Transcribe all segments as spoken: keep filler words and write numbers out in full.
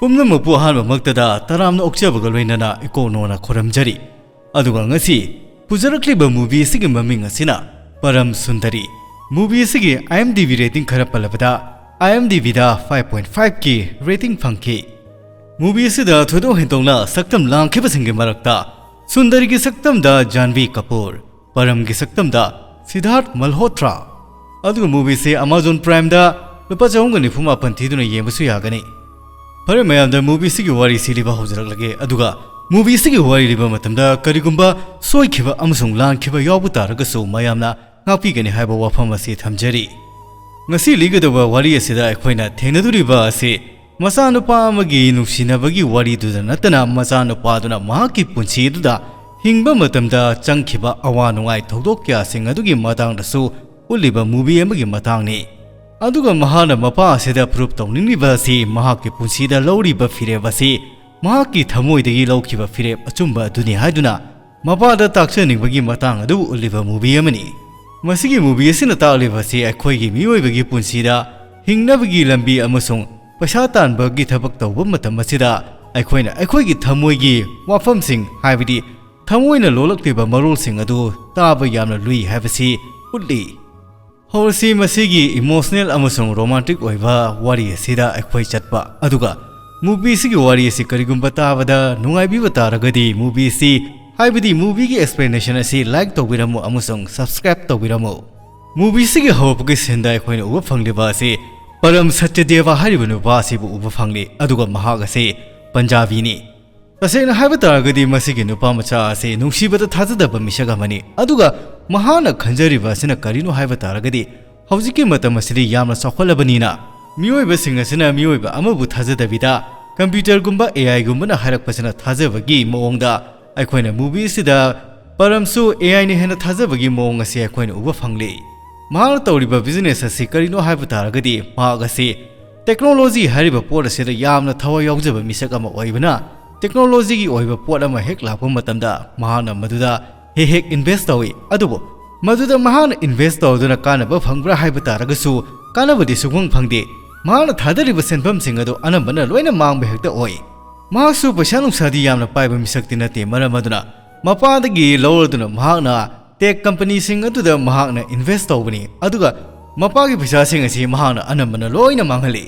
ꯄꯨꯝꯅꯃꯛꯄꯨ ꯑꯍꯥꯟꯕꯃꯛꯇꯗ ꯇꯔꯥꯝꯅ ꯑꯣꯛꯆꯕꯒ ꯂꯣꯏꯅꯅ ꯏꯀꯣꯛꯅꯣꯅ ꯈꯨꯔꯝꯖꯔꯤ꯫ ꯑꯗꯨꯒ ꯉꯁꯤ ꯄꯨꯖꯔꯛꯂꯤꯕ movie ꯑꯁꯤꯒꯤ ꯃꯃꯤꯡ ꯑꯁꯤꯅ ꯄꯔꯝ ꯁꯨꯟꯗꯔꯤ꯫ Movie ꯑꯁꯤꯒꯤ IMDb rating ꯈꯔ ꯄꯜꯂꯕꯗ, IMDbꯗ five point five ꯀꯤ rating ꯐꯪꯈꯤ꯫ Movie ꯑꯁꯤꯗ ꯊꯣꯏꯗꯣꯛ ꯍꯦꯟꯗꯣꯛꯅ ꯁꯛꯇꯝ ꯂꯥꯡꯈꯤꯕꯁꯤꯡꯒꯤ ꯃꯔꯛꯇ ꯁꯨꯟꯗꯔꯤꯒꯤ ꯁꯛꯇꯝꯗ ꯖꯥꯟꯚꯤ ꯀꯄꯨꯔ, ꯄꯔꯝꯒꯤ ꯁꯛꯇꯝꯗ ꯁꯤꯗꯥꯔꯊ ꯃꯜꯍꯣꯇ꯭ꯔꯥ꯫ ꯑꯗꯨꯒ movieꯁꯦ Amazon Primeꯗ ꯂꯨꯄꯥ ꯆꯍꯨꯝꯒ ꯅꯤꯐꯨ ꯃꯥꯄꯟ ꯊꯤꯗꯨꯅ ꯌꯦꯡꯕꯁꯨ ꯌꯥꯒꯅꯤ꯫ ꯐꯔꯦ ꯃꯌꯥꯝꯗ, movieꯁꯤꯒꯤ ꯋꯥꯔꯤꯁꯤ ꯂꯤꯕ ꯍꯧꯖꯔꯛꯂꯒꯦ꯫ ꯑꯗꯨꯒ movieꯁꯤꯒꯤ ꯋꯥꯔꯤ ꯂꯤꯕ ꯃꯇꯝꯗ ꯀꯔꯤꯒꯨꯝꯕ ꯁꯣꯏꯈꯤꯕ ꯑꯃꯁꯨꯡ ꯂꯥꯟꯈꯤꯕ ꯌꯥꯎꯕ ꯇꯥꯔꯒꯁꯨ ꯃꯌꯥꯝꯅ ꯉꯥꯛꯄꯤꯒꯅꯤ ꯍꯥꯏꯕ ꯋꯥꯐꯝ ꯑꯁꯤ ꯊꯝꯖꯔꯤ꯫ ꯉꯁꯤ ꯂꯤꯒꯗꯧꯕ ꯋꯥꯔꯤ ꯑꯁꯤꯗ ꯑꯩꯈꯣꯏꯅ ꯊꯦꯡꯅꯗꯣꯔꯤꯕ ꯑꯁꯤ ꯃꯆꯥꯅꯨꯄꯥ ꯑꯃꯒꯤ ꯅꯨꯡꯁꯤꯅꯕꯒꯤ ꯋꯥꯔꯤꯗꯨꯗ ꯅꯠꯇꯅ, ꯃꯆꯥꯅꯨꯄꯥꯗꯨꯅ ꯃꯍꯥꯛꯀꯤ ꯄꯨꯟꯁꯤ ꯑꯗꯨꯗ ꯍꯤꯡꯕ ꯃꯇꯝꯗ ꯆꯪꯈꯤꯕ ꯑꯋꯥ ꯅꯨꯡꯉꯥꯏ ꯊꯧꯗꯣꯛ ꯀꯌꯥꯁꯤꯡ ꯑꯗꯨꯒꯤ ꯃꯇꯥꯡꯗꯁꯨ ꯎꯠꯂꯤꯕ movie ꯑꯃꯒꯤ ꯃꯇꯥꯡꯅꯤ꯫ ꯑꯗꯨꯒ ꯃꯍꯥꯛꯅ ꯃꯄꯥ ꯑꯁꯤꯗ prove ꯇꯧꯅꯤꯡꯂꯤꯕ ꯑꯁꯤ ꯃꯍꯥꯛꯀꯤ ꯄꯨꯟꯁꯤꯗ ꯂꯧꯔꯤꯕ ꯐꯤꯔꯦꯞ ꯑꯁꯤ ꯃꯍꯥꯛꯀꯤ ꯊꯃꯣꯏꯗꯒꯤ ꯂꯧꯈꯤꯕ ꯐꯤꯔꯦꯞ ꯑꯆꯨꯝꯕ ꯑꯗꯨꯅꯤ ꯍꯥꯏꯗꯨꯅ ꯃꯄꯥꯗ ꯇꯥꯛꯆꯅꯤꯡꯕꯒꯤ ꯃꯇꯥꯡ ꯑꯗꯨꯕꯨ ꯎꯠꯂꯤꯕ movie ꯑꯃꯅꯤ꯫ ꯃꯁꯤꯒꯤ movie ꯑꯁꯤꯅ ꯇꯥꯛꯂꯤꯕ ꯑꯁꯤ ꯑꯩꯈꯣꯏꯒꯤ ꯃꯤꯑꯣꯏꯕꯒꯤ ꯄꯨꯟꯁꯤꯗ ꯍꯤꯡꯅꯕꯒꯤ ꯂꯝꯕꯤ ꯑꯃꯁꯨꯡ ꯄꯩꯁꯥ ꯇꯥꯟꯕꯒꯤ ꯊꯕꯛ ꯇꯧꯕ ꯃꯇꯝ ꯑꯁꯤꯗ ꯑꯩꯈꯣꯏꯅ ꯑꯩꯈꯣꯏꯒꯤ ꯊꯃꯣꯏꯒꯤ ꯋꯥꯐꯝꯁꯤꯡ, ꯍꯥꯏꯕꯗꯤ ꯊꯃꯣꯏꯅ ꯂꯣꯜꯂꯛꯂꯤꯕ ꯃꯔꯣꯜꯁꯤꯡ ꯑꯗꯨ ꯇꯥꯕ ꯌꯥꯝꯅ ꯂꯨꯏ ꯍꯥꯏꯕꯁꯤ ꯎꯠꯂꯤ꯫ ꯍꯧꯔꯁꯤ ꯃꯁꯤꯒꯤ emotional ꯑꯃꯁꯨꯡ romantic ꯑꯣꯏꯕ ꯋꯥꯔꯤ ꯑꯁꯤꯗ ꯑꯩꯈꯣꯏ ꯆꯠꯄ꯫ ꯑꯗꯨꯒ movieꯁꯤꯒꯤ ꯋꯥꯔꯤ ꯑꯁꯤ ꯀꯔꯤꯒꯨꯝꯕ ꯇꯥꯕꯗ ꯅꯨꯡꯉꯥꯏꯕꯤꯕ ꯇꯥꯔꯒꯗꯤ, movieꯁꯤ, ꯍꯥꯏꯕꯗꯤ movieꯒꯤ explanation ꯑꯁꯤ like ꯇꯧꯕꯤꯔꯝꯃꯨ ꯑꯃꯁꯨꯡ subscribe ꯇꯧꯕꯤꯔꯝꯃꯨ꯫ Movieꯁꯤꯒꯤ ꯍꯧꯔꯛꯄꯒꯤ sceneꯗ ꯑꯩꯈꯣꯏꯅ ꯎꯕ ꯐꯪꯂꯤꯕ ꯑꯁꯤ ꯄꯔꯝ ꯁꯠꯌꯗꯦꯕ ꯍꯥꯏꯔꯤꯕ ꯅꯨꯄꯥ ꯑꯁꯤꯕꯨ ꯎꯕ ꯐꯪꯂꯤ, ꯑꯗꯨꯒ ꯃꯍꯥꯛ ꯑꯁꯤ ꯄꯟꯖꯥꯕꯤꯅꯤ꯫ ꯇꯁꯦꯡꯅ ꯍꯥꯏꯕ ꯇꯥꯔꯒꯗꯤ, ꯃꯁꯤꯒꯤ ꯅꯨꯄꯥ ꯃꯆꯥ ꯑꯁꯤ ꯅꯨꯡꯁꯤꯕꯗ ꯊꯥꯖꯗꯕ ꯃꯤꯁꯛ ꯑꯃꯅꯤ꯫ ꯑꯗꯨꯒ ꯃꯍꯥꯛꯅ ꯈꯟꯖꯔꯤꯕ ꯑꯁꯤꯅ ꯀꯔꯤꯅꯣ ꯍꯥꯏꯕ ꯇꯥꯔꯒꯗꯤ, ꯍꯧꯖꯤꯛꯀꯤ ꯃꯇꯝ ꯑꯁꯤꯗꯤ ꯌꯥꯝꯅ ꯆꯥꯎꯈꯠꯂꯕꯅꯤꯅ, ꯃꯤꯑꯣꯏꯕꯁꯤꯡ ꯑꯁꯤꯅ ꯃꯤꯑꯣꯏꯕ ꯑꯃꯕꯨ ꯊꯥꯖꯗꯕꯤꯗ computerꯒꯨꯝꯕ, AIꯒꯨꯝꯕꯅ ꯍꯥꯏꯔꯛꯄꯁꯤꯅ ꯊꯥꯖꯕꯒꯤ ꯃꯑꯣꯡꯗ ꯑꯩꯈꯣꯏꯅ movieꯁꯤꯗ ꯄꯔꯝꯁꯨ AIꯅ ꯍꯦꯟꯅ ꯊꯥꯖꯕꯒꯤ ꯃꯑꯣꯡ ꯑꯁꯤ ꯑꯩꯈꯣꯏꯅ ꯎꯕ ꯐꯪꯂꯤ꯫ ꯃꯍꯥꯛꯅ ꯇꯧꯔꯤꯕ business ꯑꯁꯤ ꯀꯔꯤꯅꯣ ꯍꯥꯏꯕ ꯇꯥꯔꯒꯗꯤ, ꯃꯍꯥꯛ ꯑꯁꯤ technology ꯍꯥꯏꯔꯤꯕ ꯄꯣꯠ ꯑꯁꯤꯗ ꯌꯥꯝꯅ ꯊꯋꯥꯏ ꯌꯥꯎꯖꯕ ꯃꯤꯁꯛ ꯑꯃ ꯑꯣꯏꯕꯅ, technologyꯒꯤ ꯑꯣꯏꯕ ꯄꯣꯠ ꯑꯃ ꯍꯦꯛ ꯂꯥꯛꯄ ꯃꯇꯝꯗ ꯃꯍꯥꯛꯅ ꯃꯗꯨꯗ ꯍꯦꯛ ꯍꯦꯛ invest ꯇꯧꯏ꯫ ꯑꯗꯨꯕꯨ ꯃꯗꯨꯗ ꯃꯍꯥꯛꯅ invest ꯇꯧꯗꯨꯅ ꯀꯥꯟꯅꯕ ꯐꯪꯕ꯭ꯔꯥ ꯍꯥꯏꯕ ꯇꯥꯔꯒꯁꯨ, ꯀꯥꯟꯅꯕꯗꯤ ꯁꯨꯡꯐꯪ ꯐꯪꯗꯦ꯫ ꯃꯍꯥꯛꯅ ꯊꯥꯗꯔꯤꯕ ꯁꯦꯟꯐꯝꯁꯤꯡ ꯑꯗꯨ ꯑꯅꯝꯕꯅ ꯂꯣꯏꯅ ꯃꯥꯡꯕ ꯍꯦꯛꯇ ꯑꯣꯏ꯫ ꯃꯍꯥꯛꯁꯨ ꯄꯩꯁꯥ ꯅꯨꯡꯁꯥꯗꯤ ꯌꯥꯝꯅ ꯄꯥꯏꯕ ꯃꯤꯁꯛꯇꯤ ꯅꯠꯇꯦ, ꯃꯔꯝ ꯑꯗꯨꯅ ꯃꯄꯥꯗꯒꯤ ꯂꯧꯔꯗꯨꯅ ꯃꯍꯥꯛꯅ ꯇꯦꯛ ꯀꯝꯄꯅꯤꯁꯤꯡ ꯑꯗꯨꯗ ꯃꯍꯥꯛꯅ ꯏꯟꯚꯦꯁ ꯇꯧꯕꯅꯤ, ꯑꯗꯨꯒ ꯃꯄꯥꯒꯤ ꯄꯩꯁꯥꯁꯤꯡ ꯑꯁꯤ ꯃꯍꯥꯛꯅ ꯑꯅꯝꯕꯅ ꯂꯣꯏꯅ ꯃꯥꯡꯍꯜꯂꯤ꯫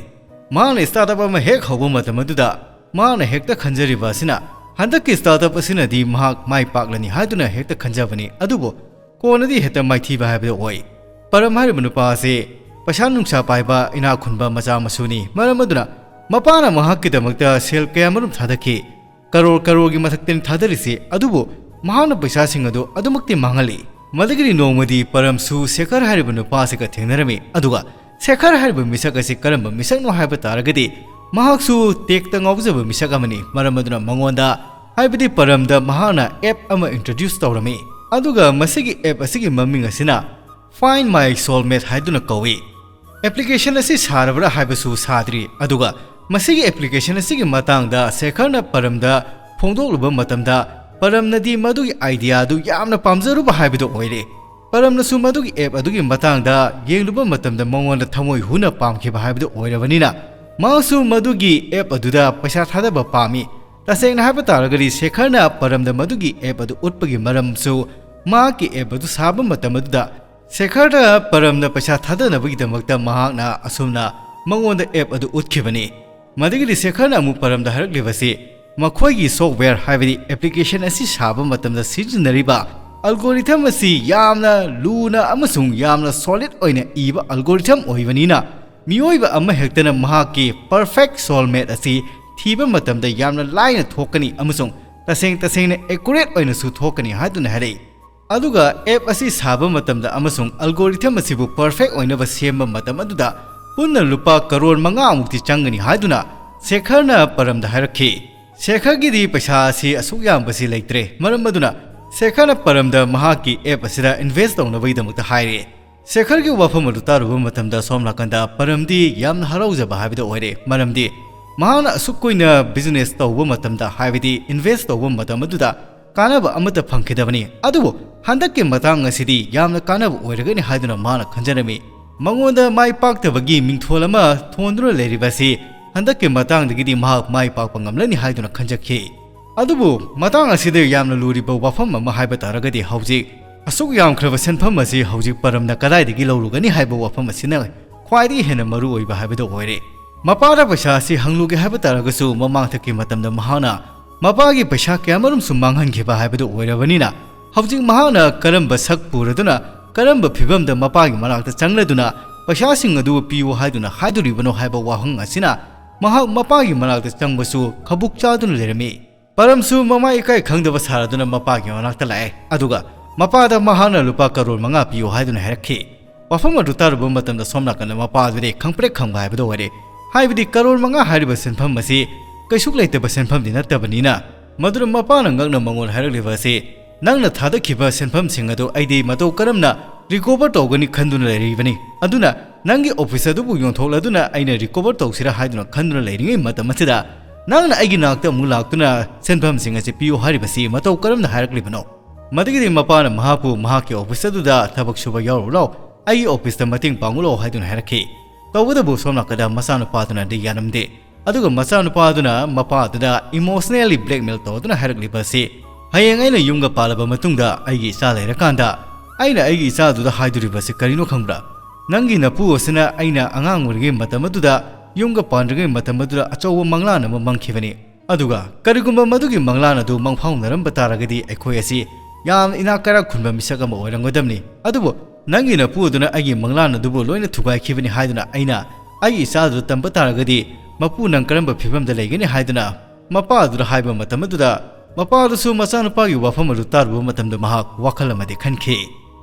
ꯃꯍꯥꯛꯅ ꯁ꯭ꯇꯥꯔꯠ ꯑꯞ ꯑꯃ ꯍꯦꯛ ꯍꯧꯕ ꯃꯇꯝ ꯑꯗꯨꯗ ꯃꯍꯥꯛꯅ ꯍꯦꯛꯇ ꯈꯟꯖꯔꯤꯕ ꯑꯁꯤꯅ, ꯍꯟꯗꯛꯀꯤ ꯁ꯭ꯇꯥꯔꯠ ꯑꯞ ꯑꯁꯤꯅꯗꯤ ꯃꯍꯥꯛ ꯃꯥꯏ ꯄꯥꯛꯂꯅꯤ ꯍꯥꯏꯗꯨꯅ ꯍꯦꯛꯇ ꯈꯟꯖꯕꯅꯤ, ꯑꯗꯨꯕꯨ ꯀꯣꯟꯅꯗꯤ ꯍꯦꯛꯇ ꯃꯥꯏꯊꯤꯕ ꯍꯥꯏꯕꯗꯨ ꯑꯣꯏ꯫ ꯄꯔꯝ ꯍꯥꯏꯔꯤꯕ ꯅꯨꯄꯥ ꯑꯁꯤ ꯄꯩꯁꯥ ꯅꯨꯡꯁꯥ ꯄꯥꯏꯕ, ꯏꯅꯥꯛ ꯈꯨꯟꯕ ꯃꯆꯥ ꯃꯁꯨꯅꯤ, ꯃꯔꯝ ꯑꯗꯨꯅ ꯃꯄꯥꯅ ꯃꯍꯥꯛꯀꯤꯗꯃꯛꯇ ꯁꯦꯜ ꯀꯌꯥꯃꯔꯨꯝ ꯊꯥꯗꯈꯤ꯫ ꯀꯔꯣꯔ ꯀꯔꯣꯔꯒꯤ ꯃꯊꯛꯇꯅꯤ ꯊꯥꯗꯔꯤꯁꯤ, ꯑꯗꯨꯕꯨ ꯃꯍꯥꯛꯅ ꯄꯩꯁꯥꯁꯤꯡ ꯑꯗꯨ ꯑꯗꯨꯃꯛꯇꯤ ꯃꯥꯡꯍꯜꯂꯤ꯫ ꯃꯗꯨꯒꯤꯗꯤ ꯅꯣꯡꯃꯗꯤ ꯄꯔꯝꯁꯨ ꯁꯦꯈꯔ ꯍꯥꯏꯔꯤꯕ ꯅꯨꯄꯥ ꯑꯁꯤꯒ ꯊꯦꯡꯅꯔꯝꯃꯤ, ꯑꯗꯨꯒ ꯁꯦꯈꯔ ꯍꯥꯏꯔꯤꯕ ꯃꯤꯁꯛ ꯑꯁꯤ ꯀꯔꯝꯕ ꯃꯤꯁꯛꯅꯣ ꯍꯥꯏꯕ ꯇꯥꯔꯒꯗꯤ, ꯃꯍꯥꯛꯁꯨ ꯇꯦꯛꯇ ꯉꯥꯎꯖꯕ ꯃꯤꯁꯛ ꯑꯃꯅꯤ, ꯃꯔꯝ ꯑꯗꯨꯅ ꯃꯉꯣꯟꯗ, ꯍꯥꯏꯕꯗꯤ ꯄꯔꯝꯗ, ꯃꯍꯥꯛꯅ ꯑꯦꯞ ꯑꯃ ꯏꯟꯇ꯭ꯔꯣꯗ꯭ꯌꯨꯁ ꯇꯧꯔꯝꯃꯤ, ꯑꯗꯨꯒ ꯃꯁꯤꯒꯤ ꯑꯦꯞ ꯑꯁꯤꯒꯤ ꯃꯃꯤꯡ ꯑꯁꯤꯅ Find My Soulmate ꯍꯥꯏꯗꯨꯅ ꯀꯧꯏ꯫ ꯑꯦꯄ꯭ꯂꯤꯀꯦꯁꯟ ꯑꯁꯤ ꯁꯥꯔꯕ꯭ꯔꯥ ꯍꯥꯏꯕꯁꯨ ꯁꯥꯗ꯭ꯔꯤ, ꯑꯗꯨꯒ ꯃꯁꯤꯒꯤ ꯑꯦꯄ꯭ꯂꯤꯀꯦꯁꯟ ꯑꯁꯤꯒꯤ ꯃꯇꯥꯡꯗ ꯁꯦꯈꯔꯅ ꯄꯔꯝꯗ ꯐꯣꯡꯗꯣꯛꯂꯨꯕ ꯃꯇꯝꯗ, ꯄꯔꯝꯅꯗꯤ ꯃꯗꯨꯒꯤ ꯑꯥꯏꯗꯤꯌꯥ ꯑꯗꯨ ꯌꯥꯝꯅ ꯄꯥꯝꯖꯔꯨꯕ ꯍꯥꯏꯕꯗꯨ ꯑꯣꯏꯔꯦ꯫ ꯄꯔꯝꯅꯁꯨ ꯃꯗꯨꯒꯤ ꯑꯦꯞ ꯑꯗꯨꯒꯤ ꯃꯇꯥꯡꯗ ꯌꯦꯡꯂꯨꯕ ꯃꯇꯝꯗ ꯃꯉꯣꯟꯗ ꯊꯃꯣꯏ ꯍꯨꯅ ꯄꯥꯝꯈꯤꯕ ꯍꯥꯏꯕꯗꯨ ꯑꯣꯏꯔꯕꯅꯤꯅ, ꯃꯍꯥꯛꯁꯨ ꯃꯗꯨꯒꯤ ꯑꯦꯞ ꯑꯗꯨꯗ ꯄꯩꯁꯥ ꯊꯥꯗꯕ ꯄꯥꯝꯃꯤ꯫ ꯇꯁꯦꯡꯅ ꯍꯥꯏꯕ ꯇꯥꯔꯒꯗꯤ, ꯁꯦꯈꯔꯅ ꯄꯔꯝꯗ ꯃꯗꯨꯒꯤ ꯑꯦꯞ ꯑꯗꯨ ꯎꯠꯄꯒꯤ ꯃꯔꯝꯁꯨ, ꯃꯍꯥꯛꯀꯤ ꯑꯦꯞ ꯑꯗꯨ ꯁꯥꯕ ꯃꯇꯝ ꯑꯗꯨꯗ ꯁꯦꯈꯔꯗ ꯄꯔꯝꯅ ꯄꯩꯁꯥ ꯊꯥꯗꯅꯕꯒꯤꯗꯃꯛꯇ ꯃꯍꯥꯛꯅ ꯑꯁꯨꯝꯅ ꯃꯉꯣꯟꯗ ꯑꯦꯞ ꯑꯗꯨ ꯎꯠꯈꯤꯕꯅꯤ꯫ ꯃꯗꯨꯒꯤꯗꯤ ꯁꯦꯈꯔꯅ ꯑꯃꯨꯛ ꯄꯔꯝꯗ ꯍꯥꯏꯔꯛꯂꯤꯕꯁꯤ, ꯃꯈꯣꯏꯒꯤ ꯁꯣꯐꯋꯦꯌꯔ, ꯍꯥꯏꯕꯗꯤ ꯑꯦꯄ꯭ꯂꯤꯀꯦꯁꯟ ꯑꯁꯤ ꯁꯥꯕ ꯃꯇꯝꯗ ꯁꯤꯖꯤꯟꯅꯔꯤꯕ ꯑꯜꯒꯣꯔꯤꯊꯝ ꯑꯁꯤ ꯌꯥꯝꯅ ꯂꯨꯅ ꯑꯃꯁꯨꯡ ꯌꯥꯝꯅ ꯁꯣꯂꯤꯗ ꯑꯣꯏꯅ ꯏꯕ ꯑꯜꯒꯣꯔꯤꯊꯝ ꯑꯣꯏꯕꯅꯤꯅ, ꯃꯤꯑꯣꯏꯕ ꯑꯃꯍꯦꯛꯇꯅ ꯃꯍꯥꯛꯀꯤ ꯄꯔꯐꯦꯛ ꯁꯣꯜꯃꯦꯠ ꯑꯁꯤ ꯊꯤꯕ ꯃꯇꯝꯗ ꯌꯥꯝꯅ ꯂꯥꯏꯅ ꯊꯣꯛꯀꯅꯤ ꯑꯃꯁꯨꯡ ꯇꯁꯦꯡ ꯇꯁꯦꯡꯅ ꯑꯦꯀꯨꯔꯦꯠ ꯑꯣꯏꯅꯁꯨ ꯊꯣꯛꯀꯅꯤ ꯍꯥꯏꯗꯨꯅ ꯍꯥꯏꯔꯛꯏ꯫ ꯑꯗꯨꯒ ꯑꯦꯞ ꯑꯁꯤ ꯁꯥꯕ ꯃꯇꯝꯗ ꯑꯃꯁꯨꯡ ꯑꯜꯒꯣꯔꯤꯊꯝ ꯑꯁꯤꯕꯨ ꯄꯔꯐꯦꯛ ꯑꯣꯏꯅꯕ ꯁꯦꯝꯕ ꯃꯇꯝ ꯑꯗꯨꯗ ꯄꯨꯟꯅ ꯂꯨꯄꯥ ꯀꯔꯣꯔ ꯃꯉꯥꯃꯨꯛꯇꯤ ꯆꯪꯒꯅꯤ ꯍꯥꯏꯗꯨꯅ ꯁꯦꯈꯔꯅ ꯄꯔꯝꯗ ꯍꯥꯏꯔꯛꯈꯤ꯫ ꯁꯦꯈꯔꯒꯤꯗꯤ ꯄꯩꯁꯥ ꯑꯁꯤ ꯑꯁꯨꯛ ꯌꯥꯝꯕꯁꯤ ꯂꯩꯇ꯭ꯔꯦ, ꯃꯔꯝ ꯑꯗꯨꯅ ꯁꯦꯈꯔꯅ ꯄꯔꯝꯗ ꯃꯍꯥꯛꯀꯤ ꯑꯦꯞ ꯑꯁꯤꯗ ꯏꯟꯚꯦꯁ ꯇꯧꯅꯕꯒꯤꯗꯃꯛꯇ ꯍꯥꯏꯔꯦ꯫ ꯁꯦꯈꯔꯒꯤ ꯋꯥꯐꯝ ꯑꯗꯨ ꯇꯥꯔꯨꯕ ꯃꯇꯝꯗ ꯁꯣꯝ ꯅꯥꯀꯟꯗ ꯄꯔꯝꯗꯤ ꯌꯥꯝꯅ ꯍꯔꯥꯎꯖꯕ ꯍꯥꯏꯕꯗꯨ ꯑꯣꯏꯔꯦ, ꯃꯔꯝꯗꯤ ꯃꯍꯥꯛꯅ ꯑꯁꯨꯛ ꯀꯨꯏꯅ ꯕꯤꯖꯤꯅꯦꯁ ꯇꯧꯕ ꯃꯇꯝꯗ, ꯍꯥꯏꯕꯗꯤ ꯏꯟꯚꯦꯁ ꯇꯧꯕ ꯃꯇꯝ ꯑꯗꯨꯗ ꯀꯥꯟꯅꯕ ꯑꯃꯠꯇ ꯐꯪꯈꯤꯗꯕꯅꯤ, ꯑꯗꯨꯕꯨ ꯍꯟꯗꯛꯀꯤ ꯃꯇꯥꯡ ꯑꯁꯤꯗꯤ ꯌꯥꯝꯅ ꯀꯥꯟꯅꯕ ꯑꯣꯏꯔꯒꯅꯤ ꯍꯥꯏꯗꯨꯅ ꯃꯍꯥꯛꯅ ꯈꯟꯖꯔꯝꯃꯤ꯫ ꯃꯉꯣꯟꯗ ꯃꯥꯏ ꯄꯥꯛꯇꯕꯒꯤ ꯃꯤꯡꯊꯣꯜ ꯑꯃ ꯊꯣꯟꯗꯨꯅ ꯂꯩꯔꯤꯕ ꯑꯁꯤ ꯍꯟꯗꯛꯀꯤ ꯃꯇꯥꯡꯗꯒꯤꯗꯤ ꯃꯍꯥꯛ ꯃꯥꯏ ꯄꯥꯛꯄ ꯉꯝꯂꯅꯤ ꯍꯥꯏꯗꯨꯅ ꯈꯟꯖꯈꯤ꯫ ꯑꯗꯨꯕꯨ ꯃꯇꯥꯡ ꯑꯁꯤꯗ ꯌꯥꯝꯅ ꯂꯨꯔꯤꯕ ꯋꯥꯐꯝ ꯑꯃ ꯍꯥꯏꯕ ꯇꯥꯔꯒꯗꯤ, ꯍꯧꯖꯤꯛ ꯑꯁꯨꯛ ꯌꯥꯝꯈ꯭ꯔꯕ ꯁꯦꯟꯐꯝ ꯑꯁꯤ ꯍꯧꯖꯤꯛ ꯄꯔꯝꯅ ꯀꯗꯥꯏꯗꯒꯤ ꯂꯧꯔꯨꯒꯅꯤ ꯍꯥꯏꯕ ꯋꯥꯐꯝ ꯑꯁꯤꯅ ꯈ꯭ꯋꯥꯏꯗꯒꯤ ꯍꯦꯟꯅ ꯃꯔꯨ ꯑꯣꯏꯕ ꯍꯥꯏꯕꯗꯨ ꯑꯣꯏꯔꯦ꯫ ꯃꯄꯥꯗ ꯄꯩꯁꯥ ꯑꯁꯤ ꯍꯪꯂꯨꯒꯦ ꯍꯥꯏꯕ ꯇꯥꯔꯒꯁꯨ, ꯃꯃꯥꯡꯊꯛꯀꯤ ꯃꯇꯝꯗ ꯃꯍꯥꯛꯅ ꯃꯄꯥꯒꯤ ꯄꯩꯁꯥ ꯀꯌꯥꯃꯔꯨꯝꯁꯨ ꯃꯥꯡꯍꯟꯈꯤꯕ ꯍꯥꯏꯕꯗꯨ ꯑꯣꯏꯔꯕꯅꯤꯅ, ꯍꯧꯖꯤꯛ ꯃꯍꯥꯛꯅ ꯀꯔꯝꯕ ꯁꯛ ꯄꯨꯔꯗꯨꯅ, ꯀꯔꯝꯕ ꯐꯤꯕꯝꯗ ꯃꯄꯥꯒꯤ ꯃꯅꯥꯛꯇ ꯆꯪꯂꯗꯨꯅ ꯄꯩꯁꯥꯁꯤꯡ ꯑꯗꯨ ꯄꯤꯌꯨ ꯍꯥꯏꯗꯨꯅ ꯍꯥꯏꯗꯣꯔꯤꯕꯅꯣ ꯍꯥꯏꯕ ꯋꯥꯍꯪ ꯑꯁꯤꯅ ꯃꯍꯥꯛ ꯃꯄꯥꯒꯤ ꯃꯅꯥꯛꯇ ꯆꯪꯕꯁꯨ ꯈꯕꯨꯛ ꯆꯥꯗꯨꯅ ꯂꯩꯔꯝꯃꯤ꯫ ꯄꯔꯝꯁꯨ ꯃꯃꯥ ꯏꯀꯥꯏ ꯈꯪꯗꯕ ꯁꯥꯔꯗꯨꯅ ꯃꯄꯥꯒꯤ ꯃꯅꯥꯛꯇ ꯂꯥꯛꯑꯦ, ꯑꯗꯨꯒ ꯃꯄꯥꯗ ꯃꯍꯥꯛꯅ ꯂꯨꯄꯥ ꯀꯔꯣꯔ ꯃꯉꯥ ꯄꯤꯌꯨ ꯍꯥꯏꯗꯨꯅ ꯍꯥꯏꯔꯛꯈꯤ꯫ ꯋꯥꯐꯝ ꯑꯗꯨ ꯇꯥꯔꯨꯕ ꯃꯇꯝꯗ ꯁꯣꯝ ꯅꯥꯀꯟꯗ ꯃꯄꯥꯗꯨꯗꯤ ꯈꯪꯄ꯭ꯔꯦꯛ ꯈꯪꯕ ꯍꯥꯏꯕꯗꯨ ꯑꯣꯏꯔꯦ꯫ ꯍꯥꯏꯕꯗꯤ ꯀꯔꯣꯔ ꯃꯉꯥ ꯍꯥꯏꯔꯤꯕ ꯁꯦꯟꯐꯝ ꯑꯁꯤ ꯀꯩꯁꯨ ꯂꯩꯇꯕ ꯁꯦꯟꯐꯝꯗꯤ ꯅꯠꯇꯕꯅꯤꯅ, ꯃꯗꯨꯅ ꯃꯄꯥꯅ ꯉꯛꯅ ꯃꯉꯣꯟ ꯍꯥꯏꯔꯛꯂꯤꯕ ꯑꯁꯤ, "ꯅꯪꯅ ꯊꯥꯗꯈꯤꯕ ꯁꯦꯟꯐꯝꯁꯤꯡ ꯑꯗꯨ ꯑꯩꯗꯤ ꯃꯇꯧ ꯀꯔꯝꯅ ꯔꯤꯀꯣꯚꯔ ꯇꯧꯒꯅꯤ ꯈꯟꯗꯨꯅ ꯂꯩꯔꯤꯕꯅꯤ꯫ ꯑꯗꯨꯅ ꯅꯪꯒꯤ ꯑꯣꯐꯤꯁ ꯑꯗꯨꯕꯨ ꯌꯣꯟꯊꯣꯛꯂꯗꯨꯅ ꯑꯩꯅ ꯔꯤꯀꯣꯚꯔ ꯇꯧꯁꯤꯔꯥ ꯍꯥꯏꯗꯨꯅ ꯈꯟꯗꯨꯅ ꯂꯩꯔꯤꯉꯩ ꯃꯇꯝ ꯑꯁꯤꯗ ꯅꯪꯅ ꯑꯩꯒꯤ ꯅꯥꯛꯇ ꯑꯃꯨꯛ ꯂꯥꯛꯇꯨꯅ ꯁꯦꯟꯐꯝꯁꯤꯡ ꯑꯁꯤ ꯄꯤꯌꯨ ꯍꯥꯏꯔꯤꯕꯁꯤ ꯃꯇꯧ ꯀꯔꯝꯅ ꯍꯥꯏꯔꯛꯂꯤꯕꯅꯣ?" ꯃꯗꯨꯒꯤꯗꯤ ꯃꯄꯥꯅ ꯃꯍꯥꯛꯄꯨ ꯃꯍꯥꯛꯀꯤ ꯑꯣꯐꯤꯁ ꯑꯗꯨꯗ ꯊꯕꯛ ꯁꯨꯕ ꯌꯥꯎꯔꯨ ꯂꯥꯎ, ꯑꯩꯒꯤ ꯑꯣꯐꯤꯁꯇ ꯃꯇꯦꯡ ꯄꯥꯡꯉꯨ ꯂꯥꯎ ꯍꯥꯏꯗꯨꯅ ꯍꯥꯏꯔꯛꯈꯤ꯫ ꯇꯧꯕꯇꯕꯨ ꯁꯣꯝ ꯅꯥꯀꯟꯗ ꯃꯆꯥꯅꯨꯄꯥꯗꯨꯅꯗꯤ ꯌꯥꯔꯝꯗꯦ꯫ ꯑꯗꯨꯒ ꯃꯆꯥꯅꯨꯄꯥꯗꯨꯅ ꯃꯄꯥꯗꯨꯗ emotionally blackmail ꯇꯧꯗꯨꯅ ꯍꯥꯏꯔꯛꯂꯤꯕ ꯑꯁꯤ, "ꯍꯌꯦꯡ ꯑꯩꯅ ꯌꯨꯝꯒ ꯄꯥꯜꯂꯕ ꯃꯇꯨꯡꯗ ꯑꯩꯒꯤ ꯏꯆꯥ ꯂꯩꯔꯀꯥꯟꯗ ꯑꯩꯅ ꯑꯩꯒꯤ ꯏꯆꯥꯗꯨꯗ ꯍꯥꯏꯗꯣꯔꯤꯕꯁꯤ ꯀꯔꯤꯅꯣ ꯈꯪꯕ꯭ꯔꯥ? ꯅꯪꯒꯤ ꯅꯄꯨ ꯑꯁꯤꯅ ꯑꯩꯅ ꯑꯉꯥꯡ ꯑꯣꯏꯔꯤꯉꯩ ꯃꯇꯝ ꯑꯗꯨꯗ, ꯌꯨꯝꯒ ꯄꯥꯟꯗ꯭ꯔꯤꯉꯩ ꯃꯇꯝ ꯑꯗꯨꯗ ꯑꯆꯧꯕ ꯃꯪꯂꯥꯟ ꯑꯃ ꯃꯪꯈꯤꯕꯅꯤ꯫ ꯑꯗꯨꯒ ꯀꯔꯤꯒꯨꯝꯕ ꯃꯗꯨꯒꯤ ꯃꯪꯂꯥꯟ ꯑꯗꯨ ꯃꯪꯐꯥꯎꯅꯔꯝꯕ ꯇꯥꯔꯒꯗꯤ ꯑꯩꯈꯣꯏ ꯑꯁꯤ ꯌꯥꯝ ꯏꯅꯥꯛ ꯀꯩꯔꯥꯛ ꯈꯨꯟꯕ ꯃꯤꯁꯛ ꯑꯃ ꯑꯣꯏꯔꯝꯒꯗꯕꯅꯤ꯫ ꯑꯗꯨꯕꯨ ꯅꯪꯒꯤ ꯅꯄꯨ ꯑꯗꯨꯅ ꯑꯩꯒꯤ ꯃꯪꯂꯥꯟ ꯑꯗꯨꯕꯨ ꯂꯣꯏꯅ ꯊꯨꯒꯥꯏꯈꯤꯕꯅꯤ ꯍꯥꯏꯗꯨꯅ ꯑꯩꯅ ꯑꯩꯒꯤ ꯏꯆꯥꯗꯨꯗ ꯇꯝꯕ ꯇꯥꯔꯒꯗꯤ, ꯃꯄꯨ ꯅꯪ ꯀꯔꯝꯕ ꯐꯤꯕꯝꯗ ꯂꯩꯒꯅꯤ?" ꯍꯥꯏꯗꯨꯅ ꯃꯄꯥ ꯑꯗꯨꯗ ꯍꯥꯏꯕ ꯃꯇꯝ ꯑꯗꯨꯗ, ꯃꯄꯥ ꯑꯗꯨꯁꯨ ꯃꯆꯥꯅꯨꯄꯥꯒꯤ ꯋꯥꯐꯝ ꯑꯗꯨ ꯇꯥꯔꯨꯕ ꯃꯇꯝꯗ ꯃꯍꯥꯛ ꯋꯥꯈꯜ ꯑꯃꯗꯤ ꯈꯟꯈꯤ꯫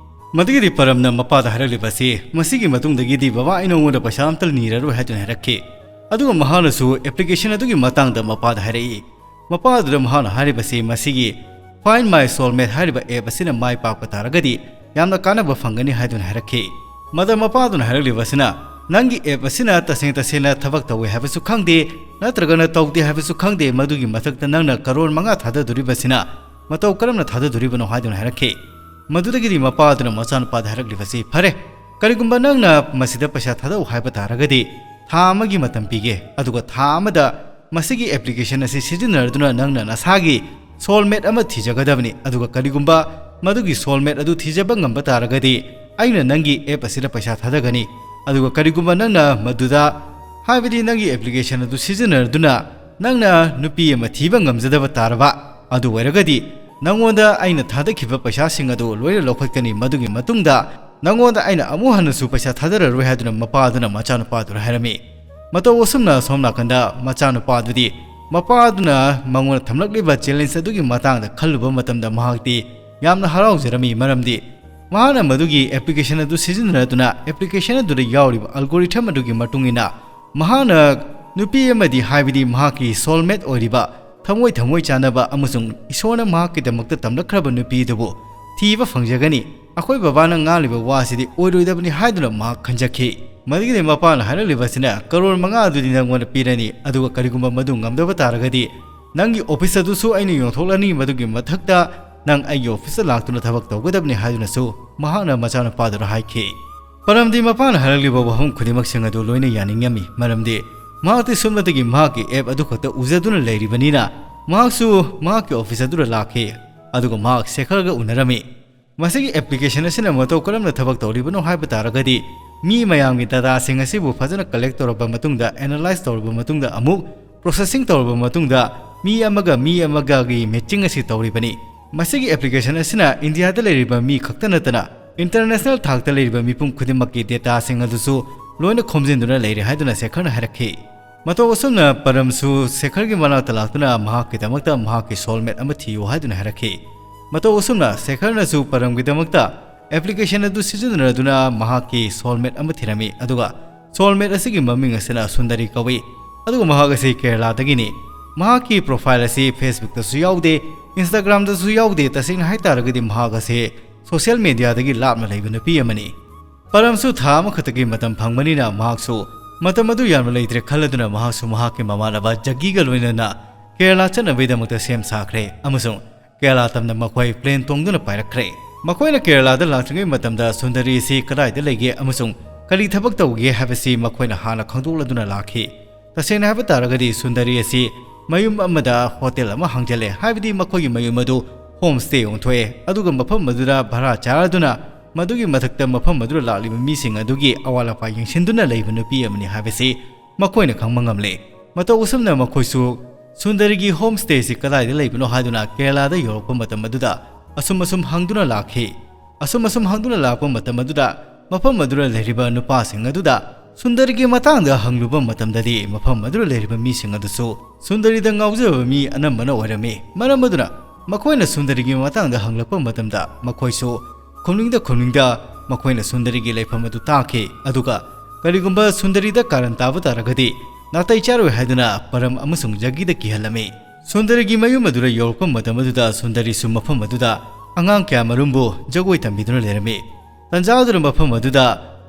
ꯃꯗꯨꯒꯤꯗꯤ ꯄꯔꯝꯅ ꯃꯄꯥꯗ ꯍꯥꯏꯔꯛꯂꯤꯕ ꯑꯁꯤ, "ꯃꯁꯤꯒꯤ ꯃꯇꯨꯡꯗꯒꯤꯗꯤ ꯕꯕꯥ, ꯑꯩ ꯅꯉꯣꯟꯗ ꯄꯩꯁꯥ ꯑꯝꯇ ꯅꯤꯔꯔꯣꯏ" ꯍꯥꯏꯗꯨꯅ ꯍꯥꯏꯔꯛꯈꯤ꯫ ꯑꯗꯨꯒ ꯃꯍꯥꯛꯅꯁꯨ ꯑꯦꯄ꯭ꯂꯤꯀꯦꯁꯟ ꯑꯗꯨꯒꯤ ꯃꯇꯥꯡꯗ ꯃꯄꯥꯗ ꯍꯥꯏꯔꯛꯏ꯫ ꯃꯄꯥ ꯑꯗꯨꯗ ꯃꯍꯥꯛꯅ ꯍꯥꯏꯔꯤꯕꯁꯤ ꯃꯁꯤꯒꯤ Find My Soulmate ꯍꯥꯏꯔꯤꯕ ꯑꯦꯞ ꯑꯁꯤꯅ ꯃꯥꯏ ꯄꯥꯛꯄ ꯇꯥꯔꯒꯗꯤ ꯌꯥꯝꯅ ꯀꯥꯟꯅꯕ ꯐꯪꯒꯅꯤ ꯍꯥꯏꯗꯨꯅ ꯍꯥꯏꯔꯛꯈꯤ꯫ ꯃꯗ ꯃꯄꯥꯗꯨꯅ ꯍꯥꯏꯔꯛꯂꯤꯕ ꯑꯁꯤꯅ, "ꯅꯪꯒꯤ ꯑꯦꯞ ꯑꯁꯤꯅ ꯇꯁꯦꯡ ꯇꯁꯦꯡꯅ ꯊꯕꯛ ꯇꯧꯋꯦ ꯍꯥꯏꯕꯁꯨ ꯈꯪꯗꯦ, ꯅꯠꯇ꯭ꯔꯒꯅ ꯇꯧꯗꯦ ꯍꯥꯏꯕꯁꯨ ꯈꯪꯗꯦ, ꯃꯗꯨꯒꯤ ꯃꯊꯛꯇ ꯅꯪꯅ ꯀꯔꯣꯔ ꯃꯉꯥ ꯊꯥꯗꯗꯣꯔꯤꯕꯁꯤꯅ ꯃꯇꯧ ꯀꯔꯝꯅ ꯊꯥꯗꯗꯣꯔꯤꯕꯅꯣ?" ꯍꯥꯏꯗꯨꯅ ꯍꯥꯏꯔꯛꯈꯤ꯫ ꯃꯗꯨꯗꯒꯤꯗꯤ ꯃꯄꯥ ꯑꯗꯨꯅ ꯃꯆꯥꯅꯨꯄꯥꯗ ꯍꯥꯏꯔꯛꯂꯤꯕꯁꯤ, "ꯐꯔꯦ, ꯀꯔꯤꯒꯨꯝꯕ ꯅꯪꯅ ꯃꯁꯤꯗ ꯄꯩꯁꯥ ꯊꯥꯗꯧ ꯍꯥꯏꯕ ꯇꯥꯔꯒꯗꯤ, ꯊꯥ ꯑꯃꯒꯤ ꯃꯇꯝ ꯄꯤꯒꯦ, ꯑꯗꯨꯒ ꯊꯥ ꯑꯃꯗ ꯃꯁꯤꯒꯤ application ꯑꯁꯤ ꯁꯤꯖꯤꯟꯅꯔꯗꯨꯅ ꯅꯪꯅ ꯅꯁꯥꯒꯤ soulmate ꯑꯃ ꯊꯤꯖꯒꯗꯕꯅꯤ꯫ ꯑꯗꯨꯒ ꯀꯔꯤꯒꯨꯝꯕ ꯃꯗꯨꯒꯤ soulmate ꯑꯗꯨ ꯊꯤꯖꯕ ꯉꯝꯕ ꯇꯥꯔꯒꯗꯤ, ꯑꯩꯅ ꯅꯪꯒꯤ app ꯑꯁꯤꯗ ꯄꯩꯁꯥ ꯊꯥꯗꯒꯅꯤ꯫ ꯑꯗꯨꯒ ꯀꯔꯤꯒꯨꯝꯕ ꯅꯪꯅ ꯃꯗꯨꯗ, ꯍꯥꯏꯕꯗꯤ ꯅꯪꯒꯤ application ꯑꯗꯨ ꯁꯤꯖꯤꯟꯅꯔꯗꯨꯅ ꯅꯪꯅ ꯅꯨꯄꯤ ꯑꯃ ꯊꯤꯕ ꯉꯝꯖꯗꯕ ꯇꯥꯔꯕ, ꯑꯗꯨ ꯑꯣꯏꯔꯒꯗꯤ ꯅꯪꯉꯣꯟꯗ ꯑꯩꯅ ꯊꯥꯗꯈꯤꯕ ꯄꯩꯁꯥꯁꯤꯡ ꯑꯗꯨ ꯂꯣꯏꯅ ꯂꯧꯈꯠꯀꯅꯤ꯫ ꯃꯗꯨꯒꯤ ꯃꯇꯨꯡꯗ ꯅꯪꯉꯣꯟꯗ ꯑꯩꯅ ꯑꯃꯨꯛ ꯍꯟꯅꯁꯨ ꯄꯩꯁꯥ ꯊꯥꯗꯔꯔꯣꯏ ꯍꯥꯏꯗꯨꯅ ꯃꯄꯥꯗꯨꯅ ꯃꯆꯥꯅꯨꯄꯥꯗꯨꯗ ꯍꯥꯏꯔꯝꯃꯤ꯫ ꯃꯇꯧ ꯑꯁꯨꯝꯅ ꯑꯁꯣꯝ ꯅꯥꯀꯟꯗ ꯃꯆꯥꯅꯨꯄꯥꯗꯨꯗꯤ ꯃꯄꯥꯗꯨꯅ ꯃꯉꯣꯟꯗ ꯊꯝꯂꯛꯂꯤꯕ challenge ꯑꯗꯨꯒꯤ ꯃꯇꯥꯡꯗ ꯈꯜꯂꯨꯕ ꯃꯇꯝꯗ ꯃꯍꯥꯛꯇꯤ ꯌꯥꯝꯅ ꯍꯔꯥꯎꯖꯔꯝꯃꯤ꯫ ꯃꯔꯝꯗꯤ ꯃꯍꯥꯛꯅ ꯃꯗꯨꯒꯤ application ꯑꯗꯨ ꯁꯤꯖꯤꯟꯅꯗꯨꯅ application ꯑꯗꯨꯗ ꯌꯥꯎꯔꯤꯕ algorithm ꯑꯗꯨꯒꯤ ꯃꯇꯨꯡ ꯏꯟꯅ ꯃꯍꯥꯛꯅ ꯅꯨꯄꯤ ꯑꯃꯗꯤ, ꯍꯥꯏꯕꯗꯤ ꯃꯍꯥꯛꯀꯤ soulmate ꯑꯣꯏꯔꯤꯕ, ꯊꯃꯣꯏ ꯊꯃꯣꯏ ꯆꯥꯟꯅꯕ ꯑꯃꯁꯨꯡ ꯏꯁꯣꯔꯅ ꯃꯍꯥꯛꯀꯤꯗꯃꯛꯇ ꯇꯝꯂꯛꯈ꯭ꯔꯕ ꯅꯨꯄꯤ ꯑꯗꯨꯕꯨ ꯊꯤꯕ ꯐꯪꯖꯒꯅꯤ꯫ ꯑꯩꯈꯣꯏ ꯕꯕꯥꯅ ꯉꯥꯡꯂꯤꯕ ꯋꯥꯁꯤꯗꯤ ꯑꯣꯏꯔꯣꯏꯗꯕꯅꯤ ꯍꯥꯏꯗꯨꯅ ꯃꯍꯥꯛ ꯈꯟꯖꯈꯤ꯫ ꯃꯗꯨꯒꯤꯗꯤ ꯃꯄꯥꯅ ꯍꯥꯏꯔꯛꯂꯤꯕꯁꯤꯅ, "ꯀꯔꯣꯔ ꯃꯉꯥ ꯑꯗꯨꯗꯤ ꯅꯪꯉꯣꯟꯗ ꯄꯤꯔꯅꯤ, ꯑꯗꯨꯒ ꯀꯔꯤꯒꯨꯝꯕ ꯃꯗꯨ ꯉꯝꯗꯕ ꯇꯥꯔꯒꯗꯤ ꯅꯪꯒꯤ office ꯑꯗꯨꯁꯨ ꯑꯩꯅ ꯌꯣꯟꯊꯣꯛꯂꯅꯤ꯫ ꯃꯗꯨꯒꯤ ꯃꯊꯛꯇ ꯅꯪ ꯑꯩꯒꯤ officeꯇ ꯂꯥꯛꯇꯨꯅ ꯊꯕꯛ ꯇꯧꯒꯗꯕꯅꯤ" ꯍꯥꯏꯗꯨꯅꯁꯨ ꯃꯍꯥꯛꯅ ꯃꯆꯥꯅꯨꯄꯥꯗꯨꯗ ꯍꯥꯏꯈꯤ꯫ ꯄꯔꯝꯗꯤ ꯃꯄꯥꯅ ꯍꯥꯏꯔꯛꯂꯤꯕ ꯋꯥꯐꯝ ꯈꯨꯗꯤꯡꯃꯛꯁꯤꯡ ꯑꯗꯨ ꯂꯣꯏꯅ ꯌꯥꯅꯤꯡꯉꯝꯃꯤ, ꯃꯔꯝꯗꯤ ꯃꯍꯥꯛꯇꯤ ꯁꯨꯞꯅꯇꯒꯤ ꯃꯍꯥꯛꯀꯤ app ꯑꯗꯨ ꯈꯛꯇ ꯎꯖꯗꯨꯅ ꯂꯩꯔꯤꯕꯅꯤꯅ꯫ ꯃꯍꯥꯛꯁꯨ ꯃꯍꯥꯛꯀꯤ office ꯑꯗꯨꯗ ꯂꯥꯛꯈꯤ, ꯑꯗꯨꯒ ꯃꯍꯥꯛ ꯁꯦꯈꯔꯒ ꯎꯅꯔꯝꯃꯤ꯫ ꯃꯁꯤꯒꯤ application ꯑꯁꯤꯅ ꯃꯇꯧ ꯀꯔꯝꯅ ꯊꯕꯛ ꯇꯧꯔꯤꯕꯅꯣ ꯍꯥꯏꯕ ꯇꯥꯔꯒꯗꯤ, ꯃꯤ ꯃꯌꯥꯝꯒꯤ dataꯁꯤꯡ ꯑꯁꯤꯕꯨ ꯐꯖꯅ collect ꯇꯧꯔꯕ ꯃꯇꯨꯡꯗ, analyze ꯇꯧꯔꯕ ꯃꯇꯨꯡꯗ, ꯑꯃꯨꯛ processing ꯇꯧꯔꯕ ꯃꯇꯨꯡꯗ, ꯃꯤ ꯑꯃꯒ ꯃꯤ ꯑꯃꯒꯒꯤ matching ꯑꯁꯤ ꯇꯧꯔꯤꯕꯅꯤ꯫ ꯃꯁꯤꯒꯤ application ꯑꯁꯤꯅ ꯏꯟꯗꯤꯌꯥꯗ ꯂꯩꯔꯤꯕ ꯃꯤ ꯈꯛꯇ ꯅꯠꯇꯅ international ꯊꯥꯛꯇ ꯂꯩꯔꯤꯕ ꯃꯤꯄꯨꯝ ꯈꯨꯗꯤꯡꯃꯛꯀꯤ dataꯁꯤꯡ ꯑꯗꯨꯁꯨ ꯂꯣꯏꯅ ꯈꯣꯝꯖꯤꯟꯗꯨꯅ ꯂꯩꯔꯦ ꯍꯥꯏꯗꯨꯅ ꯁꯦꯈꯔꯅ ꯍꯥꯏꯔꯛꯈꯤ꯫ ꯃꯇꯧ ꯑꯁꯨꯝꯅ ꯄꯔꯝꯁꯨ ꯁꯦꯈꯔꯒꯤ ꯃꯅꯥꯛꯇ ꯂꯥꯛꯇꯨꯅ ꯃꯍꯥꯛꯀꯤꯗꯃꯛꯇ ꯃꯍꯥꯛꯀꯤ soulmate ꯑꯃ ꯊꯤꯌꯨ ꯍꯥꯏꯗꯨꯅ ꯍꯥꯏꯔꯛꯈꯤ꯫ ꯃꯇꯧ ꯑꯁꯨꯝꯅ ꯁꯦꯈꯔꯅꯁꯨ ꯄꯔꯝꯒꯤꯗꯃꯛꯇ application ꯑꯗꯨ ꯁꯤꯖꯤꯟꯅꯗꯨꯅ ꯃꯍꯥꯛꯀꯤ soulmate ꯑꯃ ꯊꯤꯔꯝꯃꯤ, ꯑꯗꯨꯒ soulmate ꯑꯁꯤꯒꯤ ꯃꯃꯤꯡ ꯑꯁꯤꯅ ꯁꯨꯟꯗꯔꯤ ꯀꯧꯏ, ꯑꯗꯨꯒ ꯃꯍꯥꯛ ꯑꯁꯤ ꯀꯦꯔꯂꯥꯗꯒꯤꯅꯤ꯫ ꯃꯍꯥꯛꯀꯤ profile ꯑꯁꯤ Facebookꯇꯁꯨ ꯌꯥꯎꯗꯦ, Instagramꯗꯁꯨ ꯌꯥꯎꯗꯦ꯫ ꯇꯁꯦꯡꯅ ꯍꯥꯏꯇꯥꯔꯒꯗꯤ ꯃꯍꯥꯛ ꯑꯁꯤ social mediaꯗꯒꯤ ꯂꯥꯞꯅ ꯂꯩꯕ ꯅꯨꯄꯤ ꯑꯃꯅꯤ꯫ ꯄꯔꯝꯁꯨ ꯊꯥ ꯑꯃꯈꯛꯇꯒꯤ ꯃꯇꯝ ꯐꯪꯕꯅꯤꯅ ꯃꯍꯥꯛꯁꯨ ꯃꯇꯝ ꯑꯗꯨ ꯌꯥꯝꯅ ꯂꯩꯇ꯭ꯔꯦ ꯈꯜꯂꯗꯨꯅ ꯃꯍꯥꯛꯁꯨ ꯃꯍꯥꯛꯀꯤ ꯃꯃꯥꯟꯅꯕ ꯖꯒꯤꯒ ꯂꯣꯏꯅꯅ ꯀꯦꯔꯂꯥ ꯆꯠꯅꯕꯒꯤꯗꯃꯛꯇ ꯁꯦꯝ ꯁꯥꯈ꯭ꯔꯦ, ꯑꯃꯁꯨꯡ ꯀꯦꯔꯂꯥ ꯇꯝꯅ ꯃꯈꯣꯏ plane ꯇꯣꯡꯗꯨꯅ ꯄꯥꯏꯔꯛꯈ꯭ꯔꯦ꯫ ꯃꯈꯣꯏꯅ ꯀꯦꯔꯂꯥꯗ ꯂꯥꯛꯇ꯭ꯔꯤꯉꯩ ꯃꯇꯝꯗ ꯁꯨꯟꯗꯔꯤ ꯑꯁꯤ ꯀꯗꯥꯏꯗ ꯂꯩꯒꯦ ꯑꯃꯁꯨꯡ ꯀꯔꯤ ꯊꯕꯛ ꯇꯧꯒꯦ ꯍꯥꯏꯕꯁꯤ ꯃꯈꯣꯏꯅ ꯍꯥꯟꯅ ꯈꯪꯗꯣꯛꯂꯗꯨꯅ ꯂꯥꯛꯈꯤ꯫ ꯇꯁꯦꯡꯅ ꯍꯥꯏꯕ ꯇꯥꯔꯒꯗꯤ ꯁꯨꯟꯗꯔꯤ ꯑꯁꯤ ꯃꯌꯨꯝ ꯑꯃꯗ ꯍꯣꯇꯦꯜ ꯑꯃ ꯍꯥꯡꯖꯜꯂꯦ, ꯍꯥꯏꯕꯗꯤ ꯃꯈꯣꯏꯒꯤ ꯃꯌꯨꯝ ꯑꯗꯨ ꯍꯣꯝ ꯁ꯭ꯇꯦ ꯑꯣꯟꯊꯣꯛꯑꯦ, ꯑꯗꯨꯒ ꯃꯐꯝ ꯑꯗꯨꯗ ꯚꯔꯥ ꯆꯥꯔꯗꯨꯅ ꯃꯗꯨꯒꯤ ꯃꯊꯛꯇ ꯃꯐꯝ ꯑꯗꯨꯗ ꯂꯥꯛꯂꯤꯕ ꯃꯤꯁꯤꯡ ꯑꯗꯨꯒꯤ ꯑꯋꯥꯠ ꯑꯄꯥ ꯌꯦꯡꯁꯤꯟꯗꯨꯅ ꯂꯩꯕ ꯅꯨꯄꯤ ꯑꯃꯅꯤ ꯍꯥꯏꯕꯁꯤ ꯃꯈꯣꯏꯅ ꯈꯪꯕ ꯉꯝꯂꯦ꯫ ꯃꯇꯧ ꯑꯁꯨꯝꯅ ꯃꯈꯣꯏꯁꯨ ꯁꯨꯟꯗꯔꯤꯒꯤ ꯍꯣꯝ ꯁ꯭ꯇꯦꯁꯤ ꯀꯗꯥꯏꯗ ꯂꯩꯕꯅꯣ ꯍꯥꯏꯗꯨꯅ ꯀꯦꯔꯂꯥꯗ ꯌꯧꯔꯛꯄ ꯃꯇꯝ ꯑꯗꯨꯗ ꯑꯁꯨꯝ ꯑꯁꯨꯝ ꯍꯪꯗꯨꯅ ꯂꯥꯛꯈꯤ꯫ ꯑꯁꯨꯝ ꯑꯁꯨꯝ ꯍꯪꯗꯨꯅ ꯂꯥꯛꯄ ꯃꯇꯝ ꯑꯗꯨꯗ ꯃꯐꯝ ꯑꯗꯨꯗ ꯂꯩꯔꯤꯕ ꯅꯨꯄꯥꯁꯤꯡ ꯑꯗꯨꯗ ꯁꯨꯟꯗꯔꯤꯒꯤ ꯃꯇꯥꯡꯗ ꯍꯪꯂꯨꯕ ꯃꯇꯝꯗꯗꯤ ꯃꯐꯝ ꯑꯗꯨꯗ ꯂꯩꯔꯤꯕ ꯃꯤꯁꯤꯡ ꯑꯗꯨꯁꯨ ꯁꯨꯟꯗꯔꯤꯗ ꯉꯥꯎꯖꯕ ꯃꯤ ꯑꯅꯝꯕꯅ ꯑꯣꯏꯔꯝꯃꯤ꯫ ꯃꯔꯝ ꯑꯗꯨꯅ ꯃꯈꯣꯏꯅ ꯁꯨꯟꯗꯔꯤꯒꯤ ꯃꯇꯥꯡꯗ ꯍꯪꯂꯛꯄ ꯃꯇꯝꯗ ꯃꯈꯣꯏꯁꯨ ꯈꯨꯝꯅꯤꯡꯗ ꯈꯨꯝꯅꯤꯡꯗ ꯃꯈꯣꯏꯅ ꯁꯨꯟꯗꯔꯤꯒꯤ ꯂꯩꯐꯝ ꯑꯗꯨ ꯇꯥꯈꯤ꯫ ꯑꯗꯨꯒ ꯀꯔꯤꯒꯨꯝꯕ ꯁꯨꯟꯗꯔꯤꯗ ꯀꯥꯔꯟ ꯇꯥꯕ ꯇꯥꯔꯒꯗꯤ ꯅꯥꯇꯩ ꯆꯥꯔꯣꯏ ꯍꯥꯏꯗꯨꯅ ꯄꯔꯝ ꯑꯃꯁꯨꯡ ꯖꯒꯤꯗ ꯀꯤꯍꯜꯂꯝꯃꯤ꯫ ꯁꯨꯟꯗꯔꯤꯒꯤ ꯃꯌꯨꯝ ꯑꯗꯨꯗ ꯌꯧꯔꯛꯄ ꯃꯇꯝ ꯑꯗꯨꯗ ꯁꯨꯟꯗꯔꯤꯁꯨ ꯃꯐꯝ ꯑꯗꯨꯗ ꯑꯉꯥꯡ ꯀꯌꯥ ꯃꯔꯨꯝꯕꯨ ꯖꯒꯣꯏ ꯇꯝꯕꯤꯗꯨꯅ ꯂꯩꯔꯝꯃꯤ꯫ ꯇꯟꯖꯥ ꯑꯗꯨꯗ ꯃꯐꯝ ꯑꯗꯨꯗ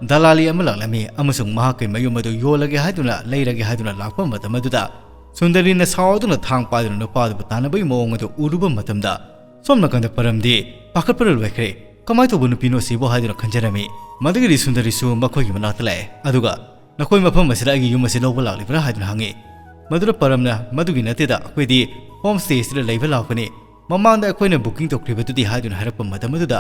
ꯗꯂꯥꯂꯤ ꯑꯃ ꯂꯥꯛꯂꯝꯃꯤ ꯑꯃꯁꯨꯡ ꯃꯍꯥꯛꯀꯤ ꯃꯌꯨꯝ ꯑꯗꯨ ꯌꯣꯜꯂꯒꯦ ꯍꯥꯏꯗꯨꯅ ꯂꯩꯔꯒꯦ ꯍꯥꯏꯗꯨꯅ ꯂꯥꯛꯄ ꯃꯇꯝ ꯑꯗꯨꯗ ꯁꯨꯟꯗꯔꯤꯅ ꯁꯥꯎꯗꯨꯅ ꯊꯥꯡ ꯄꯥꯏꯗꯨꯅ ꯅꯨꯄꯥꯗꯨꯕꯨ ꯇꯥꯟꯅꯕꯒꯤ ꯃꯑꯣꯡ ꯑꯗꯨ ꯎꯔꯨꯕ ꯃꯇꯝꯗ ꯁꯣꯝ ꯅꯥꯀꯟꯗ ꯄꯔꯝꯗꯤ ꯄꯥꯈꯠꯄꯅ ꯂꯣꯏꯈ꯭ꯔꯦ꯫ ꯀꯃꯥꯏꯅ ꯇꯧꯕ ꯅꯨꯄꯤꯅꯣ ꯁꯤꯕꯨ ꯍꯥꯏꯗꯨꯅ ꯈꯟꯖꯔꯝꯃꯤ꯫ ꯃꯗꯨꯒꯤꯗꯤ ꯁꯨꯟꯗꯔꯤꯁꯨ ꯃꯈꯣꯏꯒꯤ ꯃꯅꯥꯛꯇ ꯂꯥꯛꯑꯦ꯫ ꯑꯗꯨꯒ "ꯅꯈꯣꯏ ꯃꯐꯝ ꯑꯁꯤꯗ ꯑꯩꯒꯤ ꯌꯨꯝ ꯑꯁꯤ ꯂꯧꯕ ꯂꯥꯛꯂꯤꯕ꯭ꯔꯥ?" ꯍꯥꯏꯗꯨꯅ ꯍꯪꯉꯤ꯫ ꯃꯗꯨꯗ ꯄꯔꯝꯅ, "ꯃꯗꯨꯒꯤ ꯅꯠꯇꯦꯗ, ꯑꯩꯈꯣꯏꯗꯤ ꯍꯣꯝ ꯁ꯭ꯇꯦ ꯑꯁꯤꯗ ꯂꯩꯕ ꯂꯥꯛꯄꯅꯤ꯫ ꯃꯃꯥꯡꯗ ꯑꯩꯈꯣꯏꯅ ꯕꯨꯀꯤꯡ ꯇꯧꯈ꯭ꯔꯤꯕꯗꯨꯗꯤ?" ꯍꯥꯏꯗꯨꯅ ꯍꯥꯏꯔꯛꯄ ꯃꯇꯝ ꯑꯗꯨꯗ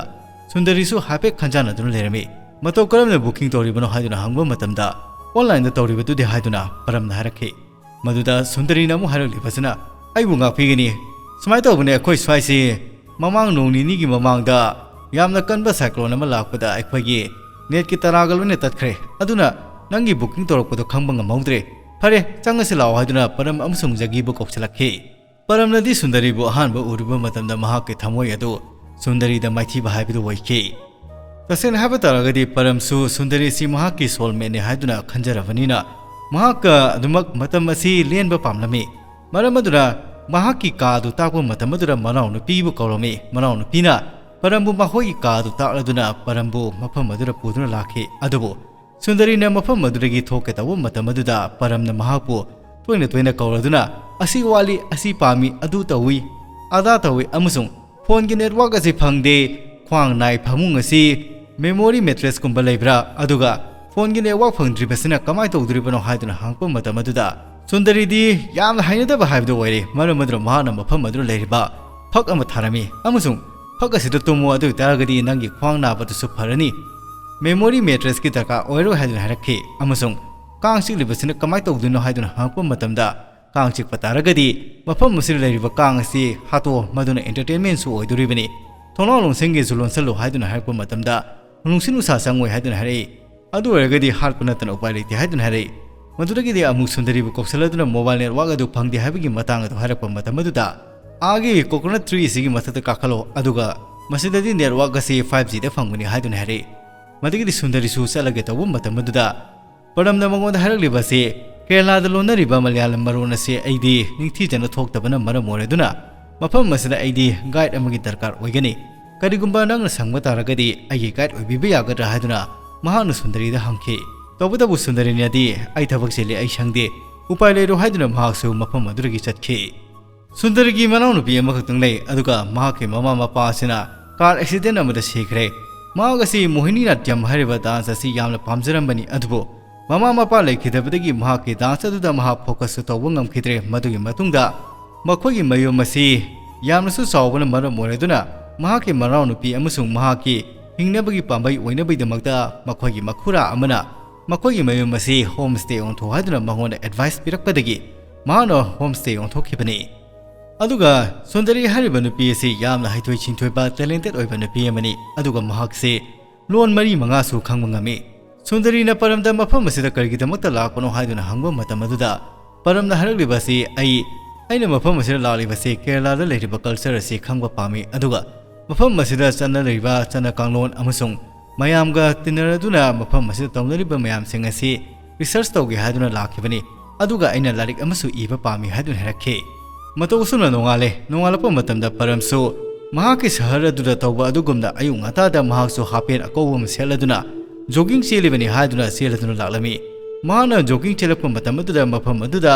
ꯁꯨꯟꯗꯔꯤꯁꯨ ꯍꯥꯏꯐꯦꯠ ꯈꯟꯖꯥꯟꯅꯗꯨꯅ ꯂꯩꯔꯝꯃꯤ꯫ "ꯃꯇꯧ ꯀꯔꯝꯅ ꯕꯨꯀꯤꯡ ꯇꯧꯔꯤꯕꯅꯣ?" ꯍꯥꯏꯗꯨꯅ ꯍꯪꯕ ꯃꯇꯝꯗ, "ꯑꯣꯟꯂꯥꯏꯟꯗ ꯇꯧꯔꯤꯕꯗꯨꯗꯤ?" ꯍꯥꯏꯗꯨꯅ ꯄꯔꯝꯅ ꯍꯥꯏꯔꯛꯈꯤ꯫ ꯃꯗꯨꯗ ꯁꯨꯟꯗꯔꯤꯅ ꯑꯃꯨꯛ ꯍꯥꯏꯔꯛꯂꯤꯕꯁꯤꯅ, "ꯑꯩꯕꯨ ꯉꯥꯛꯄꯤꯒꯅꯤ꯫ ꯁꯨꯃꯥꯏꯅ ꯇꯧꯕꯅꯦ, ꯑꯩꯈꯣꯏ ꯁ꯭ꯋꯥꯏꯁꯤ ꯃꯃꯥꯡ ꯅꯣꯡ ꯅꯤꯅꯤꯒꯤ ꯃꯃꯥꯡꯗ ꯌꯥꯝꯅ ꯀꯟꯕ ꯁꯥꯏꯀ꯭ꯂꯣꯟ ꯑꯃ ꯂꯥꯛꯄꯗ ꯑꯩꯈꯣꯏꯒꯤ ꯅꯦꯠꯀꯤ ꯇꯔꯥꯒ ꯂꯣꯏꯅ ꯇꯠꯈ꯭ꯔꯦ꯫ ꯑꯗꯨꯅ ꯅꯪꯒꯤ ꯕꯨꯀꯤꯡ ꯇꯧꯔꯛꯄꯗꯣ ꯈꯪꯕ ꯉꯝꯍꯧꯗ꯭ꯔꯦ꯫ ꯐꯔꯦ, ꯆꯪꯉꯁꯤ ꯂꯥꯛꯑꯣ" ꯍꯥꯏꯗꯨꯅ ꯄꯔꯝ ꯑꯃꯁꯨꯡ ꯖꯒꯤꯕꯨ ꯀꯧꯁꯤꯜꯂꯛꯈꯤ꯫ ꯄꯔꯝꯅꯗꯤ ꯁꯨꯟꯗꯔꯤꯕꯨ ꯑꯍꯥꯟꯕ ꯎꯔꯨꯕ ꯃꯇꯝꯗ ꯃꯍꯥꯛꯀꯤ ꯊꯃꯣꯏ ꯑꯗꯨ ꯁꯨꯟꯗꯔꯤꯗ ꯃꯥꯏꯊꯤꯕ ꯍꯥꯏꯕꯗꯨ ꯑꯣꯏꯈꯤ꯫ ꯇꯁꯦꯡꯅ ꯍꯥꯏꯕ ꯇꯥꯔꯒꯗꯤ ꯄꯔꯝꯁꯨ ꯁꯨꯟꯗꯔꯤ ꯑꯁꯤ ꯃꯍꯥꯛꯀꯤ ꯁꯣꯜꯃꯦꯠꯅꯤ ꯍꯥꯏꯗꯨꯅ ꯈꯟꯖꯔꯕꯅꯤꯅ ꯃꯍꯥꯛꯀ ꯑꯗꯨꯃꯛ ꯃꯇꯝ ꯑꯁꯤ ꯂꯦꯟꯕ ꯄꯥꯝꯂꯝꯃꯤ꯫ ꯃꯔꯝ ꯑꯗꯨꯅ ꯃꯍꯥꯛꯀꯤ ꯀꯥ ꯑꯗꯨ ꯇꯥꯛꯄ ꯃꯇꯝ ꯑꯗꯨꯗ ꯃꯅꯥꯎꯅꯨꯄꯤꯕꯨ ꯀꯧꯔꯝꯃꯤ꯫ ꯃꯅꯥꯎꯅꯨꯄꯤꯅ ꯄꯔꯝꯕꯨ ꯃꯈꯣꯏꯒꯤ ꯀꯥ ꯑꯗꯨ ꯇꯥꯛꯂꯗꯨꯅ ꯄꯔꯝꯕꯨ ꯃꯐꯝ ꯑꯗꯨꯗ ꯄꯨꯗꯨꯅ ꯂꯥꯛꯈꯤ꯫ ꯑꯗꯨꯕꯨ ꯁꯨꯟꯗꯔꯤꯅ ꯃꯐꯝ ꯑꯗꯨꯗꯒꯤ ꯊꯣꯛꯀꯦ ꯇꯧꯕ ꯃꯇꯝ ꯑꯗꯨꯗ ꯄꯔꯝꯅ ꯃꯍꯥꯛꯄꯨ ꯇꯣꯏꯅ ꯇꯣꯏꯅ ꯀꯧꯔꯗꯨꯅ, "ꯑꯁꯤ ꯋꯥꯠꯂꯤ, ꯑꯁꯤ ꯄꯥꯝꯃꯤ, ꯑꯗꯨ ꯇꯧꯏ, ꯑꯗꯥ ꯇꯧꯏ, ꯑꯃꯁꯨꯡ ꯐꯣꯟꯒꯤ ꯅꯦꯠꯋꯥꯔꯛ ꯑꯁꯤ ꯐꯪꯗꯦ, ꯈ꯭ꯋꯥꯡ ꯅꯥꯏ ꯐꯃꯨꯡ ꯑꯁꯤ memory mattressꯀꯨꯝꯕ ꯂꯩꯕ꯭ꯔꯥ? ꯑꯗꯨꯒ phoneꯒꯤ network ꯐꯪꯗ꯭ꯔꯤꯕꯁꯤꯅ ꯀꯃꯥꯏꯅ ꯇꯧꯗꯣꯔꯤꯕꯅꯣ ꯍꯥꯏꯗꯨꯅ ꯍꯪꯉꯛꯄ ꯃꯇꯝ ꯑꯗꯨꯗ ꯁꯨꯟꯗꯔꯤꯗꯤ ꯌꯥꯝꯅ ꯍꯩꯅꯗꯕ ꯍꯥꯏꯕꯗꯨ ꯑꯣꯏꯔꯦ꯫ ꯃꯔꯝ ꯑꯗꯨꯅ ꯃꯍꯥꯛꯅ ꯃꯐꯝ ꯑꯗꯨꯗ ꯂꯩꯔꯤꯕ ꯐꯛ ꯑꯃ ꯊꯥꯔꯝꯃꯤ ꯑꯃꯁꯨꯡ "ꯐꯛ ꯑꯁꯤꯗ ꯇꯨꯝꯃꯨ, ꯑꯗꯨ ꯑꯣꯏꯇꯥꯔꯒꯗꯤ ꯅꯪꯒꯤ ꯈ꯭ꯋꯥꯡ ꯅꯥꯕꯗꯨꯁꯨ ꯐꯔꯅꯤ꯫ Memory mattressꯀꯤ ꯗꯔꯀꯥꯔ ꯑꯣꯏꯔꯣꯏ" ꯍꯥꯏꯗꯨꯅ ꯍꯥꯏꯔꯛꯈꯤ꯫ ꯑꯃꯁꯨꯡ "ꯀꯥꯡ ꯆꯤꯛꯂꯤꯕꯁꯤꯅ ꯀꯃꯥꯏꯅ ꯇꯧꯗꯣꯏꯅꯣ?" ꯍꯥꯏꯗꯨꯅ ꯍꯪꯉꯛꯄ ꯃꯇꯝꯗ, "ꯀꯥꯡ ꯆꯤꯛꯄ ꯇꯥꯔꯒꯗꯤ ꯃꯐꯝ ꯑꯁꯤꯗ ꯂꯩꯔꯤꯕ ꯀꯥꯡ ꯑꯁꯤ ꯍꯥꯠꯇꯣꯛꯑꯣ, ꯃꯗꯨꯅ entertainmentꯁꯨ ꯑꯣꯏꯗꯣꯔꯤꯕꯅꯤ꯫ ꯊꯣꯡꯅꯥꯎ ꯂꯣꯟꯁꯤꯡꯒꯤꯁꯨ ꯂꯣꯟꯁꯤꯜꯂꯨ" ꯍꯥꯏꯗꯨꯅ ꯍꯥꯏꯔꯛꯄ ꯃꯇꯝꯗ, "ꯅꯨꯡꯁꯤꯠ ꯅꯨꯡꯁꯥ ꯆꯪꯉꯣꯏ" ꯍꯥꯏꯗꯨꯅ ꯍꯥꯏꯔꯛꯏ꯫ "ꯑꯗꯨ ꯑꯣꯏꯔꯒꯗꯤ ꯍꯥꯠꯄ ꯅꯠꯇꯅ ꯎꯄꯥꯏ ꯂꯩꯇꯦ" ꯍꯥꯏꯗꯨꯅ ꯍꯥꯏꯔꯛꯏ꯫ ꯃꯗꯨꯗꯒꯤꯗꯤ ꯑꯃꯨꯛ ꯁꯨꯟꯗꯔꯤꯕꯨ ꯀꯧꯁꯜꯂꯗꯨꯅ mobile network ꯑꯗꯨ ꯐꯪꯗꯦ ꯍꯥꯏꯕꯒꯤ ꯃꯇꯥꯡ ꯑꯗꯨ ꯍꯥꯏꯔꯛꯄ ꯃꯇꯝ ꯑꯗꯨꯗ, "ꯑꯥꯒꯤ coconut tree ꯑꯁꯤꯒꯤ ꯃꯊꯛꯇ ꯀꯥꯈꯠꯂꯣ, ꯑꯗꯨꯒ ꯃꯁꯤꯗꯗꯤ network ꯑꯁꯤ five Gꯗ ꯐꯪꯕꯅꯤ" ꯍꯥꯏꯗꯨꯅ ꯍꯥꯏꯔꯛꯏ꯫ ꯃꯗꯨꯒꯤꯗꯤ ꯁꯨꯟꯗꯔꯤꯁꯨ ꯆꯠꯂꯒꯦ ꯇꯧꯕ ꯃꯇꯝ ꯑꯗꯨꯗ, ꯄꯔꯝꯅ ꯃꯉꯣꯟꯗ ꯍꯥꯏꯔꯛꯂꯤꯕ ꯑꯁꯤ, "ꯀꯦꯔꯂꯥꯗ ꯂꯣꯟꯅꯔꯤꯕ ꯃꯂꯌꯥꯂꯝ ꯃꯔꯣꯟ ꯑꯁꯤ ꯑꯩꯗꯤ ꯅꯤꯡꯊꯤꯖꯅ ꯊꯣꯛꯇꯕꯅ ꯃꯔꯝ ꯑꯣꯏꯔꯗꯨꯅ ꯃꯐꯝ ꯑꯁꯤꯗ ꯑꯩꯗꯤ guide ꯑꯃꯒꯤ ꯗꯔꯀꯥꯔ ꯑꯣꯏꯒꯅꯤ꯫ ꯀꯔꯤꯒꯨꯝꯕ ꯅꯪꯅ ꯁꯪꯕ ꯇꯥꯔꯒꯗꯤ ꯑꯩꯒꯤ guide ꯑꯣꯏꯕꯤꯕ ꯌꯥꯒꯗ꯭ꯔꯥ?" ꯍꯥꯏꯗꯨꯅ ꯃꯍꯥꯛꯅ ꯁꯨꯟꯗꯔꯤꯗ ꯍꯪꯈꯤ꯫ ꯇꯧꯕꯇꯕꯨ ꯁꯨꯟꯗꯔꯤꯅꯗꯤ, "ꯑꯩ ꯊꯕꯛ ꯆꯤꯜꯂꯤ, ꯑꯩ ꯁꯪꯗꯦ, ꯎꯄꯥꯏ ꯂꯩꯔꯣ" ꯍꯥꯏꯗꯨꯅ ꯃꯍꯥꯛꯁꯨ ꯃꯐꯝ ꯑꯗꯨꯗꯒꯤ ꯆꯠꯈꯤ꯫ ꯁꯨꯟꯗꯔꯤꯒꯤ ꯃꯅꯥꯎꯅꯨꯄꯤ ꯑꯃꯈꯛꯇꯪ ꯂꯩ, ꯑꯗꯨꯒ ꯃꯍꯥꯛꯀꯤ ꯃꯃꯥ ꯃꯄꯥ ꯑꯁꯤꯅ car accident ꯑꯃꯗ ꯁꯤꯈ꯭ꯔꯦ꯫ ꯃꯍꯥꯛ ꯑꯁꯤ ꯃꯣꯍꯤꯅꯤ ꯅꯥꯇ꯭ꯌꯝ ꯍꯥꯏꯔꯤꯕ dance ꯑꯁꯤ ꯌꯥꯝꯅ ꯄꯥꯝꯖꯔꯝꯕꯅꯤ, ꯑꯗꯨꯕꯨ ꯃꯃꯥ ꯃꯄꯥ ꯂꯩꯈꯤꯗꯕꯗꯒꯤ ꯃꯍꯥꯛꯀꯤ dance ꯑꯗꯨꯗ ꯃꯍꯥꯛ focusꯁꯨ ꯇꯧꯕ ꯉꯝꯈꯤꯗ꯭ꯔꯦ꯫ ꯃꯗꯨꯒꯤ ꯃꯇꯨꯡꯗ ꯃꯈꯣꯏꯒꯤ ꯃꯌꯨꯝ ꯑꯁꯤ ꯌꯥꯝꯅꯁꯨ ꯆꯥꯎꯕꯅ ꯃꯔꯝ ꯑꯣꯏꯔꯗꯨꯅ ꯃꯍꯥꯛꯀꯤ ꯃꯅꯥꯎꯅꯨꯄꯤ ꯑꯃꯁꯨꯡ ꯃꯍꯥꯛꯀꯤ ꯍꯤꯡꯅꯕꯒꯤ ꯄꯥꯝꯕꯩ ꯑꯣꯏꯅꯕꯒꯤꯗꯃꯛꯇ ꯃꯈꯣꯏꯒꯤ ꯃꯈꯨꯔꯥ ꯑꯃꯅ ꯃꯈꯣꯏꯒꯤ ꯃꯌꯨꯝ ꯑꯁꯤ home stay ꯑꯣꯟꯊꯣꯛ ꯍꯥꯏꯗꯨꯅ ꯃꯉꯣꯟꯗ advice ꯄꯤꯔꯛꯄꯗꯒꯤ ꯃꯍꯥꯛꯅ home stay ꯑꯣꯟꯊꯣꯛꯈꯤꯕꯅꯤ꯫ ꯑꯗꯨꯒ ꯁꯨꯟꯗꯔꯤ ꯍꯥꯏꯔꯤꯕ ꯅꯨꯄꯤ ꯑꯁꯤ ꯌꯥꯝꯅ ꯍꯩꯊꯣꯏ ꯁꯤꯡꯊꯣꯏꯕ, talented ꯑꯣꯏꯕ ꯅꯨꯄꯤ ꯑꯃꯅꯤ, ꯑꯗꯨꯒ ꯃꯍꯥꯛꯁꯤ ꯂꯣꯟ ꯃꯔꯤ ꯃꯉꯥꯁꯨ ꯈꯪꯕ ꯉꯝꯃꯤ꯫ ꯁꯨꯟꯗꯔꯤꯅ ꯄꯔꯝꯗ ꯃꯐꯝ ꯑꯁꯤꯗ ꯀꯔꯤꯒꯤꯗꯃꯛꯇ ꯂꯥꯛꯄꯅꯣ ꯍꯥꯏꯗꯨꯅ ꯍꯪꯕ ꯃꯇꯝ ꯑꯗꯨꯗ, ꯄꯔꯝꯅ ꯍꯥꯏꯔꯛꯂꯤꯕ ꯑꯁꯤ, "ꯑꯩ, ꯑꯩꯅ ꯃꯐꯝ ꯑꯁꯤꯗ ꯂꯥꯛꯂꯤꯕꯁꯤ ꯀꯦꯔꯂꯥꯗ ꯂꯩꯔꯤꯕ culture ꯑꯁꯤ ꯈꯪꯕ ꯄꯥꯝꯃꯤ, ꯑꯗꯨꯒ ꯃꯐꯝ ꯑꯁꯤꯗ ꯆꯠꯅꯔꯤꯕ ꯆꯠꯅ ꯀꯥꯡꯂꯣꯟ ꯑꯃꯁꯨꯡ ꯃꯌꯥꯝꯒ ꯇꯤꯟꯅꯔꯗꯨꯅ ꯃꯐꯝ ꯑꯁꯤꯗ ꯇꯧꯅꯔꯤꯕ ꯃꯌꯥꯝꯁꯤꯡ ꯑꯁꯤ research ꯇꯧꯒꯦ ꯍꯥꯏꯗꯨꯅ ꯂꯥꯛꯈꯤꯕꯅꯤ, ꯑꯗꯨꯒ ꯑꯩꯅ ꯂꯥꯏꯔꯤꯛ ꯑꯃꯁꯨ ꯏꯕ ꯄꯥꯝꯃꯤ" ꯍꯥꯏꯗꯨꯅ ꯍꯥꯏꯔꯛꯈꯤ꯫ ꯃꯇꯧ ꯑꯁꯨꯝꯅ ꯅꯣꯡꯉꯥꯜꯂꯦ꯫ ꯅꯣꯡꯉꯥꯜꯂꯛꯄ ꯃꯇꯝꯗ ꯄꯔꯝꯁꯨ ꯃꯍꯥꯛꯀꯤ ꯁꯍꯔ ꯑꯗꯨꯗ ꯇꯧꯕ ꯑꯗꯨꯒꯨꯝꯅ ꯑꯌꯨꯛ ꯉꯟꯇꯥꯗ ꯃꯍꯥꯛꯁꯨ ꯍꯥꯄꯦꯟ ꯑꯀꯧꯕ ꯑꯃ ꯁꯦꯠꯂꯗꯨꯅ jogging ꯆꯦꯜꯂꯤꯕꯅꯤ ꯍꯥꯏꯗꯨꯅ ꯆꯦꯜꯂꯗꯨꯅ ꯂꯥꯛꯂꯝꯃꯤ꯫ ꯃꯍꯥꯛꯅ jogging ꯆꯦꯜꯂꯛꯄ ꯃꯇꯝ ꯑꯗꯨꯗ ꯃꯐꯝ ꯑꯗꯨꯗ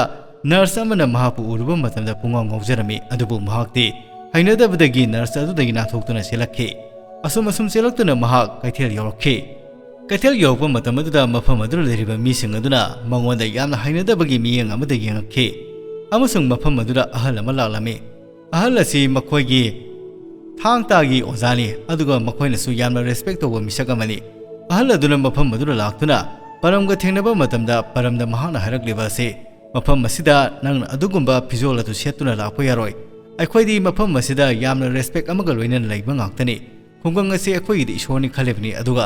nurse ꯑꯃꯅ ꯃꯍꯥꯛꯄꯨ ꯎꯔꯨꯕ ꯃꯇꯝꯗ ꯄꯨꯡꯉꯥꯎ ꯉꯥꯎꯖꯔꯝꯃꯤ, ꯑꯗꯨꯕꯨ ꯃꯍꯥꯛꯇꯤ ꯍꯩꯅꯗꯕꯗꯒꯤ nurse ꯑꯗꯨꯗꯒꯤ ꯅꯥꯟꯊꯣꯛꯇꯨꯅ ꯆꯦꯜꯂꯛꯈꯤ꯫ ꯑꯁꯨꯝ ꯑꯁꯨꯝ ꯆꯦꯜꯂꯛꯇꯨꯅ ꯃꯍꯥꯛ ꯀꯩꯊꯦꯜ ꯌꯧꯔꯛꯈꯤ꯫ ꯀꯩꯊꯦꯜ ꯌꯧꯔꯛꯄ ꯃꯇꯝ ꯑꯗꯨꯗ ꯃꯐꯝ ꯑꯗꯨꯗ ꯂꯩꯔꯤꯕ ꯃꯤꯁꯤꯡ ꯑꯗꯨꯅ ꯃꯉꯣꯟꯗ ꯌꯥꯝꯅ ꯍꯩꯅꯗꯕꯒꯤ ꯃꯤꯠꯌꯦꯡ ꯑꯃꯗ ꯌꯦꯡꯉꯛꯈꯤ꯫ ꯑꯃꯁꯨꯡ ꯃꯐꯝ ꯑꯗꯨꯗ ꯑꯍꯜ ꯑꯃ ꯂꯥꯛꯂꯝꯃꯤ꯫ ꯑꯍꯜ ꯑꯁꯤ ꯃꯈꯣꯏꯒꯤ ꯊꯥꯡ ꯇꯥꯒꯤ ꯑꯣꯖꯥꯅꯤ, ꯑꯗꯨꯒ ꯃꯈꯣꯏꯅꯁꯨ ꯌꯥꯝꯅ respect ꯇꯧꯕ ꯃꯤꯁꯛ ꯑꯃꯅꯤ꯫ ꯑꯍꯜ ꯑꯗꯨꯅ ꯃꯐꯝ ꯑꯗꯨꯗ ꯂꯥꯛꯇꯨꯅ ꯄꯔꯝꯒ ꯊꯦꯡꯅꯕ ꯃꯇꯝꯗ ꯄꯔꯝꯗ ꯃꯍꯥꯛꯅ ꯍꯥꯏꯔꯛꯂꯤꯕ ꯑꯁꯤ, "ꯃꯐꯝ ꯑꯁꯤꯗ ꯅꯪꯅ ꯑꯗꯨꯒꯨꯝꯕ ꯐꯤꯖꯣꯜ ꯑꯗꯨ ꯁꯦꯠꯇꯨꯅ ꯂꯥꯛꯄ ꯌꯥꯔꯣꯏ꯫ ꯑꯩꯈꯣꯏꯗꯤ ꯃꯐꯝ ꯑꯁꯤꯗ ꯌꯥꯝꯅ respect ꯑꯃꯒ ꯂꯣꯏꯅꯅ ꯂꯩꯕ ꯉꯥꯛꯇꯅꯤ꯫ ꯈꯨꯡꯒꯪ ꯑꯁꯤ ꯑꯩꯈꯣꯏꯒꯤꯗꯤ ꯏꯁꯣꯔꯅꯤ ꯈꯜꯂꯤꯕꯅꯤ, ꯑꯗꯨꯒ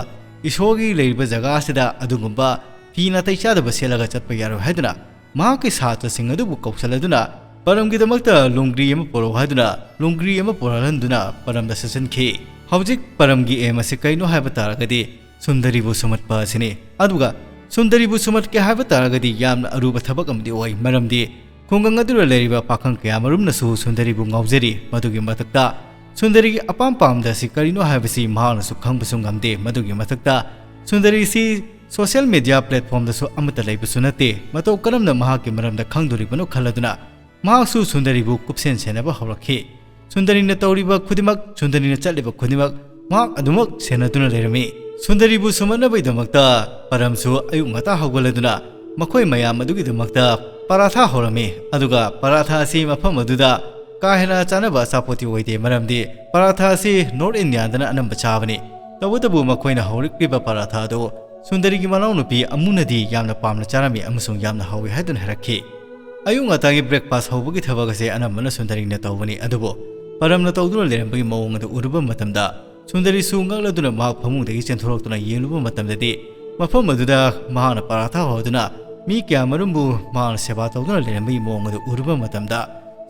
ꯏꯁꯣꯔꯒꯤ ꯂꯩꯔꯤꯕ ꯖꯒꯥ ꯑꯁꯤꯗ ꯑꯗꯨꯒꯨꯝꯕ ꯐꯤ ꯅꯥꯇꯩ ꯆꯥꯗꯕ ꯁꯦꯠꯂꯒ ꯆꯠꯄ ꯌꯥꯔꯣꯏ" ꯍꯥꯏꯗꯨꯅ ꯃꯍꯥꯛꯀꯤ ꯁꯥꯇ꯭ꯔꯁꯤꯡ ꯑꯗꯨꯕꯨ ꯀꯧꯁꯜꯂꯗꯨꯅ ꯄꯔꯝꯒꯤꯗꯃꯛꯇ ꯂꯣꯡꯒ꯭ꯔꯤ ꯑꯃ ꯄꯨꯔꯛꯎ ꯍꯥꯏꯗꯨꯅ ꯂꯣꯡꯒ꯭ꯔꯤ ꯑꯃ ꯄꯨꯔꯛꯍꯟꯗꯨꯅ ꯄꯔꯝꯗ ꯁꯠꯆꯟꯈꯤ꯫ ꯍꯧꯖꯤꯛ ꯄꯔꯝꯒꯤ aim ꯑꯁꯤ ꯀꯔꯤꯅꯣ ꯍꯥꯏꯕ ꯇꯥꯔꯒꯗꯤ ꯁꯨꯟꯗꯔꯤꯕꯨ ꯁꯨꯝꯍꯠꯄ ꯑꯁꯤꯅꯤ꯫ ꯑꯗꯨꯒ ꯁꯨꯟꯗꯔꯤꯕꯨ ꯁꯨꯝꯍꯠꯀꯦ ꯍꯥꯏꯕ ꯇꯥꯔꯒꯗꯤ ꯌꯥꯝꯅ ꯑꯔꯨꯕ ꯊꯕꯛ ꯑꯃꯗꯤ ꯑꯣꯏ, ꯃꯔꯝꯗꯤ ꯈꯨꯡꯒꯪ ꯑꯗꯨꯗ ꯂꯩꯔꯤꯕ ꯄꯥꯈꯪ ꯀꯌꯥꯃꯔꯨꯝꯅꯁꯨ ꯁꯨꯟꯗꯔꯤꯕꯨ ꯉꯥꯎꯖꯔꯤ꯫ ꯃꯗꯨꯒꯤ ꯃꯊꯛꯇ ꯁꯨꯟꯗꯔꯤꯒꯤ ꯑꯄꯥꯝ ꯄꯥꯝꯗ ꯑꯁꯤ ꯀꯔꯤꯅꯣ ꯍꯥꯏꯕꯁꯤ ꯃꯍꯥꯛꯅꯁꯨ ꯈꯪꯕꯁꯨ ꯉꯝꯗꯦ꯫ ꯃꯗꯨꯒꯤ ꯃꯊꯛꯇ ꯁꯨꯟꯗꯔꯤꯁꯤ social media platformꯗꯁꯨ ꯑꯃꯠꯇ ꯂꯩꯕꯁꯨ ꯅꯠꯇꯦ꯫ ꯃꯇꯧ ꯀꯔꯝꯅ ꯃꯍꯥꯛꯀꯤ ꯃꯔꯝꯗ ꯈꯪꯗꯣꯔꯤꯕꯅꯣ ꯈꯜꯂꯗꯨꯅ ꯃꯍꯥꯛꯁꯨ ꯁꯨꯟꯗꯔꯤꯕꯨ ꯀꯨꯞꯁꯦꯟ ꯁꯦꯟꯅꯕ ꯍꯧꯔꯛꯈꯤ꯫ ꯁꯨꯟꯗꯔꯤꯅ ꯇꯧꯔꯤꯕ ꯈꯨꯗꯤꯡꯃꯛ, ꯁꯨꯟꯗꯔꯤꯅ ꯆꯠꯂꯤꯕ ꯈꯨꯗꯤꯡꯃꯛ ꯃꯍꯥꯛ ꯑꯗꯨꯃꯛ ꯁꯦꯟꯅꯗꯨꯅ ꯂꯩꯔꯝꯃꯤ꯫ ꯁꯨꯟꯗꯔꯤꯕꯨ ꯁꯨꯝꯍꯠꯅꯕꯒꯤꯗꯃꯛꯇ ꯄꯔꯝꯁꯨ ꯑꯌꯨꯛ ꯉꯟꯇꯥ ꯍꯧꯒꯠꯂꯗꯨꯅ ꯃꯈꯣꯏ ꯃꯌꯥꯝ ꯑꯗꯨꯒꯤꯗꯃꯛꯇ ꯄꯔꯥꯊꯥ ꯍꯧꯔꯝꯃꯤ꯫ ꯑꯗꯨꯒ ꯄꯔꯥꯊꯥ ꯑꯁꯤ ꯃꯐꯝ ꯑꯗꯨꯗ ꯀꯥ ꯍꯦꯟꯅ ꯆꯥꯅꯕ ꯑꯆꯥꯄꯣꯠꯇꯤ ꯑꯣꯏꯗꯦ, ꯃꯔꯝꯗꯤ ꯄꯔꯥꯊꯥ ꯑꯁꯤ North Indiaꯗꯅ ꯑꯅꯝꯕ ꯆꯥꯕꯅꯤ꯫ ꯇꯧꯕꯇꯕꯨ ꯃꯈꯣꯏꯅ ꯍꯧꯔꯛꯂꯤꯕ ꯄꯔꯥꯊꯥ ꯑꯗꯨ ꯁꯨꯟꯗꯔꯤꯒꯤ ꯃꯅꯥꯎꯅꯨꯄꯤ ꯑꯃꯨꯅꯗꯤ ꯌꯥꯝꯅ ꯄꯥꯝꯅ ꯆꯥꯔꯝꯃꯤ ꯑꯃꯁꯨꯡ ꯌꯥꯝꯅ ꯍꯥꯎꯏ ꯍꯥꯏꯗꯨꯅ ꯍꯥꯏꯔꯛꯈꯤ꯫ ꯑꯌꯨꯛ ꯉꯟꯇꯥꯒꯤ breakfast ꯍꯧꯕꯒꯤ ꯊꯕꯛ ꯑꯁꯦ ꯑꯅꯝꯕꯅ ꯁꯨꯟꯗꯔꯤꯅ ꯇꯧꯕꯅꯤ, ꯑꯗꯨꯕꯨ ꯄꯔꯝꯅ ꯇꯧꯗꯨꯅ ꯂꯩꯔꯝꯕꯒꯤ ꯃꯑꯣꯡ ꯑꯗꯨ ꯎꯔꯨꯕ ꯃꯇꯝꯗ ꯁꯨꯟꯗꯔꯤꯁꯨ ꯉꯛꯂꯗꯨꯅ ꯃꯍꯥꯛ ꯐꯃꯨꯡꯗꯒꯤ ꯆꯦꯟꯊꯣꯔꯛꯇꯨꯅ ꯌꯦꯡꯂꯨꯕ ꯃꯇꯝꯗꯗꯤ ꯃꯐꯝ ꯑꯗꯨꯗ ꯃꯍꯥꯛꯅ ꯄꯔꯥꯊꯥ ꯍꯧꯗꯨꯅ ꯃꯤ ꯀꯌꯥꯃꯔꯨꯝꯕꯨ ꯃꯍꯥꯛꯅ ꯁꯦꯕꯥ ꯇꯧꯗꯨꯅ ꯂꯩꯔꯝꯕꯒꯤ ꯃꯑꯣꯡ ꯑꯗꯨ ꯎꯔꯨꯕ ꯃꯇꯝꯗ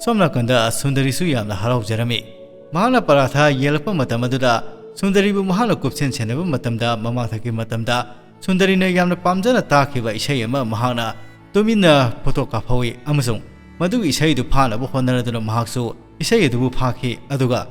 ꯁꯣꯝ ꯅꯥꯀꯟꯗ ꯁꯨꯟꯗꯔꯤꯁꯨ ꯌꯥꯝꯅ ꯍꯔꯥꯎꯖꯔꯝꯃꯤ꯫ ꯃꯍꯥꯛꯅ ꯄꯔꯥꯊꯥ ꯌꯦꯜꯂꯛꯄ ꯃꯇꯝ ꯑꯗꯨꯗ ꯁꯨꯟꯗꯔꯤꯕꯨ ꯃꯍꯥꯛꯅ ꯀꯨꯞꯁꯦꯟ ꯁꯦꯟꯅꯕ ꯃꯇꯝꯗ ꯃꯃꯥꯡꯊꯛꯀꯤ ꯃꯇꯝꯗ ꯁꯨꯟꯗꯔꯤꯅ ꯌꯥꯝꯅ ꯄꯥꯝꯖꯅ ꯇꯥꯈꯤꯕ ꯏꯁꯩ ꯑꯃ ꯃꯍꯥꯛꯅ ꯇꯨꯃꯤꯟꯅ photo ꯀꯥꯞꯍꯧꯏ ꯑꯃꯁꯨꯡ ꯃꯗꯨꯒꯤ ꯏꯁꯩꯗꯨ ꯐꯥꯅꯕ ꯍꯣꯠꯅꯔꯗꯨꯅ ꯃꯍꯥꯛꯁꯨ ꯏꯁꯩ ꯑꯗꯨꯕꯨ ꯐꯥꯈꯤ꯫ ꯑꯗꯨꯒ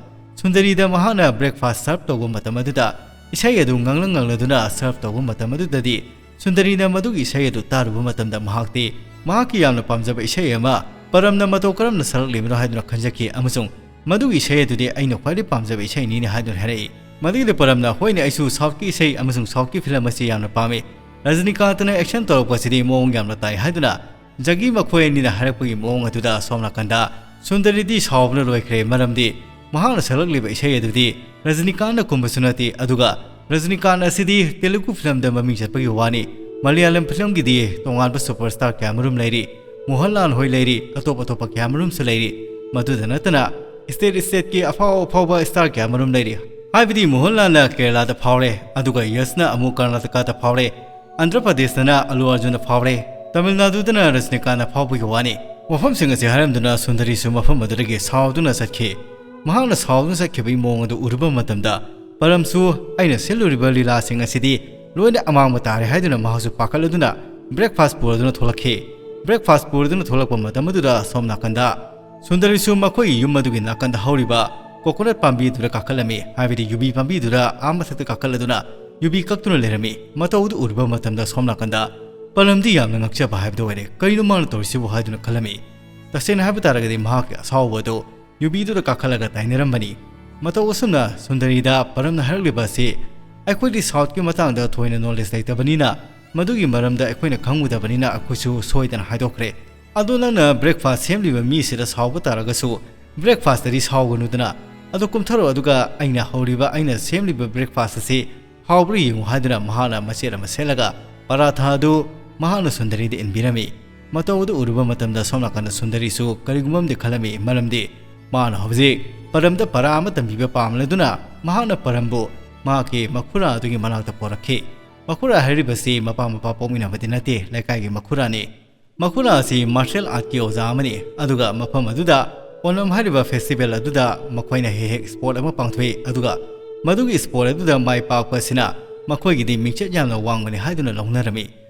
ꯁꯨꯟꯗꯔꯤꯗ ꯃꯍꯥꯛꯅ breakfast serve ꯇꯧꯕ ꯃꯇꯝ ꯑꯗꯨꯗ ꯏꯁꯩ ꯑꯗꯨ ꯉꯪꯂ ꯉꯪꯂꯗꯨꯅ serve ꯇꯧꯕ ꯃꯇꯝ ꯑꯗꯨꯗꯗꯤ ꯁꯨꯟꯗꯔꯤꯅ ꯃꯗꯨꯒꯤ ꯏꯁꯩ ꯑꯗꯨ ꯇꯥꯔꯨꯕ ꯃꯇꯝꯗ ꯃꯍꯥꯛꯇꯤ ꯃꯍꯥꯛꯀꯤ ꯌꯥꯝꯅ ꯄꯥꯝꯖꯕ ꯏꯁꯩ ꯑꯃ ꯄꯔꯝꯅ ꯃꯇꯧ ꯀꯔꯝꯅ ꯁꯛꯂꯛꯂꯤꯕꯅꯣ ꯍꯥꯏꯗꯨꯅ ꯈꯟꯖꯈꯤ ꯑꯃꯁꯨꯡ ꯃꯗꯨꯒꯤ ꯏꯁꯩ ꯑꯗꯨꯗꯤ ꯑꯩꯅ ꯈ꯭ꯋꯥꯏꯗꯒꯤ ꯄꯥꯝꯖꯕ ꯏꯁꯩꯅꯤꯅ ꯍꯥꯏꯗꯨꯅ ꯍꯥꯏꯔꯛꯏ꯫ ꯃꯗꯨꯒꯤꯗ ꯄꯔꯝꯅ, "ꯍꯣꯏꯅꯦ, ꯑꯩꯁꯨ ꯁꯥꯎꯠꯀꯤ ꯏꯁꯩ ꯑꯃꯁꯨꯡ ꯁꯥꯎꯠꯀꯤ ꯐꯤꯂꯝ ꯑꯁꯤ ꯌꯥꯝꯅ ꯄꯥꯝꯃꯤ꯫ ꯔꯖꯅꯤꯀꯥꯟꯇꯅ ꯑꯦꯛꯁꯟ ꯇꯧꯔꯛꯄꯁꯤꯗꯤ ꯃꯑꯣꯡ ꯌꯥꯝꯅ ꯇꯥꯏ" ꯍꯥꯏꯗꯨꯅ ꯖꯒꯤ ꯃꯈꯣꯏ ꯑꯅꯤꯅ ꯍꯥꯏꯔꯛꯄꯒꯤ ꯃꯑꯣꯡ ꯑꯗꯨꯗ ꯁꯣꯝ ꯅꯥꯀꯟꯗ ꯁꯨꯟꯗꯔꯤꯗꯤ ꯁꯥꯎꯕꯅ ꯂꯣꯏꯈ꯭ꯔꯦ꯫ ꯃꯔꯝꯗꯤ ꯃꯍꯥꯛꯅ ꯁꯛꯂꯛꯂꯤꯕ ꯏꯁꯩ ꯑꯗꯨꯗꯤ ꯔꯖꯅꯤꯀꯥꯟꯅ ꯀꯨꯝꯕꯁꯨ ꯅꯠꯇꯦ, ꯑꯗꯨꯒ ꯔꯖꯅꯤꯀꯥꯟ ꯑꯁꯤꯗꯤ ꯇꯦꯂꯨꯒꯨ ꯐꯤꯂꯝꯗ ꯃꯃꯤꯡ ꯆꯠꯄꯒꯤ ꯋꯥꯅꯤ, ꯃꯂꯌꯥꯂꯝ ꯐꯤꯂꯝꯒꯤꯗꯤ ꯇꯣꯉꯥꯟꯕ ꯁꯨꯄꯔꯁ꯭ꯇꯥꯔ ꯀꯌꯥꯃꯔꯨꯝ ꯂꯩꯔꯤ, ꯃꯣꯍꯟꯂꯥꯜ ꯍꯣꯏ ꯂꯩꯔꯤ, ꯑꯇꯣꯞ ꯑꯇꯣꯞꯄ ꯀꯌꯥꯃꯔꯨꯝꯁꯨ ꯂꯩꯔꯤ꯫ ꯃꯗꯨꯗ ꯅꯠꯇꯅ ꯁ꯭ꯇꯦꯠ ꯁ꯭ꯇꯦꯠꯀꯤ ꯑꯐꯥꯎ ꯑꯐꯥꯎꯕ ꯁ꯭ꯇꯥꯔ ꯀꯌꯥꯃꯔꯨꯝ ꯂꯩꯔꯤ꯫ ꯍꯥꯏꯕꯗꯤ ꯃꯣꯍꯟꯂꯥꯜꯅ ꯀꯦꯔꯂꯥꯗ ꯐꯥꯎꯔꯦ, ꯑꯗꯨꯒ ꯌꯁꯅ ꯑꯃꯨꯛ ꯀꯔꯅꯥꯇꯀꯥꯗ ꯐꯥꯎꯔꯦ, ꯑꯟꯙ꯭ꯔ ꯄ꯭ꯔꯗꯦꯁꯇꯅ ꯑꯜꯂꯨ ꯑꯔꯖꯨꯟꯅ ꯐꯥꯎꯔꯦ, ꯇꯥꯃꯤꯜ ꯅꯥꯗꯨꯗꯅ ꯔꯖꯅꯤꯀꯥꯟꯠꯅ ꯐꯥꯎꯕꯒꯤ ꯋꯥꯅꯤ꯫ ꯃꯐꯝꯁꯤꯡ ꯑꯁꯤ ꯍꯥꯏꯔꯝꯗꯨꯅ ꯁꯨꯟꯗꯔꯤꯁꯨ ꯃꯐꯝ ꯑꯗꯨꯗꯒꯤ ꯁꯥꯎꯗꯨꯅ ꯆꯠꯈꯤ꯫ ꯃꯍꯥꯛꯅ ꯁꯥꯎꯗꯨꯅ ꯆꯠꯈꯤꯕꯒꯤ ꯃꯑꯣꯡ ꯑꯗꯨ ꯎꯔꯨꯕ ꯃꯇꯝꯗ ꯄꯔꯝꯁꯨ, "ꯑꯩꯅ ꯁꯤꯜꯂꯨꯔꯤꯕ ꯂꯤꯂꯥꯁꯤꯡ ꯑꯁꯤꯗꯤ ꯂꯣꯏꯅ ꯑꯃꯥꯡꯕ ꯇꯥꯔꯦ" ꯍꯥꯏꯗꯨꯅ ꯃꯍꯥꯛꯁꯨ ꯄꯥꯈꯠꯂꯗꯨꯅ ꯕ꯭ꯔꯦꯛꯐꯥꯁ ꯄꯨꯔꯗꯨꯅ ꯊꯣꯛꯂꯛꯈꯤ꯫ ꯕ꯭ꯔꯦꯛꯐꯥꯁ ꯄꯨꯔꯗꯨꯅ ꯊꯣꯛꯂꯛꯄ ꯃꯇꯝ ꯑꯗꯨꯗ ꯁꯣꯝ ꯅꯥꯀꯟꯗ ꯁꯨꯟꯗꯔꯤꯁꯨ ꯃꯈꯣꯏꯒꯤ ꯌꯨꯝ ꯑꯗꯨꯒꯤ ꯅꯥꯀꯟꯗ ꯍꯧꯔꯤꯕ ꯀꯣꯀꯣꯅꯠ ꯄꯥꯝꯕꯤ ꯑꯗꯨꯗ ꯀꯥꯈꯠꯂꯝꯃꯤ, ꯍꯥꯏꯕꯗꯤ ꯌꯨꯕꯤ ꯄꯥꯝꯕꯤꯗꯨꯗ ꯑꯥ ꯃꯊꯛꯇ ꯀꯥꯈꯠꯂꯗꯨꯅ ꯌꯨꯕꯤ ꯀꯛꯇꯨꯅ ꯂꯩꯔꯝꯃꯤ꯫ ꯃꯇꯧ ꯑꯗꯨ ꯎꯔꯨꯕ ꯃꯇꯝꯗ ꯁꯣꯝ ꯅꯥꯀꯟꯗ ꯄꯔꯝꯗꯤ ꯌꯥꯝꯅ ꯉꯛꯆꯕ ꯍꯥꯏꯕꯗꯨ ꯑꯣꯏꯔꯦ꯫ "ꯀꯔꯤꯅꯣ ꯃꯥꯅ ꯇꯧꯔꯤꯁꯤꯕꯨ?" ꯍꯥꯏꯗꯨꯅ ꯈꯜꯂꯝꯃꯤ꯫ ꯇꯁꯦꯡꯅ ꯍꯥꯏꯕ ꯇꯥꯔꯒꯗꯤ ꯃꯍꯥꯛꯀꯤ ꯑꯁꯥꯎꯕ ꯑꯗꯨ ꯌꯨꯕꯤꯗꯨꯗ ꯀꯥꯈꯠꯂꯒ ꯇꯥꯏꯅꯔꯝꯕꯅꯤ꯫ ꯃꯇꯧ ꯑꯁꯨꯝꯅ ꯁꯨꯟꯗꯔꯤꯗ ꯄꯔꯝꯅ ꯍꯥꯏꯔꯛꯂꯤꯕ ꯑꯁꯤ, "ꯑꯩꯈꯣꯏꯗꯤ ꯁꯥꯎꯠꯀꯤ ꯃꯇꯥꯡꯗ ꯊꯣꯏꯅ ꯅꯣꯂꯦꯖ ꯂꯩꯇꯕꯅꯤꯅ ꯃꯗꯨꯒꯤ ꯃꯔꯝꯗ ꯑꯩꯈꯣꯏꯅ ꯈꯪꯉꯨꯗꯕꯅꯤꯅ ꯑꯩꯈꯣꯏꯁꯨ ꯁꯣꯏꯗꯅ ꯍꯥꯏꯗꯣꯛꯈ꯭ꯔꯦ꯫ ꯑꯗꯣ ꯅꯪꯅ ꯕ꯭ꯔꯦꯛꯐꯥꯁ ꯁꯦꯝꯂꯤꯕ ꯃꯤꯁꯤꯗ ꯁꯥꯎꯕ ꯇꯥꯔꯒꯁꯨ ꯕ꯭ꯔꯦꯛꯐꯥꯁꯇꯗꯤ ꯁꯥꯎꯒꯅꯨꯗꯅ꯫ ꯑꯗꯣ ꯀꯨꯝꯊꯔꯣ, ꯑꯗꯨꯒ ꯑꯩꯅ ꯍꯧꯔꯤꯕ, ꯑꯩꯅ ꯁꯦꯝꯂꯤꯕ ꯕ꯭ꯔꯦꯛꯐꯥꯁ ꯑꯁꯤ ꯍꯥꯎꯕ꯭ꯔꯥ ꯌꯦꯡꯉꯨ" ꯍꯥꯏꯗꯨꯅ ꯃꯍꯥꯛꯅ ꯃꯆꯦꯠ ꯑꯃ ꯁꯦꯠꯂꯒ ꯄꯔꯥꯊꯥ ꯑꯗꯨ ꯃꯍꯥꯛꯅ ꯁꯨꯟꯗꯔꯤꯗ ꯏꯟꯕꯤꯔꯝꯃꯤ꯫ ꯃꯇꯧ ꯑꯗꯨ ꯎꯔꯨꯕ ꯃꯇꯝꯗ ꯁꯣꯝ ꯅꯥꯀꯟꯗ ꯁꯨꯟꯗꯔꯤꯁꯨ ꯀꯔꯤꯒꯨꯝꯕ ꯑꯃꯗꯤ ꯈꯜꯂꯝꯃꯤ, ꯃꯔꯝꯗꯤ ꯃꯥꯅ ꯍꯧꯖꯤꯛ ꯄꯔꯝꯗ ꯄꯔꯥ ꯑꯃ ꯇꯝꯕꯤꯕ ꯄꯥꯝꯂꯗꯨꯅ ꯃꯍꯥꯛꯅ ꯄꯔꯝꯕꯨ ꯃꯍꯥꯛꯀꯤ ꯃꯈꯨꯔꯥ ꯑꯗꯨꯒꯤ ꯃꯅꯥꯛꯇ ꯄꯣꯔꯛꯈꯤ꯫ ꯃꯈꯨꯔꯥ ꯍꯥꯏꯔꯤꯕꯁꯤ ꯃꯄꯥ ꯃꯄꯥ ꯄꯣꯛꯃꯤꯟꯅꯕꯗꯤ ꯅꯠꯇꯦ, ꯂꯩꯀꯥꯏꯒꯤ ꯃꯈꯨꯔꯥꯅꯤ꯫ ꯃꯈꯨꯔꯥ ꯑꯁꯤ ꯃꯥꯔꯁꯦꯜ ꯑꯥꯔꯠꯀꯤ ꯑꯣꯖꯥ ꯑꯃꯅꯤ, ꯑꯗꯨꯒ ꯃꯐꯝ ꯑꯗꯨꯗ ꯑꯣꯅꯝ ꯍꯥꯏꯔꯤꯕ ꯐꯦꯁꯇꯤꯚꯦꯜ ꯑꯗꯨꯗ ꯃꯈꯣꯏꯅ ꯍꯦꯛ ꯍꯦꯛ ꯁ꯭ꯄꯣꯔꯠ ꯑꯃ ꯄꯥꯡꯊꯣꯛꯏ, ꯑꯗꯨꯒ ꯃꯗꯨꯒꯤ ꯁ꯭ꯄꯣꯔꯠ ꯑꯗꯨꯗ ꯃꯥꯏ ꯄꯥꯛꯄ ꯑꯁꯤꯅ ꯃꯈꯣꯏꯒꯤꯗꯤ ꯃꯤꯡꯆꯠ ꯌꯥꯝꯅ ꯋꯥꯡꯕꯅꯤ ꯍꯥꯏꯗꯨꯅ ꯂꯧꯅꯔꯝꯃꯤ꯫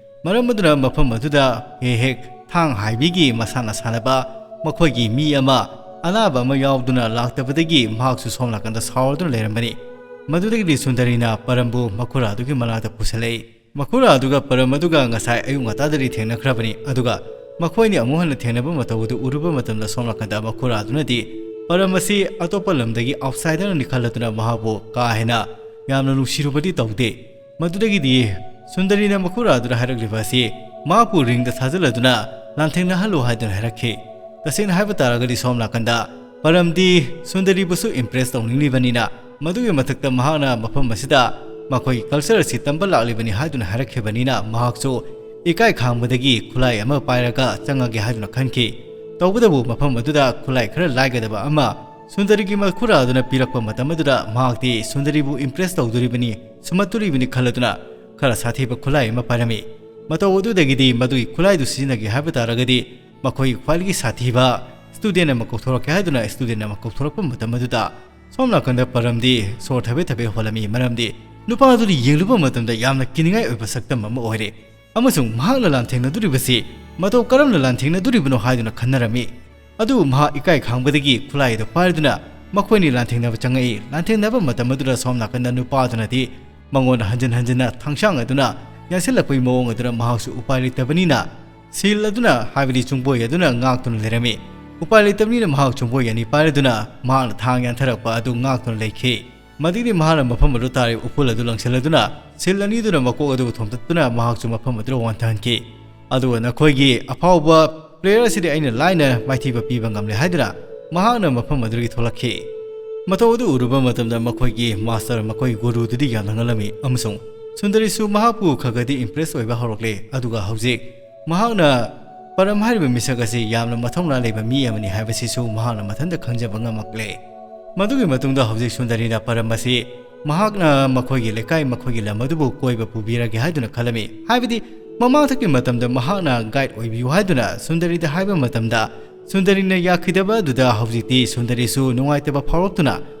ꯃꯔꯝ ꯑꯗꯨꯅ ꯃꯐꯝ ꯑꯗꯨꯗ ꯍꯦꯛ ꯍꯦꯛ ꯊꯥꯡ ꯍꯥꯏꯕꯤꯒꯤ ꯃꯁꯥꯟꯅ ꯁꯥꯟꯅꯕ ꯃꯈꯣꯏꯒꯤ ꯃꯤ ꯑꯃ ꯑꯅꯥꯕ ꯑꯃ ꯌꯥꯎꯗꯨꯅ ꯂꯥꯛꯇꯕꯗꯒꯤ ꯃꯍꯥꯛꯁꯨ ꯁꯣꯝ ꯅꯥꯀꯟꯗ ꯁꯥꯎꯔꯗꯨꯅ ꯂꯩꯔꯝꯕꯅꯤ꯫ ꯃꯗꯨꯗꯒꯤꯗꯤ ꯁꯨꯟꯗꯔꯤꯅ ꯄꯔꯝꯕꯨ ꯃꯈꯨꯔꯥ ꯑꯗꯨꯒꯤ ꯃꯅꯥꯛꯇ ꯄꯨꯁꯤꯜꯂꯛꯏ꯫ ꯃꯈꯨꯔꯥ ꯑꯗꯨꯒ ꯄꯔꯝ ꯑꯗꯨꯒ ꯉꯁꯥꯏ ꯑꯌꯨꯛ ꯉꯟꯇꯥꯗꯗꯤ ꯊꯦꯡꯅꯈ꯭ꯔꯕꯅꯤ, ꯑꯗꯨꯒ ꯃꯈꯣꯏꯅꯤ ꯑꯃꯨꯛ ꯍꯟꯅ ꯊꯦꯡꯅꯕ ꯃꯇꯧ ꯑꯗꯨ ꯎꯔꯨꯕ ꯃꯇꯝꯗ ꯁꯣꯝ ꯅꯥꯀꯟꯗ ꯃꯈꯨꯔꯥ ꯑꯗꯨꯅꯗꯤ ꯄꯔꯝ ꯑꯁꯤ ꯑꯇꯣꯞꯄ ꯂꯝꯗꯒꯤ ꯑꯥꯎꯠꯁꯥꯏꯗꯔꯅꯤ ꯈꯜꯂꯗꯨꯅ ꯃꯍꯥꯛꯄꯨ ꯀꯥ ꯍꯦꯟꯅ ꯌꯥꯝꯅ ꯅꯨꯡꯁꯤꯔꯨꯕꯗꯤ ꯇꯧꯗꯦ꯫ ꯃꯗꯨꯗꯒꯤꯗꯤ ꯁꯨꯟꯗꯔꯤꯅ ꯃꯈꯨꯔꯥꯗꯨꯗ ꯍꯥꯏꯔꯛꯂꯤꯕ ꯑꯁꯤ ꯃꯍꯥꯛꯄꯨ ꯔꯤꯡꯗ ꯊꯥꯖꯤꯜꯂꯗꯨꯅ ꯂꯥꯟꯊꯦꯡꯅꯍꯜꯂꯨ ꯍꯥꯏꯗꯨꯅ ꯍꯥꯏꯔꯛꯈꯤ꯫ ꯇꯁꯦꯡꯅ ꯍꯥꯏꯕ ꯇꯥꯔꯒꯗꯤ ꯁꯣꯝ ꯅꯥꯀꯟꯗ ꯄꯔꯝꯗꯤ ꯁꯨꯟꯗꯔꯤꯕꯨꯁꯨ ꯏꯝꯄ꯭ꯔꯦꯁ ꯇꯧꯅꯤꯡꯂꯤꯕꯅꯤꯅ, ꯃꯗꯨꯒꯤ ꯃꯊꯛꯇ ꯃꯍꯥꯛꯅ ꯃꯐꯝ ꯑꯁꯤꯗ ꯃꯈꯣꯏꯒꯤ ꯀꯜꯆꯔ ꯑꯁꯤ ꯇꯝꯕ ꯂꯥꯛꯂꯤꯕꯅꯤ ꯍꯥꯏꯗꯨꯅ ꯍꯥꯏꯔꯛꯈꯤꯕꯅꯤꯅ ꯃꯍꯥꯛꯁꯨ ꯏꯀꯥꯏ ꯈꯥꯡꯕꯗꯒꯤ ꯈꯨꯠꯂꯥꯏ ꯑꯃ ꯄꯥꯏꯔꯒ ꯆꯪꯉꯒꯦ ꯍꯥꯏꯗꯨꯅ ꯈꯟꯈꯤ꯫ ꯇꯧꯕꯇꯕꯨ ꯃꯐꯝ ꯑꯗꯨꯗ ꯈꯨꯠꯂꯥꯏ ꯈꯔ ꯂꯥꯏꯒꯗꯕ ꯑꯃ ꯁꯨꯟꯗꯔꯤꯒꯤ ꯃꯈꯨꯔꯥ ꯑꯗꯨꯅ ꯄꯤꯔꯛꯄ ꯃꯇꯝ ꯑꯗꯨꯗ ꯃꯍꯥꯛꯇꯤ ꯁꯨꯟꯗꯔꯤꯕꯨ ꯏꯝꯄ꯭ꯔꯦꯁ ꯇꯧꯗꯣꯔꯤꯕꯅꯤ, ꯁꯨꯝꯍꯠꯇꯣꯔꯤꯕꯅꯤ ꯈꯜꯂꯗꯨꯅ ꯈꯔ ꯁꯥꯊꯤꯕ ꯈꯨꯠꯂꯥꯏ ꯑꯃ ꯄꯥꯏꯔꯝꯃꯤ꯫ ꯃꯇꯧ ꯑꯗꯨꯗꯒꯤꯗꯤ ꯃꯗꯨꯒꯤ ꯈꯨꯠꯂꯥꯏꯗꯨ ꯁꯤꯖꯤꯟꯅꯒꯦ ꯍꯥꯏꯕ ꯇꯥꯔꯒꯗꯤ ꯃꯈꯣꯏꯒꯤ ꯈ꯭ꯋꯥꯏꯗꯒꯤ ꯁꯥꯊꯤꯕ ꯁ꯭ꯇꯨꯗꯦꯟ ꯑꯃ ꯀꯧꯊꯣꯔꯛꯀꯦ ꯍꯥꯏꯗꯨꯅ ꯁ꯭ꯇꯨꯗꯦꯟ ꯑꯃ ꯀꯧꯊꯣꯔꯛꯄ ꯃꯇꯝ ꯑꯗꯨꯗ ꯁꯣꯝ ꯅꯥꯀꯟꯗ ꯄꯔꯝꯗꯤ ꯁꯣꯔ ꯊꯕꯦ ꯊꯕꯦ ꯍꯣꯜꯂꯝꯃꯤ꯫ ꯃꯔꯝꯗꯤ ꯅꯨꯄꯥ ꯑꯗꯨꯅ ꯌꯦꯡꯂꯨꯕ ꯃꯇꯝꯗ ꯌꯥꯝꯅ ꯀꯤꯅꯤꯡꯉꯥꯏ ꯑꯣꯏꯕ ꯁꯛꯇꯝ ꯑꯃ ꯑꯣꯏꯔꯦ꯫ ꯑꯃꯁꯨꯡ ꯃꯍꯥꯛꯅ ꯂꯥꯟꯊꯦꯡꯅꯗꯣꯔꯤꯕꯁꯤ ꯃꯇꯧ ꯀꯔꯝꯅ ꯂꯥꯟꯊꯦꯡꯅꯗꯣꯔꯤꯕꯅꯣ ꯍꯥꯏꯗꯨꯅ ꯈꯟꯅꯔꯝꯃꯤ꯫ ꯑꯗꯨꯕꯨ ꯃꯍꯥꯛ ꯏꯀꯥꯏ ꯈꯥꯡꯕꯗꯒꯤ ꯈꯨꯠꯂꯥꯏ ꯑꯗꯨ ꯄꯥꯏꯗꯨꯅ ꯃꯈꯣꯏꯅꯤ ꯂꯥꯟꯊꯦꯡꯅꯕ ꯆꯪꯉꯛꯏ꯫ ꯂꯥꯟꯊꯦꯡꯅꯕ ꯃꯇꯝ ꯑꯗꯨꯗ ꯁꯣꯝ ꯅꯥꯀꯟꯗ ꯅꯨꯄꯥ ꯑꯗꯨꯅꯗꯤ ꯃꯉꯣꯟꯗ ꯍꯟꯖꯤꯟ ꯍꯟꯖꯤꯟꯅ ꯊꯥꯡꯁꯥꯡ ꯑꯗꯨꯅ ꯌꯥꯟꯁꯤꯜꯂꯛꯄꯒꯤ ꯃꯑꯣꯡ ꯑꯗꯨꯗ ꯃꯍꯥꯛꯁꯨ ꯎꯄꯥꯏ ꯂꯩꯇꯕꯅꯤꯅ ꯁꯤꯜ ꯑꯗꯨꯅ, ꯍꯥꯏꯕꯗꯤ ꯆꯨꯡꯕꯣꯏ ꯑꯗꯨꯅ ꯉꯥꯛꯇꯨꯅ ꯂꯩꯔꯝꯃꯤ꯫ ꯎꯄꯥꯏ ꯂꯩꯇꯕꯅꯤꯅ ꯃꯍꯥꯛ ꯆꯨꯡꯕꯣꯏ ꯑꯅꯤ ꯄꯥꯏꯔꯗꯨꯅ ꯃꯍꯥꯛꯅ ꯊꯥꯡ ꯌꯥꯟꯊꯔꯛꯄ ꯑꯗꯨ ꯉꯥꯛꯇꯨꯅ ꯂꯩꯈꯤ꯫ ꯃꯗꯨꯗꯤ ꯃꯍꯥꯛꯅ ꯃꯐꯝ ꯑꯗꯨ ꯇꯥꯔꯤꯕ ꯎꯐꯨꯜ ꯑꯗꯨ ꯂꯪꯁꯤꯜꯂꯗꯨꯅ ꯁꯤꯜ ꯑꯅꯤꯗꯨꯅ ꯃꯀꯣꯛ ꯑꯗꯨꯕꯨ ꯊꯣꯝꯇꯠꯇꯨꯅ ꯃꯍꯥꯛꯁꯨ ꯃꯐꯝ ꯑꯗꯨꯗ ꯋꯥꯟꯊꯍꯟꯈꯤ꯫ ꯑꯗꯨꯒ ꯅꯈꯣꯏꯒꯤ ꯑꯐꯥꯎꯕ ꯄ꯭ꯂꯦꯌꯔ ꯑꯁꯤꯗꯤ ꯑꯩꯅ ꯂꯥꯏꯅ ꯃꯥꯏꯊꯤꯕ ꯄꯤꯕ ꯉꯝꯂꯦ ꯍꯥꯏꯗꯨꯅ ꯃꯍꯥꯛꯅ ꯃꯐꯝ ꯑꯗꯨꯗꯒꯤ ꯊꯣꯛꯂꯛꯈꯤ꯫ ꯃꯇꯧ ꯑꯗꯨ ꯎꯔꯨꯕ ꯃꯇꯝꯗ ꯃꯈꯣꯏꯒꯤ ꯃꯥꯁꯇꯔ, ꯃꯈꯣꯏ ꯒꯨꯔꯨꯗꯨꯗꯤ ꯌꯥꯝꯅ ꯉꯛꯂꯝꯃꯤ ꯑꯃꯁꯨꯡ ꯁꯨꯟꯗꯔꯤꯁꯨ ꯃꯍꯥꯛꯄꯨ ꯈꯔ ꯈꯔꯗꯤ ꯏꯝꯄ꯭ꯔꯦꯁ ꯑꯣꯏꯕ ꯍꯧꯔꯛꯂꯦ꯫ ꯑꯗꯨꯒ ꯍꯧꯖꯤꯛ ꯃꯍꯥꯛꯅ ꯄꯔꯝ ꯍꯥꯏꯔꯤꯕ ꯃꯤꯁꯛ ꯑꯁꯤ ꯌꯥꯝꯅ ꯃꯊꯧꯅꯥ ꯂꯩꯕ ꯃꯤ ꯑꯃꯅꯤ ꯍꯥꯏꯕꯁꯤꯁꯨ ꯃꯍꯥꯛꯅ ꯃꯊꯟꯇ ꯈꯪꯖꯕ ꯉꯝꯂꯛꯂꯦ꯫ ꯃꯗꯨꯒꯤ ꯃꯇꯨꯡꯗ ꯍꯧꯖꯤꯛ ꯁꯨꯟꯗꯔꯤꯅ ꯄꯔꯝ ꯑꯁꯤ ꯃꯍꯥꯛꯅ ꯃꯈꯣꯏꯒꯤ ꯂꯩꯀꯥꯏ, ꯃꯈꯣꯏꯒꯤ ꯂꯝ ꯑꯗꯨꯕꯨ ꯀꯣꯏꯕ ꯄꯨꯕꯤꯔꯒꯦ ꯍꯥꯏꯗꯨꯅ ꯈꯜꯂꯝꯃꯤ꯫ ꯍꯥꯏꯕꯗꯤ ꯃꯃꯥꯡꯊꯛꯀꯤ ꯃꯇꯝꯗ ꯃꯍꯥꯛꯅ ꯒꯥꯏꯗ ꯑꯣꯏꯕꯤꯌꯨ ꯍꯥꯏꯗꯨꯅ ꯁꯨꯟꯗꯔꯤꯗ ꯍꯥꯏꯕ ꯃꯇꯝꯗ ꯁꯨꯟꯗꯔꯤꯅ ꯌꯥꯈꯤꯗꯕ ꯑꯗꯨꯗ ꯍꯧꯖꯤꯛꯇꯤ ꯁꯨꯟꯗꯔꯤꯁꯨ ꯅꯨꯡꯉꯥꯏꯇꯕ ꯐꯥꯎꯔꯛꯇꯨꯅ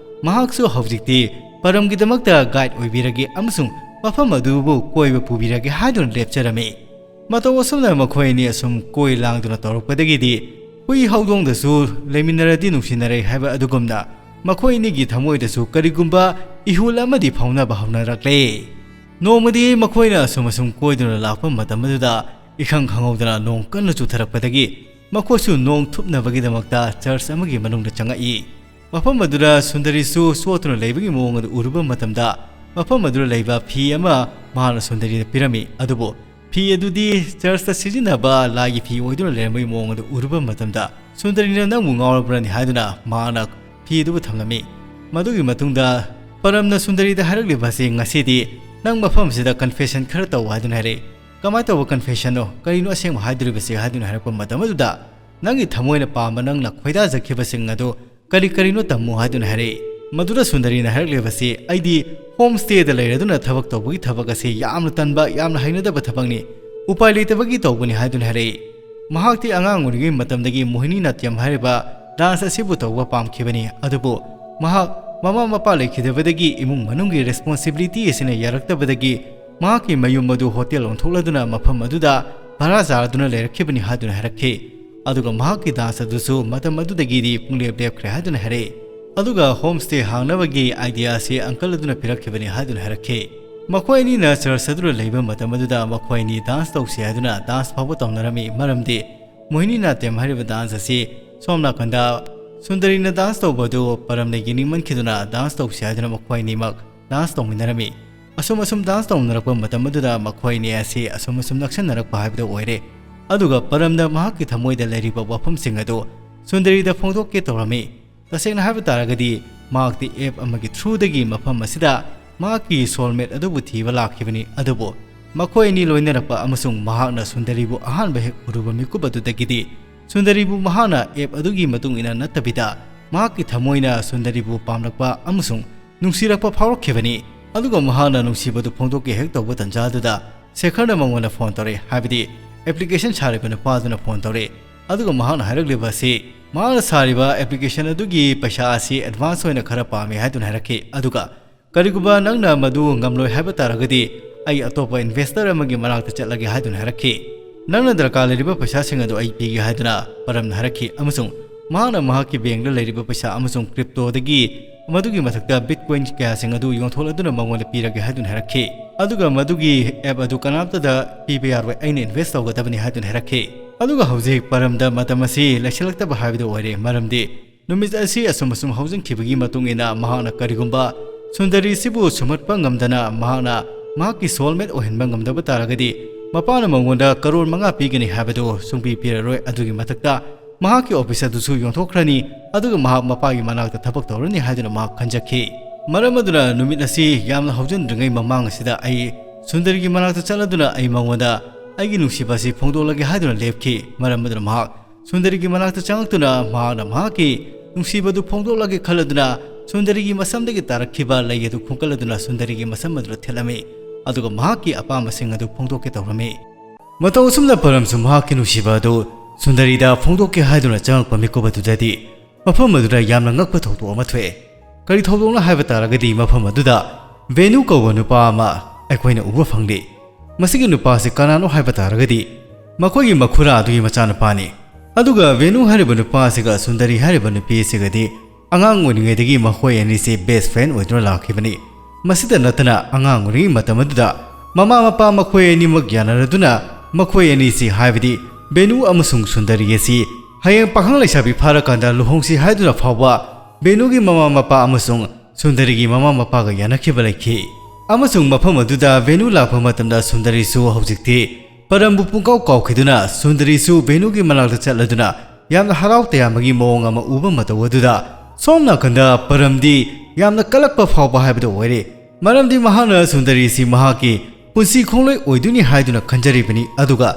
ꯃꯍꯥꯛꯁꯨ ꯍꯧꯖꯤꯛꯇꯤ ꯄꯔꯝꯒꯤꯗꯃꯛꯇ ꯒꯥꯏꯗ ꯑꯣꯏꯕꯤꯔꯒꯦ ꯑꯃꯁꯨꯡ ꯃꯐꯝ ꯑꯗꯨꯕꯨ ꯀꯣꯏꯕ ꯄꯨꯕꯤꯔꯒꯦ ꯍꯥꯏꯗꯨꯅ ꯂꯦꯞꯆꯔꯝꯃꯤ꯫ ꯃꯇꯧ ꯑꯁꯨꯝꯅ ꯃꯈꯣꯏ ꯑꯅꯤ ꯑꯁꯨꯝ ꯀꯣꯏ ꯂꯥꯡꯗꯨꯅ ꯇꯧꯔꯛꯄꯗꯒꯤꯗꯤ ꯍꯨꯏ ꯍꯧꯗꯣꯡꯗꯁꯨ ꯂꯩꯃꯤꯟꯅꯔꯗꯤ ꯅꯨꯡꯁꯤꯅꯔꯦ ꯍꯥꯏꯕ ꯑꯗꯨꯒꯨꯝꯅ ꯃꯈꯣꯏ ꯑꯅꯤꯒꯤ ꯊꯃꯣꯏꯗꯁꯨ ꯀꯔꯤꯒꯨꯝꯕ ꯏꯍꯨꯜ ꯑꯃꯗꯤ ꯐꯥꯎꯅꯕ ꯍꯧꯅꯔꯛꯂꯦ꯫ ꯅꯣꯡꯃꯗꯤ ꯃꯈꯣꯏꯅ ꯑꯁꯨꯝ ꯑꯁꯨꯝ ꯀꯣꯏꯗꯨꯅ ꯂꯥꯛꯄ ꯃꯇꯝ ꯑꯗꯨꯗ ꯏꯈꯪ ꯈꯪꯍꯧꯗꯅ ꯅꯣꯡ ꯀꯟꯅ ꯆꯨꯊꯔꯛꯄꯗꯒꯤ ꯃꯈꯣꯏꯁꯨ ꯅꯣꯡ ꯊꯨꯞꯅꯕꯒꯤꯗꯃꯛꯇ ꯆꯔꯆ ꯑꯃꯒꯤ ꯃꯅꯨꯡꯗ ꯆꯪꯉꯛꯏ꯫ ꯃꯐꯝ ꯑꯗꯨꯗ ꯁꯨꯟꯗꯔꯤꯁꯨ ꯆꯣꯠꯇꯨꯅ ꯂꯩꯕꯒꯤ ꯃꯑꯣꯡ ꯑꯗꯨ ꯎꯔꯨꯕ ꯃꯇꯝꯗ, ꯃꯐꯝ ꯑꯗꯨꯗ ꯂꯩꯕ ꯐꯤ ꯑꯃ ꯃꯍꯥꯛꯅ ꯁꯨꯟꯗꯔꯤꯗ ꯄꯤꯔꯝꯃꯤ꯫ ꯑꯗꯨꯕꯨ ꯐꯤ ꯑꯗꯨꯗꯤ ꯆꯔꯆꯇ ꯁꯤꯖꯤꯟꯅꯕ ꯂꯥꯏꯒꯤ ꯐꯤ ꯑꯣꯏꯗꯨꯅ ꯂꯩꯔꯝꯕꯒꯤ ꯃꯑꯣꯡ ꯑꯗꯨ ꯎꯔꯨꯕ ꯃꯇꯝꯗ, ꯁꯨꯟꯗꯔꯤꯅ "ꯅꯪꯕꯨ ꯉꯥꯎꯔꯕ꯭ꯔꯅꯤ?" ꯍꯥꯏꯗꯨꯅ ꯃꯍꯥꯛꯅ ꯐꯤ ꯑꯗꯨꯕꯨ ꯊꯝꯂꯝꯃꯤ꯫ ꯃꯗꯨꯒꯤ ꯃꯇꯨꯡꯗ ꯄꯔꯝꯅ ꯁꯨꯟꯗꯔꯤꯗ ꯍꯥꯏꯔꯛꯂꯤꯕ ꯑꯁꯤ, "ꯉꯁꯤꯗꯤ ꯅꯪ ꯃꯐꯝ ꯑꯁꯤꯗ ꯀꯟꯐꯦꯁꯟ ꯈꯔ ꯇꯧ" ꯍꯥꯏꯗꯨꯅ ꯍꯥꯏꯔꯛꯏ꯫ "ꯀꯃꯥꯏꯅ ꯇꯧꯕ ꯀꯟꯐꯦꯁꯟꯅꯣ? ꯀꯔꯤꯅꯣ ꯑꯁꯦꯡꯕ ꯍꯥꯏꯗꯣꯔꯤꯕꯁꯦ?" ꯍꯥꯏꯗꯨꯅ ꯍꯥꯏꯔꯛꯄ ꯃꯇꯝ ꯑꯗꯨꯗ, "ꯅꯪꯒꯤ ꯊꯃꯣꯏꯅ ꯄꯥꯝꯕ, ꯅꯪꯅ ꯈꯣꯏꯗꯥꯖꯈꯤꯕꯁꯤꯡ ꯑꯗꯨ ꯀꯔꯤ ꯀꯔꯤꯅꯣ ꯇꯝꯃꯨ" ꯍꯥꯏꯗꯨꯅ ꯍꯥꯏꯔꯛꯏ꯫ ꯃꯗꯨꯗ ꯁꯨꯟꯗꯔꯤꯅ ꯍꯥꯏꯔꯛꯂꯤꯕꯁꯤ, "ꯑꯩꯗꯤ ꯍꯣꯝ ꯁ꯭ꯇꯦꯗ ꯂꯩꯔꯗꯨꯅ ꯊꯕꯛ ꯇꯧꯕꯒꯤ ꯊꯕꯛ ꯑꯁꯤ ꯌꯥꯝꯅ ꯇꯟꯕ, ꯌꯥꯝꯅ ꯍꯩꯅꯗꯕ ꯊꯕꯛꯅꯤ꯫ ꯎꯄꯥꯏ ꯂꯩꯇꯕꯒꯤ ꯇꯧꯕꯅꯤ" ꯍꯥꯏꯗꯨꯅ ꯍꯥꯏꯔꯛꯏ꯫ ꯃꯍꯥꯛꯇꯤ ꯑꯉꯥꯡ ꯑꯣꯏꯔꯤꯉꯩ ꯃꯇꯝꯗꯒꯤ ꯃꯣꯍꯤꯅꯤ ꯅꯥꯇ꯭ꯌꯝ ꯍꯥꯏꯔꯤꯕ ꯗꯥꯟꯁ ꯑꯁꯤꯕꯨ ꯇꯧꯕ ꯄꯥꯝꯈꯤꯕꯅꯤ꯫ ꯑꯗꯨꯕꯨ ꯃꯍꯥꯛ ꯃꯃꯥ ꯃꯄꯥ ꯂꯩꯈꯤꯗꯕꯗꯒꯤ ꯏꯃꯨꯡ ꯃꯅꯨꯡꯒꯤ ꯔꯦꯁꯄꯣꯟꯁꯤꯕꯤꯂꯤꯇꯤ ꯑꯁꯤꯅ ꯌꯥꯔꯛꯇꯕꯗꯒꯤ ꯃꯍꯥꯛꯀꯤ ꯃꯌꯨꯝ ꯑꯗꯨ ꯍꯣꯇꯦꯜ ꯑꯣꯟꯊꯣꯛꯂꯗꯨꯅ ꯃꯐꯝ ꯑꯗꯨꯗ ꯚꯔꯥ ꯆꯥꯔꯗꯨꯅ ꯂꯩꯔꯛꯈꯤꯕꯅꯤ ꯍꯥꯏꯗꯨꯅ ꯍꯥꯏꯔꯛꯈꯤ꯫ ꯑꯗꯨꯒ ꯃꯍꯥꯛꯀꯤ ꯗꯥꯟꯁ ꯑꯗꯨꯁꯨ ꯃꯇꯝ ꯑꯗꯨꯗꯒꯤꯗꯤ ꯄꯨꯡꯂꯦꯞ ꯂꯦꯞꯈ꯭ꯔꯦ ꯍꯥꯏꯗꯨꯅ ꯍꯥꯏꯔꯛꯏ꯫ ꯑꯗꯨꯒ ꯍꯣꯝ ꯁ꯭ꯇꯦ ꯍꯥꯡꯅꯕꯒꯤ ꯑꯥꯏꯗꯤꯌꯥ ꯑꯁꯤ ꯑꯪꯀꯜ ꯑꯗꯨꯅ ꯄꯤꯔꯛꯈꯤꯕꯅꯤ ꯍꯥꯏꯗꯨꯅ ꯍꯥꯏꯔꯛꯈꯤ꯫ ꯃꯈꯣꯏ ꯑꯅꯤꯅ ꯆꯔꯆ ꯑꯗꯨꯗ ꯂꯩꯕ ꯃꯇꯝ ꯑꯗꯨꯗ ꯃꯈꯣꯏ ꯑꯅꯤ ꯗꯥꯟꯁ ꯇꯧꯁꯤ ꯍꯥꯏꯗꯨꯅ ꯗꯥꯟꯁ ꯐꯥꯎꯕ ꯇꯧꯅꯔꯝꯃꯤ, ꯃꯔꯝꯗꯤ ꯃꯣꯍꯤꯅꯤ ꯅꯥꯇ꯭ꯌꯝ ꯍꯥꯏꯔꯤꯕ ꯗꯥꯟꯁ ꯑꯁꯤ ꯁꯣꯝ ꯅꯥꯀꯟꯗ ꯁꯨꯟꯗꯔꯤꯅ ꯗꯥꯟꯁ ꯇꯧꯕ ꯑꯗꯨ ꯄꯔꯝꯅ ꯌꯦꯡꯅꯤꯡꯃꯟꯈꯤꯗꯨꯅ ꯗꯥꯟꯁ ꯇꯧꯁꯤ ꯍꯥꯏꯗꯨꯅ ꯃꯈꯣꯏ ꯑꯅꯤꯃꯛ ꯗꯥꯟꯁ ꯇꯧꯃꯤꯟꯅꯔꯝꯃꯤ꯫ ꯑꯁꯨꯝ ꯑꯁꯨꯝ ꯗꯥꯟꯁ ꯇꯧꯅꯔꯛꯄ ꯃꯇꯝ ꯑꯗꯨꯗ ꯃꯈꯣꯏ ꯑꯅꯤ ꯑꯁꯤ ꯑꯁꯨꯝ ꯑꯁꯨꯝ ꯅꯛꯁꯟꯅꯔꯛꯄ ꯍꯥꯏꯕꯗꯨ ꯑꯣꯏꯔꯦ꯫ ꯑꯗꯨꯒ ꯄꯔꯝꯅ ꯃꯍꯥꯛꯀꯤ ꯊꯃꯣꯏꯗ ꯂꯩꯔꯤꯕ ꯋꯥꯐꯝꯁꯤꯡ ꯑꯗꯨ ꯁꯨꯟꯗꯔꯤꯗ ꯐꯣꯡꯗꯣꯛꯀꯦ ꯇꯧꯔꯝꯃꯤ꯫ ꯇꯁꯦꯡꯅ ꯍꯥꯏꯕ ꯇꯥꯔꯒꯗꯤ, ꯃꯍꯥꯛꯇꯤ ꯑꯦꯞ ꯑꯃꯒꯤ ꯊ꯭ꯔꯨꯗꯒꯤ ꯃꯐꯝ ꯑꯁꯤꯗ ꯃꯍꯥꯛꯀꯤ ꯁꯣꯜꯃꯦꯠ ꯑꯗꯨꯕꯨ ꯊꯤꯕ ꯂꯥꯛꯈꯤꯕꯅꯤ꯫ ꯑꯗꯨꯕꯨ ꯃꯈꯣꯏ ꯑꯅꯤ ꯂꯣꯏꯅꯔꯛꯄ ꯑꯃꯁꯨꯡ ꯃꯍꯥꯛꯅ ꯁꯨꯟꯗꯔꯤꯕꯨ ꯑꯍꯥꯟꯕ ꯍꯦꯛ ꯎꯔꯨꯕ ꯃꯤꯀꯨꯞ ꯑꯗꯨꯗꯒꯤꯗꯤ, ꯁꯨꯟꯗꯔꯤꯕꯨ ꯃꯍꯥꯛꯅ ꯑꯦꯞ ꯑꯗꯨꯒꯤ ꯃꯇꯨꯡ ꯏꯟꯅ ꯅꯠꯇꯕꯤꯗ, ꯃꯍꯥꯛꯀꯤ ꯊꯃꯣꯏꯅ ꯁꯨꯟꯗꯔꯤꯕꯨ ꯄꯥꯝꯂꯛꯄ ꯑꯃꯁꯨꯡ ꯅꯨꯡꯁꯤꯔꯛꯄ ꯐꯥꯎꯔꯛꯈꯤꯕꯅꯤ꯫ ꯑꯗꯨꯒ ꯃꯍꯥꯛꯅ ꯅꯨꯡꯁꯤꯕꯗꯨ ꯐꯣꯡꯗꯣꯛꯀꯦ ꯍꯦꯛ ꯇꯧꯕ ꯇꯟꯖꯥꯗꯨꯗ, ꯁꯦꯈꯔꯅ ꯃꯉꯣꯟꯗ ꯐꯣꯟ ꯇꯧꯔꯛꯏ, ꯍꯥꯏꯕꯗꯤ ꯑꯦꯄ꯭ꯂꯤꯀꯦꯁꯟ ꯁꯥꯔꯤꯕ ꯅꯨꯄꯥꯗꯨꯅ ꯐꯣꯟ ꯇꯧꯔꯛꯏ꯫ ꯑꯗꯨꯒ ꯃꯍꯥꯛꯅ ꯍꯥꯏꯔꯛꯂꯤꯕ ꯑꯁꯤ, ꯃꯍꯥꯛꯅ ꯁꯥꯔꯤꯕ ꯑꯦꯄ꯭ꯂꯤꯀꯦꯁꯟ ꯑꯗꯨꯒꯤ ꯄꯩꯁꯥ ꯑꯁꯤ ꯑꯦꯗꯚꯥꯟꯁ ꯑꯣꯏꯅ ꯈꯔ ꯄꯥꯝꯃꯤ ꯍꯥꯏꯗꯨꯅ ꯍꯥꯏꯔꯛꯈꯤ꯫ ꯑꯗꯨꯒ ꯀꯔꯤꯒꯨꯝꯕ ꯅꯪꯅ ꯃꯗꯨ ꯉꯝꯂꯣꯏ ꯍꯥꯏꯕ ꯇꯥꯔꯒꯗꯤ, ꯑꯩ ꯑꯇꯣꯞꯄ ꯏꯟꯚꯦꯁꯇꯔ ꯑꯃꯒꯤ ꯃꯅꯥꯛꯇ ꯆꯠꯂꯒꯦ ꯍꯥꯏꯗꯨꯅ ꯍꯥꯏꯔꯛꯈꯤ꯫ "ꯅꯪꯅ ꯗꯔꯀꯥꯔ ꯂꯩꯔꯤꯕ ꯄꯩꯁꯥꯁꯤꯡ ꯑꯗꯨ ꯑꯩ ꯄꯤꯒꯦ" ꯍꯥꯏꯗꯨꯅ ꯄꯔꯝꯅ ꯍꯥꯏꯔꯛꯈꯤ, ꯑꯃꯁꯨꯡ ꯃꯍꯥꯛꯅ ꯃꯍꯥꯛꯀꯤ ꯕꯦꯡꯗ ꯂꯩꯔꯤꯕ ꯄꯩꯁꯥ ꯑꯃꯁꯨꯡ ꯀ꯭ꯔꯤꯞꯇꯣꯗꯒꯤ ꯃꯗꯨꯒꯤ ꯃꯊꯛꯇ ꯕꯤꯠꯀꯣꯏꯟ ꯀꯌꯥꯁꯤꯡ ꯑꯗꯨ ꯌꯣꯟꯊꯣꯛꯂꯗꯨꯅ ꯃꯉꯣꯟꯗ ꯄꯤꯔꯒꯦ ꯍꯥꯏꯗꯨꯅ ꯍꯥꯏꯔꯛꯈꯤ꯫ ꯑꯗꯨꯒ ꯃꯗꯨꯒꯤ ꯑꯦꯞ ꯑꯗꯨ ꯀꯅꯥꯝꯇꯗ ꯄꯤꯕ ꯌꯥꯔꯣꯏ, ꯑꯩꯅ ꯏꯟꯚꯦꯁ ꯇꯧꯒꯗꯕꯅꯤ ꯍꯥꯏꯗꯨꯅ ꯍꯥꯏꯔꯛꯈꯤ꯫ ꯑꯗꯨꯒ ꯍꯧꯖꯤꯛ ꯄꯔꯝꯗ ꯃꯇꯝ ꯑꯁꯤ ꯂꯩꯁꯤꯜꯂꯛꯇꯕ ꯍꯥꯏꯕꯗꯨ ꯑꯣꯏꯔꯦ꯫ ꯃꯔꯝꯗꯤ ꯅꯨꯃꯤꯠ ꯑꯁꯤ ꯑꯁꯨꯝ ꯑꯁꯨꯝ ꯍꯧꯖꯤꯟꯈꯤꯕꯒꯤ ꯃꯇꯨꯡ ꯏꯟꯅ ꯃꯍꯥꯛꯅ ꯀꯔꯤꯒꯨꯝꯕ ꯁꯨꯟꯗꯔꯤꯁꯤꯕꯨ ꯁꯨꯝꯍꯠꯄ ꯉꯝꯗꯅ ꯃꯍꯥꯛꯅ ꯃꯍꯥꯛꯀꯤ soulmate ꯑꯣꯏꯍꯟꯕ ꯉꯝꯗꯕ ꯇꯥꯔꯒꯗꯤ, ꯃꯄꯥꯅ ꯃꯉꯣꯟꯗ ꯀꯔꯣꯔ ꯃꯉꯥ ꯄꯤꯒꯅꯤ ꯍꯥꯏꯕꯗꯨ ꯁꯨꯡꯄꯤ ꯄꯤꯔꯔꯣꯏ꯫ ꯑꯗꯨꯒꯤ ꯃꯊꯛꯇ ꯃꯍꯥꯛꯀꯤ office ꯑꯗꯨꯁꯨ ꯌꯣꯟꯊꯣꯛꯈ꯭ꯔꯅꯤ, ꯑꯗꯨꯒ ꯃꯍꯥꯛ ꯃꯄꯥꯒꯤ ꯃꯅꯥꯛꯇ ꯊꯕꯛ ꯇꯧꯔꯅꯤ ꯍꯥꯏꯗꯨꯅ ꯃꯍꯥꯛ ꯈꯟꯖꯈꯤ꯫ ꯃꯔꯝ ꯑꯗꯨꯅ ꯅꯨꯃꯤꯠ ꯑꯁꯤ ꯌꯥꯝꯅ ꯍꯧꯖꯤꯟꯗ꯭ꯔꯤꯉꯩ ꯃꯃꯥꯡ ꯑꯁꯤꯗ ꯑꯩ ꯁꯨꯟꯗꯔꯤꯒꯤ ꯃꯅꯥꯛꯇ ꯆꯠꯂꯗꯨꯅ ꯑꯩ ꯃꯉꯣꯟꯗ ꯑꯩꯒꯤ ꯅꯨꯡꯁꯤꯕ ꯑꯁꯤ ꯐꯣꯡꯗꯣꯛꯂꯒꯦ ꯍꯥꯏꯗꯨꯅ ꯂꯦꯞꯈꯤ꯫ ꯃꯔꯝ ꯑꯗꯨꯅ ꯃꯍꯥꯛ ꯁꯨꯟꯗꯔꯤꯒꯤ ꯃꯅꯥꯛꯇ ꯆꯪꯂꯛꯇꯨꯅ ꯃꯍꯥꯛꯅ ꯃꯍꯥꯛꯀꯤ ꯅꯨꯡꯁꯤꯕꯗꯨ ꯐꯣꯡꯗꯣꯛꯂꯒꯦ ꯈꯜꯂꯗꯨꯅ ꯁꯨꯟꯗꯔꯤꯒꯤ ꯃꯁꯝꯗꯒꯤ ꯇꯥꯔꯛꯈꯤꯕ ꯂꯩ ꯑꯗꯨ ꯈꯣꯡꯀꯠꯂꯗꯨꯅ ꯁꯨꯟꯗꯔꯤꯒꯤ ꯃꯁꯝ ꯑꯗꯨꯗ ꯊꯦꯠꯂꯝꯃꯤ꯫ ꯑꯗꯨꯒ ꯃꯍꯥꯛꯀꯤ ꯑꯄꯥꯝꯕꯁꯤꯡ ꯑꯗꯨ ꯐꯣꯡꯗꯣꯛꯀꯦ ꯇꯧꯔꯝꯃꯤ꯫ ꯃꯇꯧ ꯑꯁꯨꯝꯅ ꯄꯔꯝꯁꯨ ꯃꯍꯥꯛꯀꯤ ꯅꯨꯡꯁꯤꯕ ꯑꯗꯨ ꯁꯨꯟꯗꯔꯤꯗ ꯐꯣꯡꯗꯣꯛꯀꯦ ꯍꯥꯏꯗꯨꯅ ꯆꯪꯂꯛꯄ ꯃꯤꯀꯨꯞ ꯑꯗꯨꯗꯗꯤ ꯃꯐꯝ ꯑꯗꯨꯗ ꯌꯥꯝꯅ ꯉꯛꯄ ꯊꯧꯗꯣꯛ ꯑꯃ ꯊꯣꯛꯑꯦ꯫ ꯀꯔꯤ ꯊꯧꯗꯣꯛꯅꯣ ꯍꯥꯏꯕ ꯇꯥꯔꯒꯗꯤ ꯃꯐꯝ ꯑꯗꯨꯗ ꯚꯦꯅꯨ ꯀꯧꯕ ꯅꯨꯄꯥ ꯑꯃ ꯑꯩꯈꯣꯏꯅ ꯎꯕ ꯐꯪꯂꯤ꯫ ꯃꯁꯤꯒꯤ ꯅꯨꯄꯥ ꯑꯁꯤ ꯀꯅꯥꯅꯣ ꯍꯥꯏꯕ ꯇꯥꯔꯒꯗꯤ ꯃꯈꯣꯏꯒꯤ ꯃꯈꯨꯔꯥ ꯑꯗꯨꯒꯤ ꯃꯆꯥꯅꯨꯄꯥꯅꯤ꯫ ꯑꯗꯨꯒ ꯚꯦꯅꯨ ꯍꯥꯏꯔꯤꯕ ꯅꯨꯄꯥ ꯑꯁꯤꯒ ꯁꯨꯟꯗꯔꯤ ꯍꯥꯏꯔꯤꯕ ꯅꯨꯄꯤ ꯑꯁꯤꯒꯗꯤ ꯑꯉꯥꯡ ꯑꯣꯏꯔꯤꯉꯩꯗꯒꯤ ꯃꯈꯣꯏ ꯑꯅꯤꯁꯤ best friend ꯑꯣꯏꯗꯨꯅ ꯂꯥꯛꯈꯤꯕꯅꯤ꯫ ꯃꯁꯤꯗ ꯅꯠꯇꯅ ꯑꯉꯥꯡ ꯑꯣꯏꯔꯤꯉꯩ ꯃꯇꯝ ꯑꯗꯨꯗ ꯃꯃꯥ ꯃꯄꯥ ꯃꯈꯣꯏ ꯑꯅꯤꯃꯛ ꯌꯥꯅꯔꯗꯨꯅ ꯃꯈꯣꯏ ꯑꯅꯤꯁꯤ, ꯍꯥꯏꯕꯗꯤ ꯚꯦꯅꯨ ꯑꯃꯁꯨꯡ ꯁꯨꯟꯗꯔꯤ ꯑꯁꯤ ꯍꯌꯦꯡ ꯄꯥꯈꯪ ꯂꯩꯁꯥꯕꯤ ꯐꯥꯔꯀꯥꯟꯗ ꯂꯨꯍꯣꯡꯁꯤ ꯍꯥꯏꯗꯨꯅ ꯐꯥꯎꯕ ꯚꯦꯅꯨꯒꯤ ꯃꯃꯥ ꯃꯄꯥ ꯑꯃꯁꯨꯡ ꯁꯨꯟꯗꯔꯤꯒꯤ ꯃꯃꯥ ꯃꯄꯥꯒ ꯌꯥꯅꯈꯤꯕ ꯂꯩꯈꯤ꯫ ꯑꯃꯁꯨꯡ ꯃꯐꯝ ꯑꯗꯨꯗ ꯚꯦꯅꯨ ꯂꯥꯛꯄ ꯃꯇꯝꯗ ꯁꯨꯟꯗꯔꯤꯁꯨ ꯍꯧꯖꯤꯛꯇꯤ ꯄꯔꯝꯕꯨ ꯄꯨꯡꯀꯥꯎ ꯀꯥꯎꯈꯤꯗꯨꯅ ꯁꯨꯟꯗꯔꯤꯁꯨ ꯚꯦꯅꯨꯒꯤ ꯃꯅꯥꯛꯇ ꯆꯠꯂꯗꯨꯅ ꯌꯥꯝꯅ ꯍꯔꯥꯎ ꯇꯌꯥꯝꯕꯒꯤ ꯃꯑꯣꯡ ꯑꯃ ꯎꯕ ꯃꯇꯧ ꯑꯗꯨꯗ, ꯁꯣꯝ ꯅꯥꯀꯟꯗ ꯄꯔꯝꯗꯤ ꯌꯥꯝꯅ ꯀꯜꯂꯛꯄ ꯐꯥꯎꯕ ꯍꯥꯏꯕꯗꯨ ꯑꯣꯏꯔꯦ꯫ ꯃꯔꯝꯗꯤ ꯃꯍꯥꯛꯅ ꯁꯨꯟꯗꯔꯤꯁꯤ ꯃꯍꯥꯛꯀꯤ ꯄꯨꯟꯁꯤ ꯈꯣꯡꯂꯣꯏ ꯑꯣꯏꯗꯣꯏꯅꯤ ꯍꯥꯏꯗꯨꯅ ꯈꯟꯖꯔꯤꯕꯅꯤ꯫ ꯑꯗꯨꯒ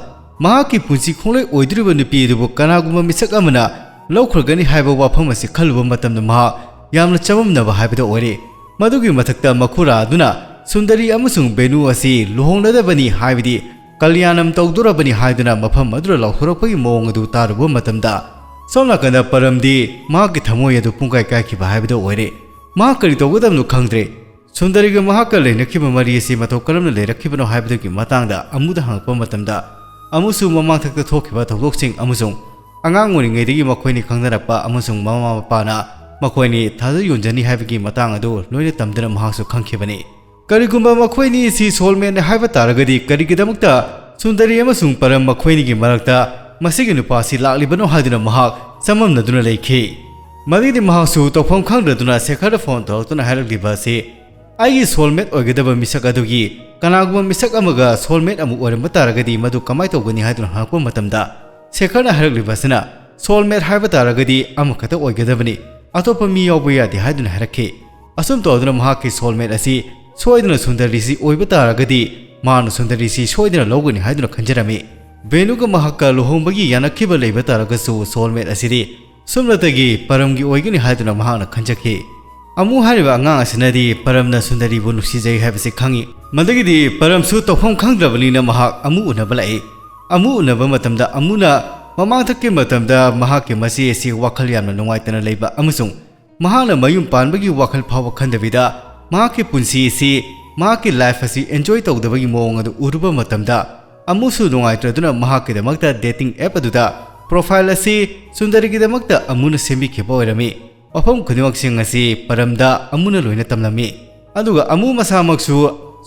ꯃꯍꯥꯛꯀꯤ ꯄꯨꯟꯁꯤ ꯈꯣꯡꯂꯣꯏ ꯑꯣꯏꯗꯣꯔꯤꯕ ꯅꯨꯄꯤ ꯑꯗꯨꯕꯨ ꯀꯅꯥꯒꯨꯝꯕ ꯃꯤꯁꯛ ꯑꯃꯅ ꯂꯧꯈ꯭ꯔꯒꯅꯤ ꯍꯥꯏꯕ ꯋꯥꯐꯝ ꯑꯁꯤ ꯈꯜꯂꯨꯕ ꯃꯇꯝꯗ ꯃꯍꯥꯛ ꯌꯥꯝꯅ ꯆꯃꯝꯅꯕ ꯍꯥꯏꯕꯗꯨ ꯑꯣꯏꯔꯦ꯫ ꯃꯗꯨꯒꯤ ꯃꯊꯛꯇ ꯃꯈꯨꯔꯥ ꯑꯗꯨꯅ ꯁꯨꯟꯗꯔꯤ ꯑꯃꯁꯨꯡ ꯚꯦꯅꯨ ꯑꯁꯤ ꯂꯨꯍꯣꯡꯅꯗꯕꯅꯤ, ꯍꯥꯏꯕꯗꯤ ꯀꯜꯌꯥꯅꯝ ꯇꯧꯗꯣꯔꯕꯅꯤ ꯍꯥꯏꯗꯨꯅ ꯃꯐꯝ ꯑꯗꯨꯗ ꯂꯥꯎꯊꯣꯔꯛꯄꯒꯤ ꯃꯑꯣꯡ ꯑꯗꯨ ꯇꯥꯔꯨꯕ ꯃꯇꯝꯗ, ꯁꯣꯝ ꯅꯥꯀꯟꯗ ꯄꯔꯝꯗꯤ ꯃꯍꯥꯛꯀꯤ ꯊꯃꯣꯏ ꯑꯗꯨ ꯄꯨꯡꯀꯥꯏ ꯀꯥꯏꯈꯤꯕ ꯍꯥꯏꯕꯗꯨ ꯑꯣꯏꯔꯦ꯫ ꯃꯍꯥꯛ ꯀꯔꯤ ꯇꯧꯒꯗꯕꯅꯣ ꯈꯪꯗ꯭ꯔꯦ꯫ ꯁꯨꯟꯗꯔꯤꯒ ꯃꯍꯥꯛꯀ ꯂꯩꯅꯈꯤꯕ ꯃꯔꯤ ꯑꯁꯤ ꯃꯇꯧ ꯀꯔꯝꯅ ꯂꯩꯔꯛꯈꯤꯕꯅꯣ ꯍꯥꯏꯕꯗꯨꯒꯤ ꯃꯇꯥꯡꯗ ꯑꯃꯨꯛꯇ ꯍꯪꯉꯛꯄ ꯃꯇꯝꯗ, ꯑꯃꯨꯁꯨ ꯃꯃꯥꯡꯊꯛꯇ ꯊꯣꯛꯈꯤꯕ ꯊꯧꯗꯣꯛꯁꯤꯡ ꯑꯃꯁꯨꯡ ꯑꯉꯥꯡ ꯑꯣꯏꯔꯤꯉꯩꯗꯒꯤ ꯃꯈꯣꯏꯅꯤ ꯈꯪꯅꯔꯛꯄ ꯑꯃꯁꯨꯡ ꯃꯃꯥ ꯃꯄꯥꯅ ꯃꯈꯣꯏꯅꯤ ꯊꯥꯖ ꯌꯣꯟꯖꯅꯤ ꯍꯥꯏꯕꯒꯤ ꯃꯇꯥꯡ ꯑꯗꯨ ꯂꯣꯏꯅ ꯇꯝꯗꯨꯅ ꯃꯍꯥꯛꯁꯨ ꯈꯪꯈꯤꯕꯅꯤ꯫ ꯀꯔꯤꯒꯨꯝꯕ ꯃꯈꯣꯏꯅꯤ ꯑꯁꯤ soulmateꯅꯤ ꯍꯥꯏꯕ ꯇꯥꯔꯒꯗꯤ, ꯀꯔꯤꯒꯤꯗꯃꯛꯇ ꯁꯨꯟꯗꯔꯤ ꯑꯃꯁꯨꯡ ꯄꯔꯝ ꯃꯈꯣꯏꯅꯤꯒꯤ ꯃꯔꯛꯇ ꯃꯁꯤꯒꯤ ꯅꯨꯄꯥꯁꯤ ꯂꯥꯛꯂꯤꯕꯅꯣ ꯍꯥꯏꯗꯨꯅ ꯃꯍꯥꯛ ꯆꯃꯝꯅꯗꯨꯅ ꯂꯩꯈꯤ꯫ ꯃꯗꯨꯒꯤꯗꯤ ꯃꯍꯥꯛꯁꯨ ꯇꯧꯐꯝ ꯈꯪꯗ꯭ꯔꯗꯨꯅ ꯁꯦꯈꯔꯗ ꯐꯣꯟ ꯇꯧꯔꯛꯇꯨꯅ ꯍꯥꯏꯔꯛꯂꯤꯕ ꯑꯁꯤ, "ꯑꯩꯒꯤ ꯁꯣꯜꯃꯦꯠ ꯑꯣꯏꯒꯗꯕ ꯃꯤꯁꯛ ꯑꯗꯨꯒꯤ ꯀꯅꯥꯒꯨꯝꯕ ꯃꯤꯁꯛ ꯑꯃꯒ ꯁꯣꯜꯃꯦꯠ ꯑꯃꯨꯛ ꯑꯣꯏꯔꯝꯕ ꯇꯥꯔꯒꯗꯤ ꯃꯗꯨ ꯀꯃꯥꯏꯅ ꯇꯧꯒꯅꯤ?" ꯍꯥꯏꯗꯨꯅ ꯍꯪꯉꯛꯄ ꯃꯇꯝꯗ, ꯁꯦꯈꯔꯅ ꯍꯥꯏꯔꯛꯂꯤꯕ ꯑꯁꯤꯅ, "ꯁꯣꯜꯃꯦꯠ ꯍꯥꯏꯕ ꯇꯥꯔꯒꯗꯤ ꯑꯃꯈꯛꯇ ꯑꯣꯏꯒꯗꯕꯅꯤ, ꯑꯇꯣꯞꯄ ꯃꯤ ꯌꯥꯎꯕ ꯌꯥꯗꯦ" ꯍꯥꯏꯗꯨꯅ ꯍꯥꯏꯔꯛꯈꯤ꯫ ꯑꯁꯨꯝ ꯇꯧꯗꯨꯅ ꯃꯍꯥꯛꯀꯤ ꯁꯣꯜꯃꯦꯠ ꯑꯁꯤ ꯁꯣꯏꯗꯅ ꯁꯨꯟꯗꯔꯤꯁꯤ ꯑꯣꯏꯕ ꯇꯥꯔꯒꯗꯤ ꯃꯥꯅ ꯁꯨꯟꯗꯔꯤꯁꯤ ꯁꯣꯏꯗꯅ ꯂꯧꯒꯅꯤ ꯍꯥꯏꯗꯨꯅ ꯈꯟꯖꯔꯝꯃꯤ꯫ ꯚꯦꯅꯨꯒ ꯃꯍꯥꯛꯀ ꯂꯨꯍꯣꯡꯕꯒꯤ ꯌꯥꯅꯈꯤꯕ ꯂꯩꯕ ꯇꯥꯔꯒꯁꯨ ꯁꯣꯜꯃꯦꯠ ꯑꯁꯤꯗꯤ ꯁꯨꯞꯅꯇꯒꯤ ꯄꯔꯝꯒꯤ ꯑꯣꯏꯒꯅꯤ ꯍꯥꯏꯗꯨꯅ ꯃꯍꯥꯛꯅ ꯈꯟꯖꯈꯤ꯫ ꯑꯃꯨ ꯍꯥꯏꯔꯤꯕ ꯑꯉꯥꯡ ꯑꯁꯤꯅꯗꯤ ꯄꯔꯝꯅ ꯁꯨꯟꯗꯔꯤꯕꯨ ꯅꯨꯡꯁꯤꯖꯩ ꯍꯥꯏꯕꯁꯤ ꯈꯪꯏ꯫ ꯃꯗꯨꯒꯤꯗꯤ ꯄꯔꯝꯁꯨ ꯇꯧꯐꯝ ꯈꯪꯗ꯭ꯔꯕꯅꯤꯅ ꯃꯍꯥꯛ ꯑꯃꯨ ꯎꯅꯕ ꯂꯥꯛꯏ꯫ ꯑꯃꯨ ꯎꯅꯕ ꯃꯇꯝꯗ ꯑꯃꯨꯅ ꯃꯃꯥꯡꯊꯛꯀꯤ ꯃꯇꯝꯗ ꯃꯍꯥꯛꯀꯤ ꯃꯆꯦ ꯑꯁꯤ ꯋꯥꯈꯜ ꯌꯥꯝꯅ ꯅꯨꯡꯉꯥꯏꯇꯅ ꯂꯩꯕ ꯑꯃꯁꯨꯡ ꯃꯍꯥꯛꯅ ꯃꯌꯨꯝ ꯄꯥꯟꯕꯒꯤ ꯋꯥꯈꯜ ꯐꯥꯎꯕ ꯈꯟꯗꯕꯤꯗ ꯃꯍꯥꯛꯀꯤ ꯄꯨꯟꯁꯤ ꯑꯁꯤ, ꯃꯍꯥꯛꯀꯤ ꯂꯥꯏꯐ ꯑꯁꯤ ꯑꯦꯟꯖꯣꯏ ꯇꯧꯗꯕꯒꯤ ꯃꯑꯣꯡ ꯑꯗꯨ ꯎꯔꯨꯕ ꯃꯇꯝꯗ, ꯑꯃꯨꯁꯨ ꯅꯨꯡꯉꯥꯏꯇ꯭ꯔꯗꯨꯅ ꯃꯍꯥꯛꯀꯤꯗꯃꯛꯇ ꯗꯦꯇꯤꯡ ꯑꯦꯞ ꯑꯗꯨꯗ ꯄ꯭ꯔꯣꯐꯥꯏꯜ ꯑꯁꯤ ꯁꯨꯟꯗꯔꯤꯒꯤꯗꯃꯛꯇ ꯑꯃꯨꯅ ꯁꯦꯝꯕꯤꯈꯤꯕ ꯑꯣꯏꯔꯝꯃꯤ꯫ ꯃꯐꯝ ꯈꯨꯗꯤꯡꯃꯛꯁꯤꯡ ꯑꯁꯤ ꯄꯔꯝꯗ ꯑꯃꯨꯅ ꯂꯣꯏꯅ ꯇꯝꯂꯝꯃꯤ꯫ ꯑꯗꯨꯒ ꯑꯃꯨ ꯃꯁꯥꯃꯛꯁꯨ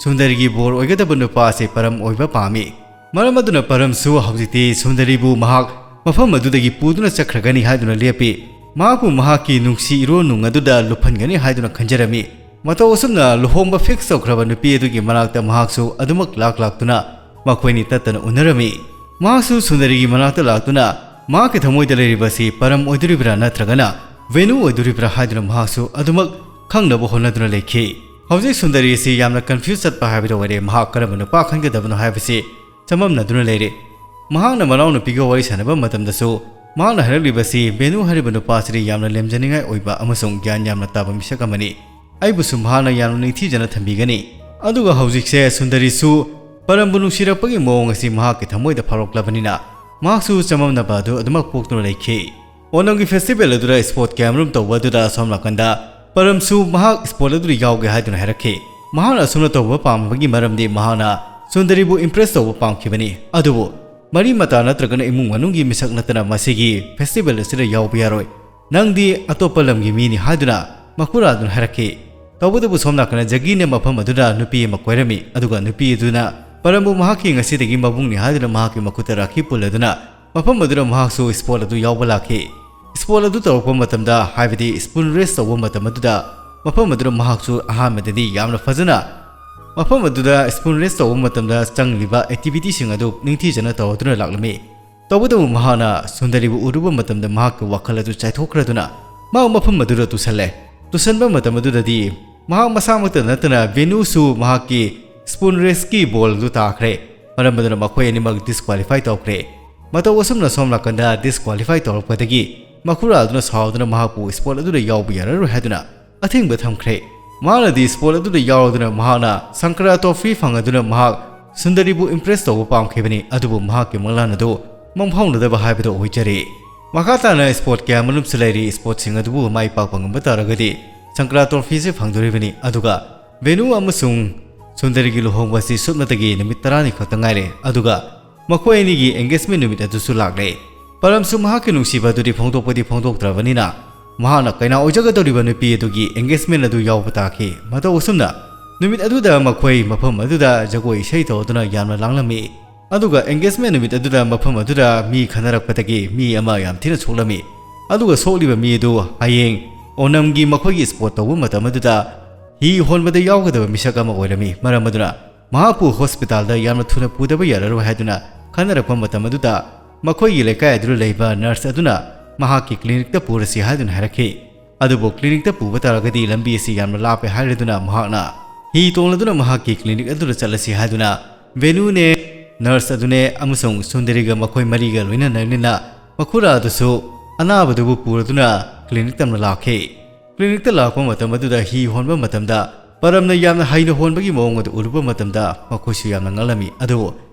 ꯁꯨꯟꯗꯔꯤꯒꯤ ꯕꯣꯔ ꯑꯣꯏꯒꯗꯕ ꯅꯨꯄꯥ ꯑꯁꯤ ꯄꯔꯝ ꯑꯣꯏꯕ ꯄꯥꯝꯃꯤ꯫ ꯃꯔꯝ ꯑꯗꯨꯅ ꯄꯔꯝꯁꯨ ꯍꯧꯖꯤꯛꯇꯤ ꯁꯨꯟꯗꯔꯤꯕꯨ ꯃꯍꯥꯛ ꯃꯐꯝ ꯑꯗꯨꯗꯒꯤ ꯄꯨꯗꯨꯅ ꯆꯠꯈ꯭ꯔꯒꯅꯤ ꯍꯥꯏꯗꯨꯅ ꯂꯦꯞꯄꯤ꯫ ꯃꯍꯥꯛꯄꯨ ꯃꯍꯥꯛꯀꯤ ꯅꯨꯡꯁꯤ ꯏꯔꯣꯟ ꯅꯨꯡ ꯑꯗꯨꯗ ꯂꯨꯞꯍꯟꯒꯅꯤ ꯍꯥꯏꯗꯨꯅ ꯈꯟꯖꯔꯝꯃꯤ꯫ ꯃꯇꯧ ꯑꯁꯨꯝꯅ ꯂꯨꯍꯣꯡꯕ ꯐꯤꯛꯁ ꯇꯧꯈ꯭ꯔꯕ ꯅꯨꯄꯤ ꯑꯗꯨꯒꯤ ꯃꯅꯥꯛꯇ ꯃꯍꯥꯛꯁꯨ ꯑꯗꯨꯃꯛ ꯂꯥꯛ ꯂꯥꯛꯇꯨꯅ ꯃꯈꯣꯏꯅꯤ ꯇꯠꯇꯅ ꯎꯅꯔꯝꯃꯤ꯫ ꯃꯍꯥꯛꯁꯨ ꯁꯨꯟꯗꯔꯤꯒꯤ ꯃꯅꯥꯛꯇ ꯂꯥꯛꯇꯨꯅ ꯃꯍꯥꯛꯀꯤ ꯊꯃꯣꯏꯗ ꯂꯩꯔꯤꯕꯁꯤ ꯄꯔꯝ ꯑꯣꯏꯗꯣꯔꯤꯕ꯭ꯔꯥ ꯅꯠꯇ꯭ꯔꯒꯅ ꯚꯦꯅꯨ ꯑꯣꯏꯗꯣꯔꯤꯕ꯭ꯔꯥ ꯍꯥꯏꯗꯨꯅ ꯃꯍꯥꯛꯁꯨ ꯑꯗꯨꯃꯛ ꯈꯪꯅꯕ ꯍꯣꯠꯅꯗꯨꯅ ꯂꯩꯈꯤ꯫ ꯍꯧꯖꯤꯛ ꯁꯨꯟꯗꯔꯤ ꯑꯁꯤ ꯌꯥꯝꯅ ꯀꯟꯐ꯭ꯌꯨꯁ ꯆꯠꯄ ꯍꯥꯏꯕꯗꯨ ꯑꯣꯏꯔꯦ꯫ ꯃꯍꯥꯛ ꯀꯔꯝꯕ ꯅꯨꯄꯥ ꯈꯟꯒꯗꯕꯅꯣ ꯍꯥꯏꯕꯁꯤ ꯆꯃꯝꯅꯗꯨꯅ ꯂꯩꯔꯦ꯫ ꯃꯍꯥꯛꯅ ꯃꯅꯥꯎꯅꯨꯄꯤꯒ ꯋꯥꯔꯤ ꯁꯥꯟꯅꯕ ꯃꯇꯝꯗꯁꯨ ꯃꯍꯥꯛꯅ ꯍꯥꯏꯔꯛꯂꯤꯕꯁꯤ ꯚꯦꯅꯨ ꯍꯥꯏꯔꯤꯕ ꯅꯨꯄꯥꯁꯤꯗꯤ ꯌꯥꯝꯅ ꯂꯦꯝꯖꯅꯤꯡꯉꯥꯏ ꯑꯣꯏꯕ ꯑꯃꯁꯨꯡ ꯒ꯭ꯌꯥꯟ ꯌꯥꯝꯅ ꯇꯥꯕ ꯃꯤꯁꯛ ꯑꯃꯅꯤ꯫ ꯑꯩꯕꯨꯁꯨ ꯃꯍꯥꯛꯅ ꯌꯥꯝꯅ ꯅꯤꯡꯊꯤꯖꯅ ꯊꯝꯕꯤꯒꯅꯤ꯫ ꯑꯗꯨꯒ ꯍꯧꯖꯤꯛꯁꯦ ꯁꯨꯟꯗꯔꯤꯁꯨ ꯄꯔꯝꯕꯨ ꯅꯨꯡꯁꯤꯔꯛꯄꯒꯤ ꯃꯑꯣꯡ ꯑꯁꯤ ꯃꯍꯥꯛꯀꯤ ꯊꯃꯣꯏꯗ ꯐꯥꯎꯔꯛꯂꯕꯅꯤꯅ ꯃꯍꯥꯛꯁꯨ ꯆꯃꯝꯅꯕ ꯑꯗꯨ ꯑꯗꯨꯃꯛ ꯄꯣꯛꯇꯨꯅ ꯂꯩꯈꯤ꯫ ꯑꯣꯅꯝꯒꯤ ꯐꯦꯁꯇꯤꯚꯦꯜ ꯑꯗꯨꯗ ꯁ꯭ꯄꯣꯔꯠ ꯀꯌꯥꯃꯔꯨꯝ ꯇꯧꯕ ꯑꯗꯨꯗ ꯑꯁꯣꯝ ꯅꯥꯀꯟꯗ ꯄꯔꯝꯁꯨ ꯃꯍꯥꯛ ꯁ꯭ꯄꯣꯔꯠ ꯑꯗꯨꯗ ꯌꯥꯎꯒꯦ ꯍꯥꯏꯗꯨꯅ ꯍꯥꯏꯔꯛꯈꯤ꯫ ꯃꯍꯥꯛꯅ ꯑꯁꯨꯝꯅ ꯇꯧꯕ ꯄꯥꯝꯕꯒꯤ ꯃꯔꯝꯗꯤ ꯃꯍꯥꯛꯅ ꯁꯨꯟꯗꯔꯤꯕꯨ ꯏꯝꯄ꯭ꯔꯦꯁ ꯇꯧꯕ ꯄꯥꯝꯈꯤꯕꯅꯤ꯫ ꯑꯗꯨꯕꯨ ꯃꯔꯤ ꯃꯇꯥ ꯅꯠꯇ꯭ꯔꯒꯅ ꯏꯃꯨꯡ ꯃꯅꯨꯡꯒꯤ ꯃꯤꯁꯛ ꯅꯠꯇꯅ ꯃꯁꯤꯒꯤ ꯐꯦꯁꯇꯤꯚꯦꯜ ꯑꯁꯤꯗ ꯌꯥꯎꯕ ꯌꯥꯔꯣꯏ꯫ "ꯅꯪꯗꯤ ꯑꯇꯣꯞꯄ ꯂꯝꯒꯤ ꯃꯤꯅꯤ" ꯍꯥꯏꯗꯨꯅ ꯃꯈꯨꯔꯥꯗꯨꯅ ꯍꯥꯏꯔꯛꯈꯤ꯫ ꯇꯧꯕꯇꯕꯨ ꯁꯣꯝ ꯅꯥꯀꯟꯗ ꯖꯒꯤꯅ ꯃꯐꯝ ꯑꯗꯨꯗ ꯅꯨꯄꯤ ꯑꯃ ꯀꯣꯏꯔꯝꯃꯤ, ꯑꯗꯨꯒ ꯅꯨꯄꯤ ꯑꯗꯨꯅ ꯄꯔꯝꯕꯨ ꯃꯍꯥꯛꯀꯤ ꯉꯁꯤꯗꯒꯤ ꯃꯕꯨꯡꯅꯤ ꯍꯥꯏꯗꯨꯅ ꯃꯍꯥꯛꯀꯤ ꯃꯈꯨꯠꯇ ꯔꯥꯈꯤ ꯄꯨꯜꯂꯗꯨꯅ ꯃꯐꯝ ꯑꯗꯨꯗ ꯃꯍꯥꯛꯁꯨ ꯁ꯭ꯄꯣꯔꯠ ꯑꯗꯨ ꯌꯥꯎꯕ ꯂꯥꯛꯈꯤ꯫ ꯁ꯭ꯄꯣꯔꯠ ꯑꯗꯨ ꯇꯧꯔꯛꯄ ꯃꯇꯝꯗ, ꯍꯥꯏꯕꯗꯤ ꯁ꯭ꯄꯨꯟ ꯔꯦꯁ ꯇꯧꯕ ꯃꯇꯝ ꯑꯗꯨꯗ, ꯃꯐꯝ ꯑꯗꯨꯗ ꯃꯍꯥꯛꯁꯨ ꯑꯍꯥꯟꯕꯗꯗꯤ ꯌꯥꯝꯅ ꯐꯖꯅ ꯃꯐꯝ ꯑꯗꯨꯗ ꯁ꯭ꯄꯨꯟ ꯔꯦꯁ ꯇꯧꯕ ꯃꯇꯝꯗ ꯆꯪꯂꯤꯕ ꯑꯦꯛꯇꯤꯚꯤꯇꯤꯁꯤꯡ ꯑꯗꯨ ꯅꯤꯡꯊꯤꯖꯅ ꯇꯧꯗꯨꯅ ꯂꯥꯛꯂꯝꯃꯤ꯫ ꯇꯧꯕꯇꯕꯨ ꯃꯍꯥꯛꯅ ꯁꯨꯟꯗꯔꯤꯕꯨ ꯎꯔꯨꯕ ꯃꯇꯝꯗ ꯃꯍꯥꯛꯀꯤ ꯋꯥꯈꯜ ꯑꯗꯨ ꯆꯥꯏꯊꯣꯛꯈ꯭ꯔꯗꯨꯅ ꯃꯍꯥꯛ ꯃꯐꯝ ꯑꯗꯨꯗ ꯇꯨꯁꯜꯂꯦ꯫ ꯇꯨꯁꯟꯕ ꯃꯇꯝ ꯑꯗꯨꯗꯗꯤ ꯃꯍꯥꯛ ꯃꯁꯥꯃꯛꯇ ꯅꯠꯇꯅ ꯚꯦꯅꯨꯁꯨ ꯃꯍꯥꯛꯀꯤ ꯁ꯭ꯄꯨꯟ ꯔꯦꯁꯀꯤ ꯕꯣꯜ ꯑꯗꯨ ꯇꯥꯈ꯭ꯔꯦ꯫ ꯃꯔꯝ ꯑꯗꯨꯅ ꯃꯈꯣꯏ ꯑꯅꯤꯃꯛ ꯗꯤꯁꯀ꯭ꯋꯥꯂꯤꯐꯥꯏ ꯇꯧꯈ꯭ꯔꯦ꯫ ꯃꯇꯧ ꯑꯁꯨꯝꯅ ꯁꯣꯝ ꯅꯥꯀꯟꯗ ꯗꯤꯁꯀ꯭ꯋꯥꯂꯤꯐꯥꯏ ꯇꯧꯔꯛꯄꯗꯒꯤ ꯃꯈꯨꯔꯥ ꯑꯗꯨꯅ ꯁꯥꯎꯗꯨꯅ ꯃꯍꯥꯛꯄꯨ ꯁ꯭ꯄꯣꯔꯠ ꯑꯗꯨꯗ ꯌꯥꯎꯕ ꯌꯥꯔꯔꯣꯏ ꯍꯥꯏꯗꯨꯅ ꯑꯊꯤꯡꯕ ꯊꯝꯈ꯭ꯔꯦ꯫ ꯃꯍꯥꯛꯅꯗꯤ ꯁ꯭ꯄꯣꯔꯠ ꯑꯗꯨꯗ ꯌꯥꯎꯔꯗꯨꯅ ꯃꯍꯥꯛꯅ ꯁꯪꯀꯔꯥ ꯇ꯭ꯔꯣꯐꯤ ꯐꯪꯂꯗꯨꯅ ꯃꯍꯥꯛ ꯁꯨꯟꯗꯔꯤꯕꯨ ꯏꯝꯄ꯭ꯔꯦꯁ ꯇꯧꯕ ꯄꯥꯝꯈꯤꯕꯅꯤ, ꯑꯗꯨꯕꯨ ꯃꯍꯥꯛꯀꯤ ꯃꯪꯂꯥꯟ ꯑꯗꯨ ꯃꯪꯐꯥꯎꯅꯗꯕ ꯍꯥꯏꯕꯗꯨ ꯑꯣꯏꯖꯔꯦ꯫ ꯃꯈꯥ ꯇꯥꯅ ꯁ꯭ꯄꯣꯔꯠ ꯀꯌꯥꯃꯔꯨꯝꯁꯨ ꯂꯩꯔꯤ꯫ ꯁ꯭ꯄꯣꯔꯠꯁꯤꯡ ꯑꯗꯨꯕꯨ ꯃꯥꯏ ꯄꯥꯛꯄ ꯉꯝꯕ ꯇꯥꯔꯒꯗꯤ ꯁꯪꯀꯔꯥ ꯇ꯭ꯔꯣꯐꯤꯁꯤ ꯐꯪꯗꯣꯔꯤꯕꯅꯤ꯫ ꯑꯗꯨꯒ ꯚꯦꯅꯨ ꯑꯃꯁꯨꯡ ꯁꯨꯟꯗꯔꯤꯒꯤ ꯂꯨꯍꯣꯡꯕ ꯑꯁꯤ ꯁꯨꯞꯅꯇꯒꯤ ꯅꯨꯃꯤꯠ ꯇꯔꯥꯅꯤ ꯈꯛꯇ ꯉꯥꯏꯔꯦ꯫ ꯑꯗꯨꯒ ꯃꯈꯣꯏ ꯑꯅꯤꯒꯤ ꯑꯦꯡꯒꯦꯖꯃꯦꯟ ꯅꯨꯃꯤꯠ ꯑꯗꯨꯁꯨ ꯂꯥꯛꯂꯦ꯫ ꯄꯔꯝꯁꯨ ꯃꯍꯥꯛꯀꯤ ꯅꯨꯡꯁꯤꯕ ꯑꯗꯨꯗꯤ ꯐꯣꯡꯗꯣꯛꯄꯗꯤ ꯐꯣꯡꯗꯣꯛꯇ꯭ꯔꯕꯅꯤꯅ, ꯃꯍꯥꯛꯅ ꯀꯩꯅꯥ ꯑꯣꯏꯖꯒꯗꯧꯔꯤꯕ ꯅꯨꯄꯤ ꯑꯗꯨꯒꯤ ꯑꯦꯡꯒꯦꯖꯃꯦꯟ ꯑꯗꯨ ꯌꯥꯎꯕ ꯇꯥꯈꯤ꯫ ꯃꯇꯧ ꯑꯁꯨꯝꯅ ꯅꯨꯃꯤꯠ ꯑꯗꯨꯗ ꯃꯈꯣꯏ ꯃꯐꯝ ꯑꯗꯨꯗ ꯖꯒꯣꯏ ꯏꯁꯩ ꯇꯧꯗꯨꯅ ꯌꯥꯝꯅ ꯂꯥꯡꯂꯝꯃꯤ꯫ ꯑꯗꯨꯒ ꯑꯦꯡꯒꯦꯖꯃꯦꯟ ꯅꯨꯃꯤꯠ ꯑꯗꯨꯗ ꯃꯐꯝ ꯑꯗꯨꯗ ꯃꯤ ꯈꯟꯅꯔꯛꯄꯗꯒꯤ ꯃꯤ ꯑꯃ ꯌꯥꯝ ꯊꯤꯅ ꯁꯣꯛꯂꯝꯃꯤ꯫ ꯑꯗꯨꯒ ꯁꯣꯛꯂꯤꯕ ꯃꯤ ꯑꯗꯨ ꯍꯌꯦꯡ ꯑꯣꯅꯝꯒꯤ ꯃꯈꯣꯏꯒꯤ ꯁ꯭ꯄꯣꯔꯠ ꯇꯧꯕ ꯃꯇꯝ ꯑꯗꯨꯗ ꯍꯤ ꯍꯣꯟꯕꯗ ꯌꯥꯎꯒꯗꯕ ꯃꯤꯁꯛ ꯑꯃ ꯑꯣꯏꯔꯝꯃꯤ꯫ ꯃꯔꯝ ꯑꯗꯨꯅ ꯃꯍꯥꯛꯄꯨ ꯍꯣꯁꯄꯤꯇꯥꯜꯗ ꯌꯥꯝꯅ ꯊꯨꯅ ꯄꯨꯗꯕ ꯌꯥꯔꯔꯣꯏ ꯍꯥꯏꯗꯨꯅ ꯈꯟꯅꯔꯛꯄ ꯃꯇꯝ ꯑꯗꯨꯗ ꯃꯈꯣꯏꯒꯤ ꯂꯩꯀꯥꯏ ꯑꯗꯨꯗ ꯂꯩꯕ ꯅꯔꯁ ꯑꯗꯨꯅ ꯃꯍꯥꯛꯀꯤ ꯀ꯭ꯂꯤꯅꯤꯛꯇ ꯄꯨꯔꯁꯤ ꯍꯥꯏꯗꯨꯅ ꯍꯥꯏꯔꯛꯈꯤ꯫ ꯑꯗꯨꯕꯨ ꯀ꯭ꯂꯤꯅꯤꯛꯇ ꯄꯨꯕ ꯇꯥꯔꯒꯗꯤ ꯂꯝꯕꯤ ꯑꯁꯤ ꯌꯥꯝꯅ ꯂꯥꯞꯄꯦ ꯍꯥꯏꯔꯗꯨꯅ ꯃꯍꯥꯛꯅ ꯍꯤ ꯇꯣꯡꯂꯗꯨꯅ ꯃꯍꯥꯛꯀꯤ ꯀ꯭ꯂꯤꯅꯤꯛ ꯑꯗꯨꯗ ꯆꯠꯂꯁꯤ ꯍꯥꯏꯗꯨꯅ ꯚꯦꯅꯨꯅꯦ, ꯅꯔꯁ ꯑꯗꯨꯅꯦ ꯑꯃꯁꯨꯡ ꯁꯨꯟꯗꯔꯤꯒ ꯃꯈꯣꯏ ꯃꯔꯤꯒ ꯂꯣꯏꯅꯅ ꯃꯈꯨꯔꯥ ꯑꯗꯨꯁꯨ ꯑꯅꯥꯕꯗꯨꯕꯨ ꯄꯨꯔꯗꯨꯅ ꯀ꯭ꯂꯤꯅꯤꯛ ꯇꯝꯅ ꯂꯥꯛꯈꯤ꯫ ꯀ꯭ꯂꯤꯅꯤꯛꯇ ꯂꯥꯛꯄ ꯃꯇꯝ ꯑꯗꯨꯗ ꯍꯤ ꯍꯣꯟꯕ ꯃꯇꯝꯗ ꯄꯔꯝꯅ ꯌꯥꯝꯅ ꯍꯩꯅ ꯍꯣꯟꯕꯒꯤ ꯃꯑꯣꯡ ꯑꯗꯨ ꯎꯔꯨꯕ ꯃꯇꯝꯗ ꯃꯈꯣꯏꯁꯨ ꯌꯥꯝꯅ ꯉꯛꯂꯝꯃꯤ꯫ ꯑꯗꯨꯕꯨ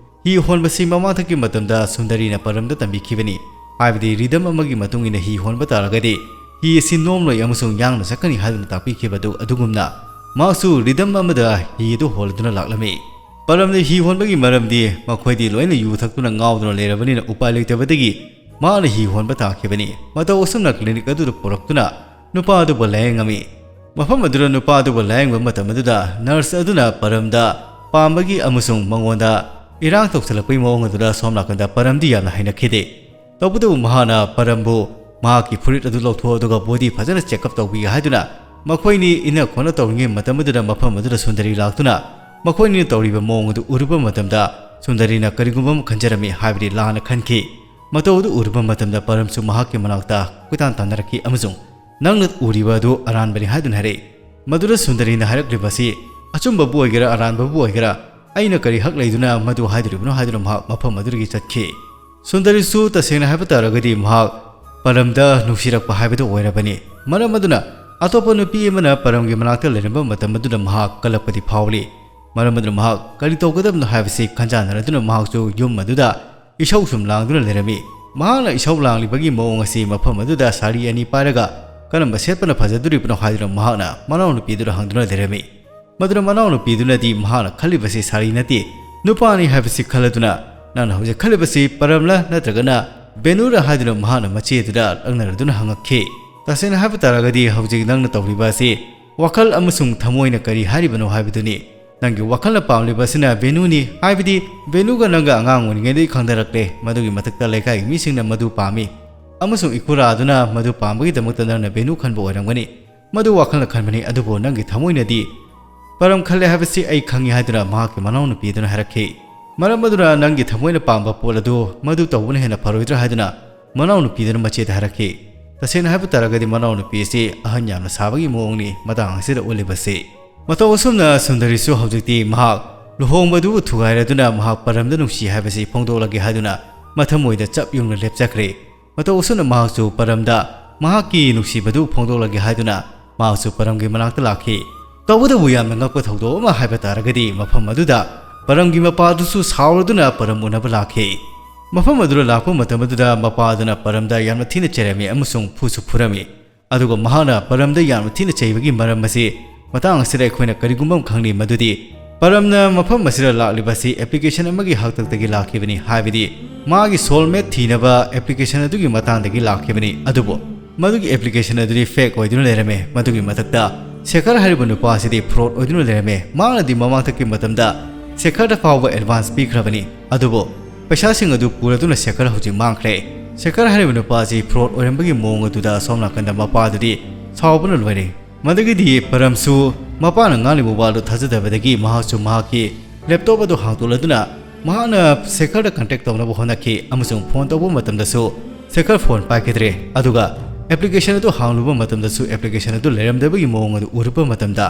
ꯍꯤ ꯍꯣꯟꯕꯁꯤ ꯃꯃꯥꯡꯊꯛꯀꯤ ꯃꯇꯝꯗ ꯁꯨꯟꯗꯔꯤꯅ ꯄꯔꯝꯗ ꯇꯝꯕꯤꯈꯤꯕꯅꯤ꯫ ꯍꯥꯏꯕꯗꯤ ꯔꯤꯗꯝ ꯑꯃꯒꯤ ꯃꯇꯨꯡ ꯏꯟꯅ ꯍꯤ ꯍꯣꯟꯕ ꯇꯥꯔꯒꯗꯤ ꯍꯤ ꯑꯁꯤ ꯅꯣꯝꯂꯣꯏ ꯑꯃꯁꯨꯡ ꯌꯥꯡꯅ ꯆꯠꯀꯅꯤ ꯍꯥꯏꯗꯨꯅ ꯇꯥꯛꯄꯤꯈꯤꯕ ꯑꯗꯨ ꯑꯗꯨꯒꯨꯝꯅ ꯃꯍꯥꯛꯁꯨ ꯔꯤꯗꯝ ꯑꯃꯗ ꯍꯤ ꯑꯗꯨ ꯍꯣꯜꯂꯗꯨꯅ ꯂꯥꯛꯂꯝꯃꯤ꯫ ꯄꯔꯝꯅ ꯍꯤ ꯍꯣꯟꯕꯒꯤ ꯃꯔꯝꯗꯤ ꯃꯈꯣꯏꯗꯤ ꯂꯣꯏꯅ ꯌꯨ ꯊꯛꯇꯨꯅ ꯉꯥꯎꯗꯨꯅ ꯂꯩꯔꯕꯅꯤꯅ ꯎꯄꯥꯏ ꯂꯩꯇꯕꯗꯒꯤ ꯃꯍꯥꯛꯅ ꯍꯤ ꯍꯣꯟꯕ ꯇꯥꯈꯤꯕꯅꯤ꯫ ꯃꯇꯧ ꯑꯁꯨꯝꯅ ꯀ꯭ꯂꯤꯅꯤꯛ ꯑꯗꯨꯗ ꯄꯨꯔꯛꯇꯨꯅ ꯅꯨꯄꯥ ꯑꯗꯨꯕꯨ ꯂꯥꯌꯦꯡꯉꯝꯃꯤ꯫ ꯃꯐꯝ ꯑꯗꯨꯗ ꯅꯨꯄꯥ ꯑꯗꯨꯕꯨ ꯂꯥꯌꯦꯡꯕ ꯃꯇꯝ ꯑꯗꯨꯗ ꯅꯔꯁ ꯑꯗꯨꯅ ꯄꯔꯝꯗ ꯄꯥꯝꯕꯒꯤ ꯑꯃꯁꯨꯡ ꯃꯉꯣꯟꯗ ꯏꯔꯥꯡ ꯇꯧꯁꯜꯂꯛꯄꯒꯤ ꯃꯑꯣꯡ ꯑꯗꯨꯗ ꯁꯣꯝ ꯅꯥꯀꯟꯗ ꯄꯔꯝꯗꯤ ꯌꯥꯝꯅ ꯍꯩꯅꯈꯤꯗꯦ꯫ ꯇꯧꯕꯇꯕꯨ ꯃꯍꯥꯛꯅ ꯄꯔꯝꯕꯨ ꯃꯍꯥꯛꯀꯤ ꯐꯨꯔꯤꯠ ꯑꯗꯨ ꯂꯧꯊꯣꯛ ꯑꯗꯨꯒ body ꯐꯖꯅ check up ꯇꯧꯕꯤꯒꯦ ꯍꯥꯏꯗꯨꯅ ꯃꯈꯣꯏꯅꯤ ꯏꯟꯅ ꯈꯣꯠꯅ ꯇꯧꯔꯤꯉꯩ ꯃꯇꯝ ꯑꯗꯨꯗ ꯃꯐꯝ ꯑꯗꯨꯗ ꯁꯨꯟꯗꯔꯤ ꯂꯥꯛꯇꯨꯅ ꯃꯈꯣꯏꯅꯤꯅ ꯇꯧꯔꯤꯕ ꯃꯑꯣꯡ ꯑꯗꯨ ꯎꯔꯨꯕ ꯃꯇꯝꯗ ꯁꯨꯟꯗꯔꯤꯅ ꯀꯔꯤꯒꯨꯝꯕ ꯑꯃ ꯈꯟꯖꯔꯝꯃꯤ ꯍꯥꯏꯕꯗꯤ ꯂꯥꯟꯅ ꯈꯟꯈꯤ꯫ ꯃꯇꯧ ꯑꯗꯨ ꯎꯔꯨꯕ ꯃꯇꯝꯗ ꯄꯔꯝꯁꯨ ꯃꯍꯥꯛꯀꯤ ꯃꯅꯥꯛꯇ ꯀꯣꯏꯇꯥꯟ ꯇꯥꯟꯅꯔꯛꯈꯤ ꯑꯃꯁꯨꯡ "ꯅꯪꯅ ꯎꯔꯤꯕ ꯑꯗꯨ ꯑꯔꯥꯟꯕꯅꯤ" ꯍꯥꯏꯗꯨꯅ ꯍꯥꯏꯔꯛꯏ꯫ ꯃꯗꯨꯗ ꯁꯨꯟꯗꯔꯤꯅ ꯍꯥꯏꯔꯛꯂꯤꯕꯁꯤ, "ꯑꯆꯨꯝꯕꯕꯨ ꯑꯣꯏꯒꯦꯔꯥ ꯑꯔꯥꯟꯕꯕꯨ ꯑꯣꯏꯒꯦꯔꯥ, ꯑꯩꯅ ꯀꯔꯤ ꯍꯛ ꯂꯩꯗꯨꯅ ꯃꯗꯨ ꯍꯥꯏꯗꯣꯔꯤꯕꯅꯣ?" ꯍꯥꯏꯗꯨꯅ ꯃꯍꯥꯛ ꯃꯐꯝ ꯑꯗꯨꯗꯒꯤ ꯆꯠꯈꯤ꯫ ꯁꯨꯟꯗꯔꯤꯁꯨ ꯇꯁꯦꯡꯅ ꯍꯥꯏꯕ ꯇꯥꯔꯒꯗꯤ ꯃꯍꯥꯛ ꯄꯔꯝꯗ ꯅꯨꯡꯁꯤꯔꯛꯄ ꯍꯥꯏꯕꯗꯨ ꯑꯣꯏꯔꯕꯅꯤ꯫ ꯃꯔꯝ ꯑꯗꯨꯅ ꯑꯇꯣꯞꯄ ꯅꯨꯄꯤ ꯑꯃꯅ ꯄꯔꯝꯒꯤ ꯃꯅꯥꯛꯇ ꯂꯩꯔꯝꯕ ꯃꯇꯝ ꯑꯗꯨꯗ ꯃꯍꯥꯛ ꯀꯜꯂꯛꯄꯗꯤ ꯐꯥꯎꯔꯤ꯫ ꯃꯔꯝ ꯑꯗꯨꯅ ꯃꯍꯥꯛ ꯀꯔꯤ ꯇꯧꯒꯗꯕꯅꯣ ꯍꯥꯏꯕꯁꯤ ꯈꯟꯖꯥꯟꯅꯔꯗꯨꯅ ꯃꯍꯥꯛꯁꯨ ꯌꯨꯝ ꯑꯗꯨꯗ ꯏꯁꯧ ꯁꯨꯝ ꯂꯥꯡꯗꯨꯅ ꯂꯩꯔꯝꯃꯤ꯫ ꯃꯍꯥꯛꯅ ꯏꯁꯧ ꯂꯥꯡꯂꯤꯕꯒꯤ ꯃꯑꯣꯡ ꯑꯁꯤ ꯃꯐꯝ ꯑꯗꯨꯗ ꯁꯥꯔꯤ ꯑꯅꯤ ꯄꯥꯏꯔꯒ ꯀꯔꯝꯕ ꯁꯦꯠꯄꯅ ꯐꯖꯗꯣꯔꯤꯕꯅꯣ ꯍꯥꯏꯗꯨꯅ ꯃꯍꯥꯛꯅ ꯃꯅꯥꯎꯅꯨꯄꯤꯗꯨꯗ ꯍꯪꯗꯨꯅ ꯂꯩꯔꯝꯃꯤ꯫ ꯃꯗꯨꯅ ꯃꯅꯥꯎꯅꯨꯄꯤꯗꯨꯅꯗꯤ ꯃꯍꯥꯛꯅ ꯈꯜꯂꯤꯕꯁꯤ ꯁꯥꯔꯤ ꯅꯠꯇꯦ, ꯅꯨꯄꯥꯅꯤ ꯍꯥꯏꯕꯁꯤ ꯈꯜꯂꯗꯨꯅ, "ꯅꯪꯅ ꯍꯧꯖꯤꯛ ꯈꯜꯂꯤꯕꯁꯤ ꯄꯔꯝꯂ ꯅꯠꯇ꯭ꯔꯒꯅ ꯕꯦꯅꯨꯔ?" ꯍꯥꯏꯗꯨꯅ ꯃꯍꯥꯛꯅ ꯃꯆꯦꯗꯨꯗ ꯂꯛꯅꯔꯗꯨꯅ ꯍꯪꯉꯛꯈꯤ꯫ "ꯇꯁꯦꯡꯅ ꯍꯥꯏꯕ ꯇꯥꯔꯒꯗꯤ ꯍꯧꯖꯤꯛ ꯅꯪꯅ ꯇꯧꯔꯤꯕ ꯑꯁꯤ ꯋꯥꯈꯜ ꯑꯃꯁꯨꯡ ꯊꯃꯣꯏꯅ ꯀꯔꯤ ꯍꯥꯏꯔꯤꯕꯅꯣ ꯍꯥꯏꯕꯗꯨꯅꯤ꯫ ꯅꯪꯒꯤ ꯋꯥꯈꯜꯅ ꯄꯥꯝꯂꯤꯕ ꯑꯁꯤꯅ ꯕꯦꯅꯨꯅꯤ, ꯍꯥꯏꯕꯗꯤ ꯕꯦꯅꯨꯒ ꯅꯪꯒ ꯑꯉꯥꯡ ꯑꯣꯏꯔꯤꯉꯩꯗꯒꯤ ꯈꯪꯅꯔꯛꯂꯦ꯫ ꯃꯗꯨꯒꯤ ꯃꯊꯛꯇ ꯂꯩꯀꯥꯏꯒꯤ ꯃꯤꯁꯤꯡꯅ ꯃꯗꯨ ꯄꯥꯝꯃꯤ ꯑꯃꯁꯨꯡ ꯏꯈꯨꯔꯥꯗꯨꯅ ꯃꯗꯨ ꯄꯥꯝꯕꯒꯤꯗꯃꯛꯇ ꯅꯪꯅ ꯕꯦꯅꯨ ꯈꯟꯕ ꯑꯣꯏꯔꯝꯒꯅꯤ꯫ ꯃꯗꯨ ꯋꯥꯈꯜꯅ ꯈꯟꯕꯅꯤ, ꯑꯗꯨꯕꯨ ꯅꯪꯒꯤ ꯊꯃꯣꯏꯅꯗꯤ ꯄꯔꯝ ꯈꯜꯂꯦ ꯍꯥꯏꯕꯁꯤ ꯑꯩ ꯈꯪꯏ" ꯍꯥꯏꯗꯨꯅ ꯃꯍꯥꯛꯀꯤ ꯃꯅꯥꯎꯅꯨꯄꯤꯗꯨꯅ ꯍꯥꯏꯔꯛꯈꯤ꯫ ꯃꯔꯝ ꯑꯗꯨꯅ ꯅꯪꯒꯤ ꯊꯃꯣꯏꯅ ꯄꯥꯝꯕ ꯄꯣꯠ ꯑꯗꯨ ꯃꯗꯨ ꯇꯧꯕꯅ ꯍꯦꯟꯅ ꯐꯔꯣꯏꯗ꯭ꯔꯥ ꯍꯥꯏꯗꯨꯅ ꯃꯅꯥꯎꯅꯨꯄꯤꯗꯨꯅ ꯃꯆꯦꯗ ꯍꯥꯏꯔꯛꯈꯤ꯫ ꯇꯁꯦꯡꯅ ꯍꯥꯏꯕ ꯇꯥꯔꯒꯗꯤ ꯃꯅꯥꯎꯅꯨꯄꯤ ꯑꯁꯤ ꯑꯍꯟ ꯌꯥꯝꯅ ꯁꯥꯕꯒꯤ ꯃꯑꯣꯡꯅꯤ ꯃꯇꯥꯡ ꯑꯁꯤꯗ ꯎꯠꯂꯤꯕꯁꯤ꯫ ꯃꯇꯧ ꯑꯁꯨꯝꯅ ꯁꯨꯟꯗꯔꯤꯁꯨ ꯍꯧꯖꯤꯛꯇꯤ ꯃꯍꯥꯛ ꯂꯨꯍꯣꯡꯕꯗꯨꯕꯨ ꯊꯨꯒꯥꯏꯔꯗꯨꯅ ꯃꯍꯥꯛ ꯄꯔꯝꯗ ꯅꯨꯡꯁꯤ ꯍꯥꯏꯕꯁꯤ ꯐꯣꯡꯗꯣꯛꯂꯒꯦ ꯍꯥꯏꯗꯨꯅ ꯃꯊꯃꯣꯏꯗ ꯆꯞ ꯌꯨꯡꯅ ꯂꯦꯞꯆꯈ꯭ꯔꯦ꯫ ꯃꯇꯧ ꯑꯁꯨꯝꯅ ꯃꯍꯥꯛꯁꯨ ꯄꯔꯝꯗ ꯃꯍꯥꯛꯀꯤ ꯅꯨꯡꯁꯤꯕꯗꯨ ꯐꯣꯡꯗꯣꯛꯂꯒꯦ ꯍꯥꯏꯗꯨꯅ ꯃꯍꯥꯛꯁꯨ ꯄꯔꯝꯒꯤ ꯃꯅꯥꯛꯇ ꯂꯥꯛꯈꯤ꯫ ꯇꯧꯕꯇꯕꯨ ꯌꯥꯝꯅ ꯉꯛꯄ ꯊꯧꯗꯣꯛ ꯑꯃ ꯍꯥꯏꯕ ꯇꯥꯔꯒꯗꯤ ꯃꯐꯝ ꯑꯗꯨꯗ ꯄꯔꯝꯒꯤ ꯃꯄꯥꯗꯨꯁꯨ ꯁꯥꯎꯔꯗꯨꯅ ꯄꯔꯝ ꯎꯅꯕ ꯂꯥꯛꯈꯤ꯫ ꯃꯐꯝ ꯑꯗꯨꯗ ꯂꯥꯛꯄ ꯃꯇꯝ ꯑꯗꯨꯗ ꯃꯄꯥꯗꯨꯅ ꯄꯔꯝꯗ ꯌꯥꯝꯅ ꯊꯤꯅ ꯆꯩꯔꯝꯃꯤ ꯑꯃꯁꯨꯡ ꯐꯨꯁꯨ ꯐꯨꯔꯝꯃꯤ꯫ ꯑꯗꯨꯒ ꯃꯍꯥꯛꯅ ꯄꯔꯝꯗ ꯌꯥꯝꯅ ꯊꯤꯅ ꯆꯩꯕꯒꯤ ꯃꯔꯝ ꯑꯁꯤ ꯃꯇꯥꯡ ꯑꯁꯤꯗ ꯑꯩꯈꯣꯏꯅ ꯀꯔꯤꯒꯨꯝꯕ ꯑꯃ ꯈꯪꯂꯤ ꯃꯗꯨꯗꯤ ꯄꯔꯝꯅ ꯃꯐꯝ ꯑꯁꯤꯗ ꯂꯥꯛꯂꯤꯕ ꯑꯁꯤ application ꯑꯃꯒꯤ ꯍꯥꯛꯇꯛꯇꯒꯤ ꯂꯥꯛꯈꯤꯕꯅꯤ, ꯍꯥꯏꯕꯗꯤ ꯃꯥꯒꯤ soulmate ꯊꯤꯅꯕ application ꯑꯗꯨꯒꯤ ꯃꯇꯥꯡꯗꯒꯤ ꯂꯥꯛꯈꯤꯕꯅꯤ꯫ ꯑꯗꯨꯕꯨ ꯃꯗꯨꯒꯤ application ꯑꯗꯨꯗꯤ fake ꯑꯣꯏꯗꯨꯅ ꯂꯩꯔꯝꯃꯦ꯫ ꯃꯗꯨꯒꯤ ꯃꯊꯛꯇ ꯁꯦꯈꯔ ꯍꯥꯏꯔꯤꯕ ꯅꯨꯄꯥ ꯑꯁꯤꯗꯤ fraud ꯑꯣꯏꯗꯨꯅ ꯂꯩꯔꯝꯃꯦ꯫ ꯃꯍꯥꯛꯅꯗꯤ ꯃꯃꯥꯡꯊꯛꯀꯤ ꯃꯇꯝꯗ ꯁꯦꯈꯔꯗ ꯐꯥꯎꯕ ꯑꯦꯗꯚꯥꯟꯁ ꯄꯤꯈ꯭ꯔꯕꯅꯤ꯫ ꯑꯗꯨꯕꯨ ꯄꯩꯁꯥꯁꯤꯡ ꯑꯗꯨ ꯄꯨꯔꯗꯨꯅ ꯁꯦꯈꯔ ꯍꯧꯖꯤꯛ ꯃꯥꯡꯈ꯭ꯔꯦ꯫ ꯁꯦꯈꯔ ꯍꯥꯏꯔꯤꯕ ꯅꯨꯄꯥ ꯑꯁꯤ ꯐ꯭ꯔꯣꯗ ꯑꯣꯏꯔꯝꯕꯒꯤ ꯃꯑꯣꯡ ꯑꯗꯨꯗ ꯁꯣꯝ ꯅꯥꯀꯟꯗ ꯃꯄꯥ ꯑꯗꯨꯗꯤ ꯁꯥꯎꯕꯅ ꯂꯣꯏꯔꯦ꯫ ꯃꯗꯨꯒꯤꯗꯤ ꯄꯔꯝꯁꯨ ꯃꯄꯥꯅ ꯉꯥꯡꯂꯤꯕ ꯋꯥꯗꯨ ꯊꯥꯖꯗꯕꯗꯒꯤ ꯃꯍꯥꯛꯁꯨ ꯃꯍꯥꯛꯀꯤ ꯂꯦꯞꯇꯣꯞ ꯑꯗꯨ ꯍꯥꯡꯗꯣꯛꯂꯗꯨꯅ ꯃꯍꯥꯛꯅ ꯁꯦꯈꯔꯗ ꯀꯟꯇꯦꯛ ꯇꯧꯅꯕ ꯍꯣꯠꯅꯈꯤ ꯑꯃꯁꯨꯡ ꯐꯣꯟ ꯇꯧꯕ ꯃꯇꯝꯗꯁꯨ ꯁꯦꯈꯔ ꯐꯣꯟ ꯄꯥꯏꯈꯤꯗ꯭ꯔꯦ꯫ ꯑꯗꯨꯒ ꯑꯦꯄ꯭ꯂꯤꯀꯦꯁꯟ ꯑꯗꯨ ꯍꯥꯡꯂꯨꯕ ꯃꯇꯝꯗꯁꯨ ꯑꯦꯄ꯭ꯂꯤꯀꯦꯁꯟ ꯑꯗꯨ ꯂꯩꯔꯝꯗꯕꯒꯤ ꯃꯑꯣꯡ ꯑꯗꯨ ꯎꯔꯨꯕ ꯃꯇꯝꯗ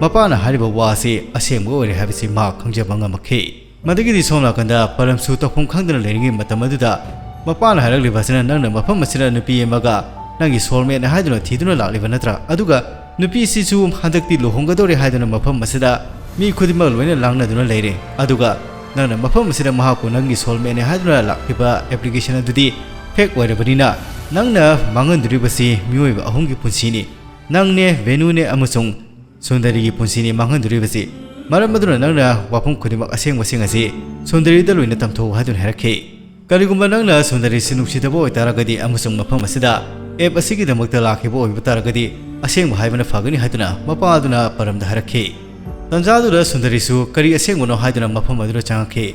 ꯃꯄꯥꯅ ꯍꯥꯏꯔꯤꯕ ꯋꯥ ꯑꯁꯤ ꯑꯁꯦꯡꯕ ꯑꯣꯏꯔꯦ ꯍꯥꯏꯕꯁꯤ ꯃꯍꯥꯛ ꯈꯪꯖꯕ ꯉꯝꯃꯛꯈꯤ꯫ ꯃꯗꯨꯒꯤꯗꯤ ꯁꯣꯝ ꯅꯥꯀꯟꯗ ꯄꯔꯝꯁꯨ ꯇꯧꯐꯝ ꯈꯪꯗꯅ ꯂꯩꯔꯤꯉꯩ ꯃꯇꯝ ꯑꯗꯨꯗ ꯃꯄꯥꯅ ꯍꯥꯏꯔꯛꯂꯤꯕ ꯑꯁꯤꯅ, "ꯅꯪꯅ ꯃꯐꯝ ꯑꯁꯤꯗ ꯅꯨꯄꯤ ꯑꯃꯒ ꯅꯪꯒꯤ ꯁꯣꯜꯃꯦꯠꯅꯦ ꯍꯥꯏꯗꯨꯅ ꯊꯤꯗꯨꯅ ꯂꯥꯛꯂꯤꯕ ꯅꯠꯇ꯭ꯔꯥ? ꯑꯗꯨꯒ ꯅꯨꯄꯤꯁꯤꯁꯨ ꯍꯟꯗꯛꯇꯤ ꯂꯨꯍꯣꯡꯒꯗꯧꯔꯦ ꯍꯥꯏꯗꯨꯅ ꯃꯐꯝ ꯑꯁꯤꯗ ꯃꯤ ꯈꯨꯗꯤꯡꯃꯛ ꯂꯣꯏꯅ ꯂꯥꯡꯅꯗꯨꯅ ꯂꯩꯔꯦ꯫ ꯑꯗꯨꯒ ꯅꯪꯅ ꯃꯐꯝ ꯑꯁꯤꯗ ꯃꯍꯥꯛꯄꯨ ꯅꯪꯒꯤ ꯁꯣꯜꯃꯦꯠꯅꯦ ꯍꯥꯏꯗꯨꯅ ꯂꯥꯛꯂꯤꯕ ꯑꯦꯄ꯭ꯂꯤꯀꯦꯁꯟ ꯑꯗꯨꯗꯤ ꯐꯦꯛ ꯑꯣꯏꯔꯕꯅꯤꯅ ꯅꯪꯅ ꯃꯥꯡꯍꯟꯗꯣꯔꯤꯕꯁꯤ ꯃꯤꯑꯣꯏꯕ ꯑꯍꯨꯝꯒꯤ ꯄꯨꯟꯁꯤꯅꯤ꯫ ꯅꯪꯅꯦ, ꯚꯦꯅꯨꯅꯦ ꯑꯃꯁꯨꯡ ꯁꯨꯟꯗꯔꯤꯒꯤ ꯄꯨꯟꯁꯤꯅꯤ ꯃꯥꯡꯍꯟꯗꯣꯔꯤꯕꯁꯤ꯫ ꯃꯔꯝ ꯑꯗꯨꯅ ꯅꯪꯅ ꯋꯥꯐꯝ ꯈꯨꯗꯤꯡꯃꯛ ꯑꯁꯦꯡꯕꯁꯤꯡ ꯑꯁꯤ ꯁꯨꯟꯗꯔꯤꯗ ꯂꯣꯏꯅ ꯇꯝꯊꯣꯛꯎ" ꯍꯥꯏꯗꯨꯅ ꯍꯥꯏꯔꯛꯈꯤ꯫ ꯀꯔꯤꯒꯨꯝꯕ ꯅꯪꯅ ꯁꯨꯟꯗꯔꯤꯁꯤ ꯅꯨꯡꯁꯤꯗꯕ ꯑꯣꯏꯇꯥꯔꯒꯗꯤ ꯑꯃꯁꯨꯡ ꯃꯐꯝ ꯑꯁꯤꯗ ꯑꯦꯞ ꯑꯁꯤꯒꯤꯗꯃꯛꯇ ꯂꯥꯛꯈꯤꯕ ꯑꯣꯏꯕ ꯇꯥꯔꯒꯗꯤ ꯑꯁꯦꯡꯕ ꯍꯥꯏꯕꯅ ꯐꯒꯅꯤ ꯍꯥꯏꯗꯨꯅ ꯃꯄꯥ ꯑꯗꯨꯅ ꯄꯔꯝꯗ ꯍꯥꯏꯔꯛꯈꯤ꯫ ꯇꯟꯖꯥ ꯑꯗꯨꯗ ꯁꯨꯟꯗꯔꯤꯁꯨ ꯀꯔꯤ ꯑꯁꯦꯡꯕꯅꯣ ꯍꯥꯏꯗꯨꯅ ꯃꯐꯝ ꯑꯗꯨꯗ ꯆꯪꯉꯛꯈꯤ꯫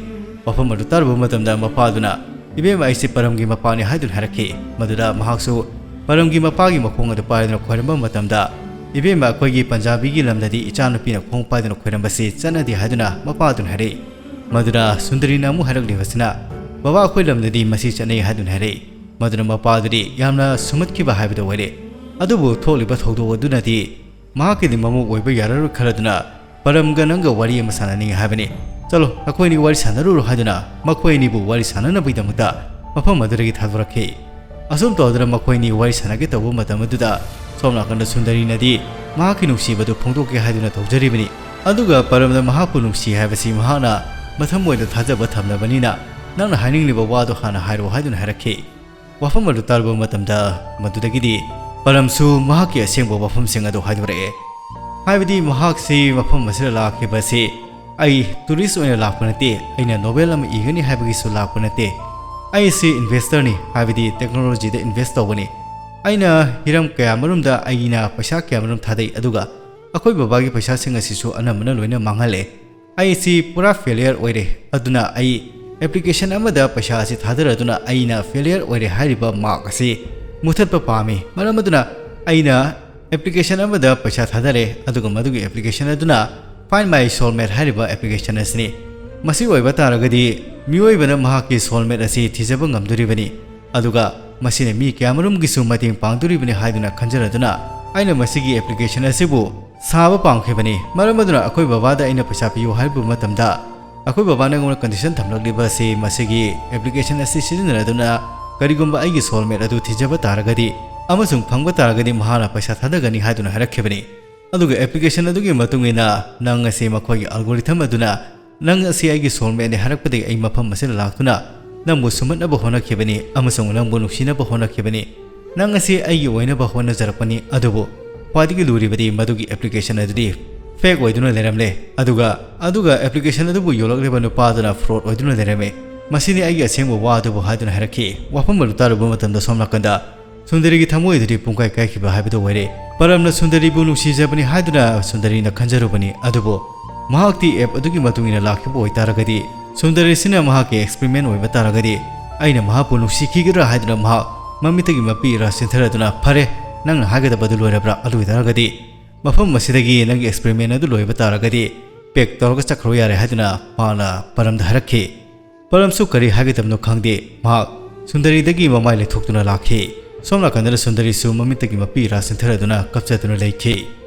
ꯋꯥꯐꯝ ꯑꯗꯨ ꯇꯥꯔꯨꯕ ꯃꯇꯝꯗ ꯃꯄꯥ ꯑꯗꯨꯅ, "ꯏꯕꯦꯝꯃ, ꯑꯩꯁꯦ ꯄꯔꯝꯒꯤ ꯃꯄꯥꯅꯤ" ꯍꯥꯏꯗꯨꯅ ꯍꯥꯏꯔꯛꯈꯤ꯫ ꯃꯗꯨꯗ ꯃꯍꯥꯛꯁꯨ ꯄꯔꯝꯒꯤ ꯃꯄꯥꯒꯤ ꯃꯈꯣꯡ ꯑꯗꯨ ꯄꯥꯏꯗꯨꯅ ꯈꯣꯏꯔꯝꯕ ꯃꯇꯝꯗ, "ꯏꯕꯦꯝꯃ, ꯑꯩꯈꯣꯏꯒꯤ ꯄꯟꯖꯥꯕꯤꯒꯤ ꯂꯝꯗꯗꯤ ꯏꯆꯥꯅꯨꯄꯤꯅ ꯈꯣꯡ ꯄꯥꯏꯗꯨꯅ ꯈꯣꯏꯔꯝꯕꯁꯤ ꯆꯠꯅꯗꯦ" ꯍꯥꯏꯗꯨꯅ ꯃꯄꯥ ꯑꯗꯨꯅ ꯍꯥꯏꯔꯛꯏ꯫ ꯃꯗꯨꯗ ꯁꯨꯟꯗꯔꯤꯅ ꯑꯃꯨꯛ ꯍꯥꯏꯔꯛꯂꯤꯕꯁꯤꯅ, "ꯕꯕꯥ, ꯑꯩꯈꯣꯏ ꯂꯝꯗꯗꯤ ꯃꯁꯤ ꯆꯠꯅꯩ" ꯍꯥꯏꯗꯨꯅ ꯍꯥꯏꯔꯛꯏ꯫ ꯃꯗꯨꯅ ꯃꯄꯥ ꯑꯗꯨꯗꯤ ꯌꯥꯝꯅ ꯁꯨꯝꯍꯠꯈꯤꯕ ꯍꯥꯏꯕꯗꯨ ꯑꯣꯏꯔꯦ꯫ ꯑꯗꯨꯕꯨ ꯊꯣꯛꯂꯤꯕ ꯊꯧꯗꯣꯛ ꯑꯗꯨꯅꯗꯤ ꯃꯍꯥꯛꯀꯤꯗꯤ ꯃꯃꯧ ꯑꯣꯏꯕ ꯌꯥꯔꯔꯣꯏ ꯈꯜꯂꯗꯨꯅ, "ꯄꯔꯝꯒ ꯅꯪꯒ ꯋꯥꯔꯤ ꯑꯃ ꯁꯥꯟꯅꯅꯤꯡꯉꯤ ꯍꯥꯏꯕꯅꯤ꯫ ꯆꯠꯂꯣ, ꯅꯈꯣꯏ ꯑꯅꯤ ꯋꯥꯔꯤ ꯁꯥꯟꯅꯔꯨꯔꯣ" ꯍꯥꯏꯗꯨꯅ ꯃꯈꯣꯏ ꯑꯅꯤꯕꯨ ꯋꯥꯔꯤ ꯁꯥꯟꯅꯅꯕꯒꯤꯗꯃꯛꯇ ꯃꯐꯝ ꯑꯗꯨꯗꯒꯤ ꯊꯥꯗꯣꯔꯛꯈꯤ꯫ ꯑꯁꯨꯝ ꯇꯧꯗꯨꯅ ꯃꯈꯣꯏ ꯑꯅꯤ ꯋꯥꯔꯤ ꯁꯥꯟꯅꯒꯦ ꯇꯧꯕ ꯃꯇꯝ ꯑꯗꯨꯗ ꯁꯣꯝ ꯅꯥꯀꯟꯗ ꯁꯨꯟꯗꯔꯤꯅꯗꯤ ꯃꯍꯥꯛꯀꯤ ꯅꯨꯡꯁꯤꯕꯗꯨ ꯐꯣꯡꯗꯣꯛꯀꯦ ꯍꯥꯏꯗꯨꯅ ꯇꯧꯖꯔꯤꯕꯅꯤ꯫ ꯑꯗꯨꯒ ꯄꯔꯝꯅ ꯃꯍꯥꯛꯄꯨ ꯅꯨꯡꯁꯤ ꯍꯥꯏꯕꯁꯤ ꯃꯍꯥꯛꯅ ꯃꯊꯃꯣꯏꯗ ꯊꯥꯖꯕ ꯊꯝꯂꯕꯅꯤꯅ, "ꯅꯪꯅ ꯍꯥꯏꯅꯤꯡꯂꯤꯕ ꯋꯥꯗꯨ ꯍꯥꯟꯅ ꯍꯥꯏꯔꯣ" ꯍꯥꯏꯗꯨꯅ ꯍꯥꯏꯔꯛꯈꯤ꯫ ꯋꯥꯐꯝ ꯑꯗꯨ ꯇꯥꯔꯨꯕ ꯃꯇꯝꯗ ꯃꯗꯨꯗꯒꯤꯗꯤ ꯄꯔꯝꯁꯨ ꯃꯍꯥꯛꯀꯤ ꯑꯁꯦꯡꯕ ꯋꯥꯐꯝꯁꯤꯡ ꯑꯗꯨ ꯍꯥꯏꯗꯣꯔꯛꯑꯦ꯫ ꯍꯥꯏꯕꯗꯤ ꯃꯍꯥꯛꯁꯤ ꯃꯐꯝ ꯑꯁꯤꯗ ꯂꯥꯛꯈꯤꯕ ꯑꯁꯤ ꯑꯩ ꯇꯨꯔꯤꯁ ꯑꯣꯏꯅ ꯂꯥꯛꯄ ꯅꯠꯇꯦ, ꯑꯩꯅ ꯅꯣꯕꯦꯜ ꯑꯃ ꯏꯒꯅꯤ ꯍꯥꯏꯕꯒꯤꯁꯨ ꯂꯥꯛꯄ ꯅꯠꯇꯦ꯫ ꯑꯩꯁꯤ ꯏꯟꯚꯦꯁꯇꯔꯅꯤ, ꯍꯥꯏꯕꯗꯤ ꯇꯦꯛꯅꯣꯂꯣꯖꯤꯗ ꯏꯟꯚꯦꯁ ꯇꯧꯕꯅꯤ꯫ ꯑꯩꯅ ꯍꯤꯔꯝ ꯀꯌꯥꯃꯔꯨꯝꯗ ꯑꯩꯅ ꯄꯩꯁꯥ ꯀꯌꯥꯃꯔꯨꯝ ꯊꯥꯗꯩ, ꯑꯗꯨꯒ ꯑꯩꯈꯣꯏ ꯕꯕꯥꯒꯤ ꯄꯩꯁꯥꯁꯤꯡ ꯑꯁꯤꯁꯨ ꯑꯅꯝꯕꯅ ꯂꯣꯏꯅ ꯃꯥꯡꯍꯜꯂꯦ꯫ "ꯑꯩꯁꯤ ꯄꯨꯔꯥ ꯐꯦꯂꯤꯌꯔ ꯑꯣꯏꯔꯦ, ꯑꯗꯨꯅ ꯑꯩ ꯑꯦꯄ꯭ꯂꯤꯀꯦꯁꯟ ꯑꯃꯗ ꯄꯩꯁꯥ ꯑꯁꯤ ꯊꯥꯗꯔꯗꯨꯅ ꯑꯩꯅ ꯐꯦꯂꯤꯌꯔ ꯑꯣꯏꯔꯦ ꯍꯥꯏꯔꯤꯕ ꯃꯥꯔꯛ ꯑꯁꯤ ꯃꯨꯊꯠꯄ ꯄꯥꯝꯃꯤ꯫ ꯃꯔꯝ ꯑꯗꯨꯅ ꯑꯩꯅ ꯑꯦꯄ꯭ꯂꯤꯀꯦꯁꯟ ꯑꯃꯗ ꯄꯩꯁꯥ ꯊꯥꯗꯔꯦ, ꯑꯗꯨꯒ ꯃꯗꯨꯒꯤ ꯑꯦꯄ꯭ꯂꯤꯀꯦꯁꯟ ꯑꯗꯨꯅ Find My Soulmate ꯍꯥꯏꯔꯤꯕ ꯑꯦꯄ꯭ꯂꯤꯀꯦꯁꯟ ꯑꯁꯤꯅꯤ꯫ ꯃꯁꯤ ꯑꯣꯏꯕ ꯇꯥꯔꯒꯗꯤ ꯃꯤꯑꯣꯏꯕꯅ ꯃꯍꯥꯛꯀꯤ ꯁꯣꯜꯃꯦꯠ ꯑꯁꯤ ꯊꯤꯖꯕ ꯉꯝꯗꯣꯔꯤꯕꯅꯤ, ꯑꯗꯨꯒ ꯃꯁꯤꯅ ꯃꯤ ꯀꯌꯥꯃꯔꯨꯝꯒꯤꯁꯨ ꯃꯇꯦꯡ ꯄꯥꯡꯗꯣꯔꯤꯕꯅꯤ ꯍꯥꯏꯗꯨꯅ ꯈꯟꯖꯔꯗꯨꯅ ꯑꯩꯅ ꯃꯁꯤꯒꯤ ꯑꯦꯄ꯭ꯂꯤꯀꯦꯁꯟ ꯑꯁꯤꯕꯨ ꯁꯥꯕ ꯄꯥꯝꯈꯤꯕꯅꯤ꯫ ꯃꯔꯝ ꯑꯗꯨꯅ ꯑꯩꯈꯣꯏ ꯕꯕꯥꯗ ꯑꯩꯅ ꯄꯩꯁꯥ ꯄꯤꯌꯨ ꯍꯥꯏꯔꯨꯕ ꯃꯇꯝꯗ, ꯑꯩꯈꯣꯏ ꯕꯕꯥꯅ ꯑꯩꯉꯣꯟꯗ ꯀꯟꯗꯤꯁꯟ ꯊꯝꯂꯛꯂꯤꯕ ꯑꯁꯤ ꯃꯁꯤꯒꯤ ꯑꯦꯄ꯭ꯂꯤꯀꯦꯁꯟ ꯑꯁꯤ ꯁꯤꯖꯤꯟꯅꯔꯗꯨꯅ ꯀꯔꯤꯒꯨꯝꯕ ꯑꯩꯒꯤ ꯁꯣꯜꯃꯦꯠ ꯑꯗꯨ ꯊꯤꯖꯕ ꯇꯥꯔꯒꯗꯤ ꯑꯃꯁꯨꯡ ꯐꯪꯕ ꯇꯥꯔꯒꯗꯤ ꯃꯍꯥꯛꯅ ꯄꯩꯁꯥ ꯊꯥꯗꯒꯅꯤ ꯍꯥꯏꯗꯨꯅ ꯍꯥꯏꯔꯛꯈꯤꯕꯅꯤ꯫ ꯑꯗꯨꯒ ꯑꯦꯄ꯭ꯂꯤꯀꯦꯁꯟ ꯑꯗꯨꯒꯤ ꯃꯇꯨꯡ ꯏꯟꯅ ꯅꯪ ꯑꯁꯤ ꯃꯈꯣꯏꯒꯤ ꯑꯜꯒꯣꯔꯤꯊꯝ ꯑꯗꯨꯅ ꯅꯪ ꯑꯁꯤ ꯑꯩꯒꯤ ꯁꯣꯜꯃꯦꯠꯅꯤ ꯍꯥꯏꯔꯛꯄꯗꯒꯤ ꯑꯩ ꯃꯐꯝ ꯑꯁꯤꯗ ꯂꯥꯛꯇꯨꯅ ꯅꯪꯕꯨ ꯁꯨꯝꯍꯠꯅꯕ ꯍꯣꯠꯅꯈꯤꯕꯅꯤ ꯑꯃꯁꯨꯡ ꯅꯪꯕꯨ ꯅꯨꯡꯁꯤꯅꯕ ꯍꯣꯠꯅꯈꯤꯕꯅꯤ꯫ ꯅꯪ ꯑꯁꯤ ꯑꯩꯒꯤ ꯑꯣꯏꯅꯕ ꯍꯣꯠꯅꯖꯔꯛꯄꯅꯤ, ꯑꯗꯨꯕꯨ ꯈ꯭ꯋꯥꯏꯗꯒꯤ ꯂꯨꯔꯤꯕꯗꯤ ꯃꯗꯨꯒꯤ ꯑꯦꯄ꯭ꯂꯤꯀꯦꯁꯟ ꯑꯗꯨꯗꯤ ꯐꯦꯛ ꯑꯣꯏꯗꯨꯅ ꯂꯩꯔꯝꯂꯦ꯫ ꯑꯗꯨꯒ, ꯑꯗꯨꯒ ꯑꯦꯄ꯭ꯂꯤꯀꯦꯁꯟ ꯑꯗꯨꯕꯨ ꯌꯣꯜꯂꯛꯂꯤꯕ ꯅꯨꯄꯥ ꯑꯗꯨꯅ ꯐ꯭ꯔꯣꯗ ꯑꯣꯏꯗꯨꯅ ꯂꯩꯔꯝꯃꯦ꯫ ꯃꯁꯤꯅꯤ ꯑꯩꯒꯤ ꯑꯁꯦꯡꯕ ꯋꯥ ꯑꯗꯨꯕꯨ ꯍꯥꯏꯗꯨꯅ ꯍꯥꯏꯔꯛꯈꯤ꯫ ꯋꯥꯐꯝ ꯑꯗꯨ ꯇꯥꯔꯨꯕ ꯃꯇꯝꯗ ꯁꯣꯝ ꯅꯥꯀꯟꯗ ꯁꯨꯟꯗꯔꯤꯒꯤ ꯊꯃꯣꯏ ꯑꯗꯨꯗꯤ ꯄꯨꯡꯀꯥꯏ ꯀꯥꯏꯈꯤꯕ ꯍꯥꯏꯕꯗꯨ ꯑꯣꯏꯔꯦ꯫ ꯄꯔꯝꯅ ꯁꯨꯟꯗꯔꯤꯕꯨ ꯅꯨꯡꯁꯤꯖꯕꯅꯤ ꯍꯥꯏꯗꯨꯅ ꯁꯨꯟꯗꯔꯤꯅ ꯈꯟꯖꯔꯨꯕꯅꯤ, ꯑꯗꯨꯕꯨ ꯃꯍꯥꯛꯇꯤ ꯑꯦꯞ ꯑꯗꯨꯒꯤ ꯃꯇꯨꯡ ꯏꯟꯅ ꯂꯥꯛꯈꯤꯕ ꯑꯣꯏꯇꯥꯔꯒꯗꯤ, ꯁꯨꯟꯗꯔꯤꯁꯤꯅ ꯃꯍꯥꯛꯀꯤ ꯑꯦꯛꯁꯄꯦꯔꯤꯃꯦꯟ ꯑꯣꯏꯕ ꯇꯥꯔꯒꯗꯤ, ꯑꯩꯅ ꯃꯍꯥꯛꯄꯨ ꯅꯨꯡꯁꯤꯈꯤꯒꯗ꯭ꯔꯥ ꯍꯥꯏꯗꯨꯅ ꯃꯍꯥꯛ ꯃꯃꯤꯠꯇꯒꯤ ꯃꯄꯤ ꯏꯔꯥ ꯆꯦꯟꯊꯔꯗꯨꯅ, "ꯐꯔꯦ, ꯅꯪꯅ ꯍꯥꯏꯒꯗꯕ ꯑꯗꯨ ꯂꯣꯏꯔꯕ꯭ꯔꯥ? ꯑꯗꯨ ꯑꯣꯏꯇꯥꯔꯒꯗꯤ ꯃꯐꯝ ꯑꯁꯤꯗꯒꯤ ꯅꯪꯒꯤ ꯑꯦꯛꯁꯄꯦꯔꯤꯃꯦꯟ ꯑꯗꯨ ꯂꯣꯏꯕ ꯇꯥꯔꯒꯗꯤ ꯄꯦꯛ ꯇꯧꯔꯒ ꯆꯠꯈ꯭ꯔꯣ ꯌꯥꯔꯦ" ꯍꯥꯏꯗꯨꯅ ꯃꯍꯥꯛꯅ ꯄꯔꯝꯗ ꯍꯥꯏꯔꯛꯈꯤ꯫ ꯄꯔꯝꯁꯨ ꯀꯔꯤ ꯍꯥꯏꯒꯗꯕꯅꯣ ꯈꯪꯗꯦ, ꯃꯍꯥꯛ ꯁꯨꯟꯗꯔꯤꯗꯒꯤ ꯃꯃꯥꯏ ꯂꯩꯊꯣꯛꯇꯨꯅ ꯂꯥꯛꯈꯤ꯫ ꯁꯣꯝ ꯅꯥꯀꯟꯗꯅ ꯁꯨꯟꯗꯔꯤꯁꯨ ꯃꯃꯤꯠꯇꯒꯤ ꯃꯄꯤ ꯏꯔꯥ ꯆꯦꯟꯊꯔꯗꯨꯅ ꯀꯞꯆꯗꯨꯅ ꯂꯩꯈꯤ꯫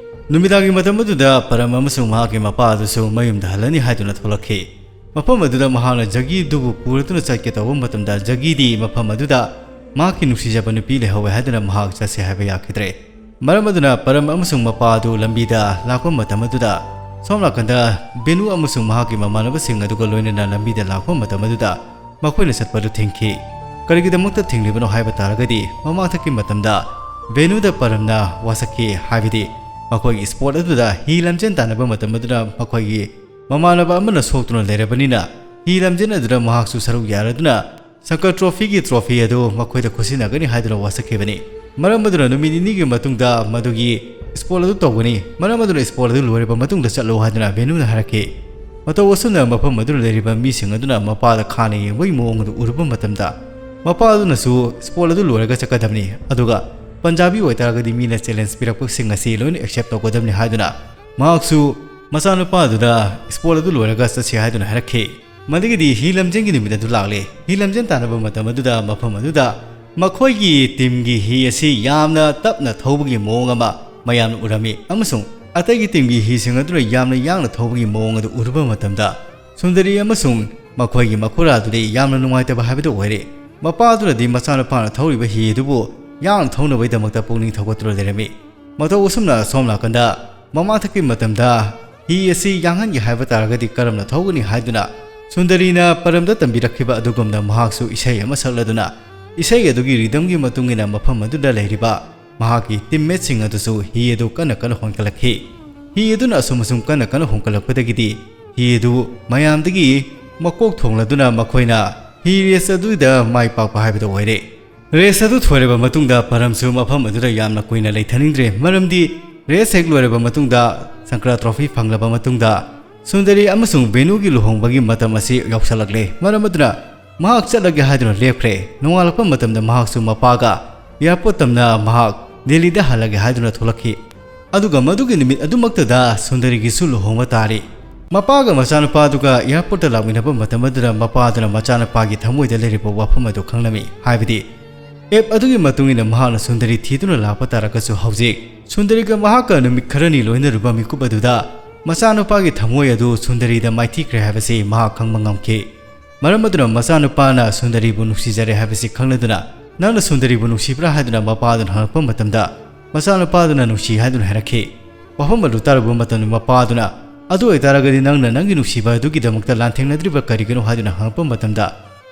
ꯅꯨꯃꯤꯗꯥꯡꯒꯤ ꯃꯇꯝ ꯑꯗꯨꯗ ꯄꯔꯝ ꯑꯃꯁꯨꯡ ꯃꯍꯥꯛꯀꯤ ꯃꯄꯥ ꯑꯗꯨꯁꯨ ꯃꯌꯨꯝꯗ ꯍꯜꯂꯅꯤ ꯍꯥꯏꯗꯨꯅ ꯊꯣꯛꯂꯛꯈꯤ꯫ ꯃꯐꯝ ꯑꯗꯨꯗ ꯃꯍꯥꯛꯅ ꯖꯒꯤꯗꯨꯕꯨ ꯄꯨꯔꯗꯨꯅ ꯆꯠꯀꯦ ꯇꯧꯕ ꯃꯇꯝꯗ, ꯖꯒꯤꯗꯤ ꯃꯐꯝ ꯑꯗꯨꯗ ꯃꯍꯥꯛꯀꯤ ꯅꯨꯡꯁꯤꯖꯕ ꯅꯨꯄꯤ ꯂꯩꯍꯧꯋꯦ ꯍꯥꯏꯗꯨꯅ ꯃꯍꯥꯛ ꯆꯠꯁꯦ ꯍꯥꯏꯕ ꯌꯥꯈꯤꯗ꯭ꯔꯦ꯫ ꯃꯔꯝ ꯑꯗꯨꯅ ꯄꯔꯝ ꯑꯃꯁꯨꯡ ꯃꯄꯥ ꯑꯗꯨ ꯂꯝꯕꯤꯗ ꯂꯥꯛꯄ ꯃꯇꯝ ꯑꯗꯨꯗ, ꯁꯣꯝ ꯅꯥꯀꯟꯗ ꯕꯦꯅꯨ ꯑꯃꯁꯨꯡ ꯃꯍꯥꯛꯀꯤ ꯃꯃꯥꯟꯅꯕꯁꯤꯡ ꯑꯗꯨꯒ ꯂꯣꯏꯅꯅ ꯂꯝꯕꯤꯗ ꯂꯥꯛꯄ ꯃꯇꯝ ꯑꯗꯨꯗ ꯃꯈꯣꯏꯅ ꯆꯠꯄ ꯑꯗꯨ ꯊꯤꯡꯈꯤ꯫ ꯀꯔꯤꯒꯤꯗꯃꯛꯇ ꯊꯤꯡꯂꯤꯕꯅꯣ ꯍꯥꯏꯕ ꯇꯥꯔꯒꯗꯤ, ꯃꯃꯥꯡꯊꯛꯀꯤ ꯃꯇꯝꯗ ꯕꯦꯅꯨꯗ ꯄꯔꯝꯅ ꯋꯥꯁꯛꯈꯤ, ꯍꯥꯏꯕꯗꯤ ꯃꯈꯣꯏꯒꯤ ꯁ꯭ꯄꯣꯔꯠ ꯑꯗꯨꯗ ꯍꯤ ꯂꯝꯖꯦꯟ ꯇꯥꯟꯅꯕ ꯃꯇꯝ ꯑꯗꯨꯗ ꯃꯈꯣꯏꯒꯤ ꯃꯃꯥꯟꯅꯕ ꯑꯃꯅ ꯁꯣꯛꯇꯨꯅ ꯂꯩꯔꯕꯅꯤꯅ, ꯍꯤ ꯂꯝꯖꯦꯟ ꯑꯗꯨꯗ ꯃꯍꯥꯛꯁꯨ ꯁꯔꯨꯛ ꯌꯥꯔꯗꯨꯅ ꯁꯪꯀꯔ ꯇ꯭ꯔꯣꯐꯤꯒꯤ ꯇ꯭ꯔꯣꯐꯤ ꯑꯗꯨ ꯃꯈꯣꯏꯗ ꯈꯨꯠꯁꯤꯟꯅꯒꯅꯤ ꯍꯥꯏꯗꯨꯅ ꯋꯥꯁꯛꯈꯤꯕꯅꯤ꯫ ꯃꯔꯝ ꯑꯗꯨꯅ ꯅꯨꯃꯤꯠ ꯅꯤꯅꯤꯒꯤ ꯃꯇꯨꯡꯗ ꯃꯗꯨꯒꯤ ꯁ꯭ꯄꯣꯔꯠ ꯑꯗꯨ ꯇꯧꯒꯅꯤ꯫ ꯃꯔꯝ ꯑꯗꯨꯅ ꯁ꯭ꯄꯣꯔꯠ ꯑꯗꯨ ꯂꯣꯏꯔꯕ ꯃꯇꯨꯡꯗ ꯆꯠꯂꯨ ꯍꯥꯏꯗꯨꯅ ꯕꯦꯅꯨꯅ ꯍꯥꯏꯔꯛꯈꯤ꯫ ꯃꯇꯧ ꯑꯁꯨꯝꯅ ꯃꯐꯝ ꯑꯗꯨꯗ ꯂꯩꯔꯤꯕ ꯃꯤꯁꯤꯡ ꯑꯗꯨꯅ ꯃꯄꯥꯗ ꯈꯥꯅ ꯌꯦꯡꯕꯒꯤ ꯃꯑꯣꯡ ꯑꯗꯨ ꯎꯔꯨꯕ ꯃꯇꯝꯗ, ꯃꯄꯥ ꯑꯗꯨꯅꯁꯨ ꯁ꯭ꯄꯣꯔꯠ ꯑꯗꯨ ꯂꯣꯏꯔꯒ ꯆꯠꯀꯗꯕꯅꯤ, ꯑꯗꯨꯒ ꯄꯟꯖꯥꯕꯤ ꯑꯣꯏꯇꯥꯔꯒꯗꯤ ꯃꯤꯅ ꯆꯦꯂꯦꯟꯖ ꯄꯤꯔꯛꯄꯁꯤꯡ ꯑꯁꯤ ꯂꯣꯏꯅ ꯑꯦꯛꯁꯦꯞ ꯇꯧꯒꯗꯕꯅꯤ ꯍꯥꯏꯗꯨꯅ ꯃꯍꯥꯛꯁꯨ ꯃꯆꯥꯅꯨꯄꯥ ꯑꯗꯨꯗ ꯁ꯭ꯄꯣꯔꯠ ꯑꯗꯨ ꯂꯣꯏꯔꯒ ꯆꯠꯁꯤ ꯍꯥꯏꯗꯨꯅ ꯍꯥꯏꯔꯛꯈꯤ꯫ ꯃꯗꯨꯒꯤꯗꯤ ꯍꯤ ꯂꯝꯖꯦꯟꯒꯤ ꯅꯨꯃꯤꯠ ꯑꯗꯨ ꯂꯥꯛꯂꯦ꯫ ꯍꯤ ꯂꯝꯖꯦꯟ ꯇꯥꯟꯅꯕ ꯃꯇꯝ ꯑꯗꯨꯗ ꯃꯐꯝ ꯑꯗꯨꯗ ꯃꯈꯣꯏꯒꯤ ꯇꯤꯝꯒꯤ ꯍꯤ ꯑꯁꯤ ꯌꯥꯝꯅ ꯇꯞꯅ ꯊꯧꯕꯒꯤ ꯃꯑꯣꯡ ꯑꯃ ꯃꯌꯥꯝꯅ ꯎꯔꯝꯃꯤ, ꯑꯃꯁꯨꯡ ꯑꯇꯩꯒꯤ ꯇꯤꯝꯒꯤ ꯍꯤꯁꯤꯡ ꯑꯗꯨꯅ ꯌꯥꯝꯅ ꯌꯥꯡꯅ ꯊꯧꯕꯒꯤ ꯃꯑꯣꯡ ꯑꯗꯨ ꯎꯔꯨꯕ ꯃꯇꯝꯗ, ꯁꯨꯟꯗꯔꯤ ꯑꯃꯁꯨꯡ ꯃꯈꯣꯏꯒꯤ ꯃꯈꯨꯔꯥ ꯑꯗꯨꯗꯤ ꯌꯥꯝꯅ ꯅꯨꯡꯉꯥꯏꯇꯕ ꯍꯥꯏꯕꯗꯨ ꯑꯣꯏꯔꯦ꯫ ꯃꯄꯥ ꯑꯗꯨꯅꯗꯤ ꯃꯆꯥꯅꯨꯄꯥꯅ ꯊꯧꯔꯤꯕ ꯍꯤ ꯑꯗꯨꯕꯨ ꯌꯥꯡꯅ ꯊꯧꯅꯕꯒꯤꯗꯃꯛꯇ ꯄꯨꯛꯅꯤꯡ ꯊꯧꯒꯠꯇꯨꯅ ꯂꯩꯔꯝꯃꯤ꯫ ꯃꯇꯧ ꯑꯁꯨꯝꯅ ꯁꯣꯝ ꯅꯥꯀꯟꯗ ꯃꯃꯥꯡꯊꯛꯀꯤ ꯃꯇꯝꯗ ꯍꯤ ꯑꯁꯤ ꯌꯥꯡꯍꯟꯒꯦ ꯍꯥꯏꯕ ꯇꯥꯔꯒꯗꯤ ꯀꯔꯝꯅ ꯊꯧꯒꯅꯤ ꯍꯥꯏꯗꯨꯅ ꯁꯨꯟꯗꯔꯤꯅ ꯄꯔꯝꯗ ꯇꯝꯕꯤꯔꯛꯈꯤꯕ ꯑꯗꯨꯒꯨꯝꯅ ꯃꯍꯥꯛꯁꯨ ꯏꯁꯩ ꯑꯃ ꯁꯛꯂꯗꯨꯅ, ꯏꯁꯩ ꯑꯗꯨꯒꯤ ꯔꯤꯗꯝꯒꯤ ꯃꯇꯨꯡ ꯏꯟꯅ ꯃꯐꯝ ꯑꯗꯨꯗ ꯂꯩꯔꯤꯕ ꯃꯍꯥꯛꯀꯤ ꯇꯤꯝꯃꯦꯠꯁꯤꯡ ꯑꯗꯨꯁꯨ ꯍꯤ ꯑꯗꯨ ꯀꯟꯅ ꯀꯟꯅ ꯍꯣꯟꯀꯠꯂꯛꯈꯤ꯫ ꯍꯤ ꯑꯗꯨꯅ ꯑꯁꯨꯝ ꯑꯁꯨꯝ ꯀꯟꯅ ꯀꯟꯅ ꯍꯣꯟꯀꯠꯂꯛꯄꯗꯒꯤꯗꯤ ꯍꯤ ꯑꯗꯨ ꯃꯌꯥꯝꯗꯒꯤ ꯃꯀꯣꯛ ꯊꯣꯡꯂꯗꯨꯅ ꯃꯈꯣꯏꯅ ꯍꯤ ꯔꯦꯁ ꯑꯗꯨꯗ ꯃꯥꯏ ꯄꯥꯛꯄ ꯍꯥꯏꯕꯗꯨ ꯑꯣꯏꯔꯦ꯫ ꯔꯦꯁ ꯑꯗꯨ ꯊꯣꯏꯔꯕ ꯃꯇꯨꯡꯗ ꯄꯔꯝꯁꯨ ꯃꯐꯝ ꯑꯗꯨꯗ ꯌꯥꯝꯅ ꯀꯨꯏꯅ ꯂꯩꯊꯅꯤꯡꯗ꯭ꯔꯦ, ꯃꯔꯝꯗꯤ ꯔꯦꯁ ꯍꯦꯛ ꯂꯣꯏꯔꯕ ꯃꯇꯨꯡꯗ, ꯁꯪꯀ꯭ꯔꯥ ꯇ꯭ꯔꯣꯐꯤ ꯐꯪꯂꯕ ꯃꯇꯨꯡꯗ, ꯁꯨꯟꯗꯔꯤ ꯑꯃꯁꯨꯡ ꯕꯦꯅꯨꯒꯤ ꯂꯨꯍꯣꯡꯕꯒꯤ ꯃꯇꯝ ꯑꯁꯤ ꯌꯧꯁꯤꯜꯂꯛꯂꯦ꯫ ꯃꯔꯝ ꯑꯗꯨꯅ ꯃꯍꯥꯛ ꯆꯠꯂꯒꯦ ꯍꯥꯏꯗꯨꯅ ꯂꯦꯞꯈ꯭ꯔꯦ꯫ ꯅꯣꯡꯉꯥꯜꯂꯛꯄ ꯃꯇꯝꯗ ꯃꯍꯥꯛꯁꯨ ꯃꯄꯥꯒ ꯑꯦꯌꯥꯔꯄꯣꯔꯠ ꯇꯝꯅ ꯃꯍꯥꯛ ꯗꯦꯜꯂꯤꯗ ꯍꯜꯂꯒꯦ ꯍꯥꯏꯗꯨꯅ ꯊꯣꯛꯂꯛꯈꯤ꯫ ꯑꯗꯨꯒ ꯃꯗꯨꯒꯤ ꯅꯨꯃꯤꯠ ꯑꯗꯨꯃꯛꯇꯗ ꯁꯨꯟꯗꯔꯤꯒꯤꯁꯨ ꯂꯨꯍꯣꯡꯕ ꯇꯥꯔꯤ꯫ ꯃꯄꯥꯒ ꯃꯆꯥꯅꯨꯄꯥꯗꯨꯒ ꯑꯦꯌꯥꯔꯄꯣꯔꯠꯇ ꯂꯥꯛꯃꯤꯟꯅꯕ ꯃꯇꯝ ꯑꯗꯨꯗ ꯃꯄꯥꯗꯨꯅ ꯃꯆꯥꯅꯨꯄꯥꯒꯤ ꯊꯃꯣꯏꯗ ꯂꯩꯔꯤꯕ ꯋꯥꯐꯝ ꯑꯗꯨ ꯈꯪꯂꯝꯃꯤ꯫ ꯍꯥꯏꯕꯗꯤ, ꯑꯦꯞ ꯑꯗꯨꯒꯤ ꯃꯇꯨꯡ ꯏꯟꯅ ꯃꯍꯥꯛꯅ ꯁꯨꯟꯗꯔꯤ ꯊꯤꯗꯨꯅ ꯂꯥꯛꯄ ꯇꯥꯔꯒꯁꯨ, ꯍꯧꯖꯤꯛ ꯁꯨꯟꯗꯔꯤꯒ ꯃꯍꯥꯛꯀ ꯅꯨꯃꯤꯠ ꯈꯔꯅꯤ ꯂꯣꯏꯅꯔꯨꯕ ꯃꯤꯀꯨꯞ ꯑꯗꯨꯗ ꯃꯆꯥꯅꯨꯄꯥꯒꯤ ꯊꯃꯣꯏ ꯑꯗꯨ ꯁꯨꯟꯗꯔꯤꯗ ꯃꯥꯏꯊꯤꯈ꯭ꯔꯦ ꯍꯥꯏꯕꯁꯤ ꯃꯍꯥꯛ ꯈꯪꯕ ꯉꯝꯈꯤ꯫ ꯃꯔꯝ ꯑꯗꯨꯅ ꯃꯆꯥꯅꯨꯄꯥꯅ ꯁꯨꯟꯗꯔꯤꯕꯨ ꯅꯨꯡꯁꯤꯖꯔꯦ ꯍꯥꯏꯕꯁꯤ ꯈꯪꯂꯗꯨꯅ, "ꯅꯪꯅ ꯁꯨꯟꯗꯔꯤꯕꯨ ꯅꯨꯡꯁꯤꯕ꯭ꯔꯥ?" ꯍꯥꯏꯗꯨꯅ ꯃꯄꯥꯗꯨꯅ ꯍꯪꯂꯛꯄ ꯃꯇꯝꯗ, ꯃꯆꯥꯅꯨꯄꯥꯗꯨꯅ "ꯅꯨꯡꯁꯤ" ꯍꯥꯏꯗꯨꯅ ꯍꯥꯏꯔꯛꯈꯤ꯫ ꯋꯥꯐꯝ ꯑꯗꯨ ꯇꯥꯔꯨꯕ ꯃꯇꯝꯗ ꯃꯄꯥꯗꯨꯅ, "ꯑꯗꯨ ꯑꯣꯏꯇꯥꯔꯒꯗꯤ ꯅꯪꯅ ꯅꯪꯒꯤ ꯅꯨꯡꯁꯤꯕ ꯑꯗꯨꯒꯤꯗꯃꯛꯇ ꯂꯥꯟꯊꯦꯡꯅꯗ꯭ꯔꯤꯕ ꯀꯔꯤꯒꯤꯅꯣ?" ꯍꯥꯏꯗꯨꯅ ꯍꯪꯂꯛꯄ ꯃꯇꯝꯗ,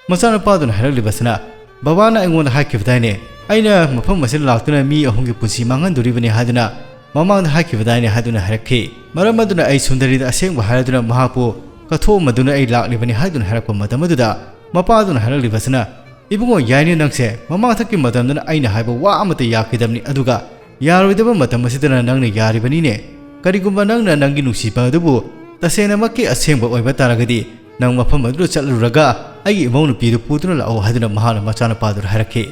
ꯃꯆꯥꯅꯨꯄꯥꯗꯨꯅ ꯍꯥꯏꯔꯛꯂꯤꯕꯁꯤꯅ, "ꯕꯕꯥꯅ ꯑꯩꯉꯣꯟꯗ ꯍꯥꯏꯈꯤꯕꯗꯥꯏꯅꯦ, ꯑꯩꯅ ꯃꯐꯝ ꯑꯁꯤꯗ ꯂꯥꯛꯇꯨꯅ ꯃꯤ ꯑꯍꯨꯝꯒꯤ ꯄꯨꯟꯁꯤ ꯃꯥꯡꯍꯟꯗꯣꯔꯤꯕꯅꯤ ꯍꯥꯏꯗꯨꯅ ꯃꯃꯥꯡꯗ ꯍꯥꯏꯈꯤꯕꯗꯥꯏꯅꯦ?" ꯍꯥꯏꯗꯨꯅ ꯍꯥꯏꯔꯛꯈꯤ꯫ ꯃꯔꯝ ꯑꯗꯨꯅ ꯑꯩ ꯁꯨꯟꯗꯔꯤꯗ ꯑꯁꯦꯡꯕ ꯍꯥꯏꯔꯗꯨꯅ ꯃꯍꯥꯛꯄꯨ ꯀꯠꯊꯣꯛꯑꯝꯃꯗꯨꯅ ꯑꯩ ꯂꯥꯛꯂꯤꯕꯅꯤ ꯍꯥꯏꯗꯨꯅ ꯍꯥꯏꯔꯛꯄ ꯃꯇꯝ ꯑꯗꯨꯗ, ꯃꯄꯥꯗꯨꯅ ꯍꯥꯏꯔꯛꯂꯤꯕꯁꯤꯅ, "ꯏꯕꯨꯡꯉꯣ, ꯌꯥꯏꯅꯦ ꯅꯪꯁꯦ, ꯃꯃꯥꯡꯊꯛꯀꯤ ꯃꯇꯝꯗꯅ ꯑꯩꯅ ꯍꯥꯏꯕ ꯋꯥ ꯑꯃꯠꯇ ꯌꯥꯈꯤꯗꯕꯅꯤ, ꯑꯗꯨꯒ ꯌꯥꯔꯣꯏꯗꯕ ꯃꯇꯝ ꯑꯁꯤꯗꯅ ꯅꯪꯅ ꯌꯥꯔꯤꯕꯅꯤꯅꯦ꯫ ꯀꯔꯤꯒꯨꯝꯕ ꯅꯪꯅ ꯅꯪꯒꯤ ꯅꯨꯡꯁꯤꯕ ꯑꯗꯨꯕꯨ "ꯇꯁꯦꯡꯅꯃꯛꯀꯤ ꯑꯁꯦꯡꯕ ꯑꯣꯏꯕ ꯇꯥꯔꯒꯗꯤ ꯅꯪ ꯃꯐꯝ ꯑꯗꯨꯗ ꯆꯠꯂꯨꯔꯒ ꯑꯩꯒꯤ ꯏꯃꯧ ꯅꯨꯄꯤꯗꯨ ꯄꯨꯗꯨꯅ ꯂꯥꯛꯑꯣ" ꯍꯥꯏꯗꯨꯅ ꯃꯍꯥꯛꯅ ꯃꯆꯥꯅꯨꯄꯥꯗꯨꯗ ꯍꯥꯏꯔꯛꯈꯤ꯫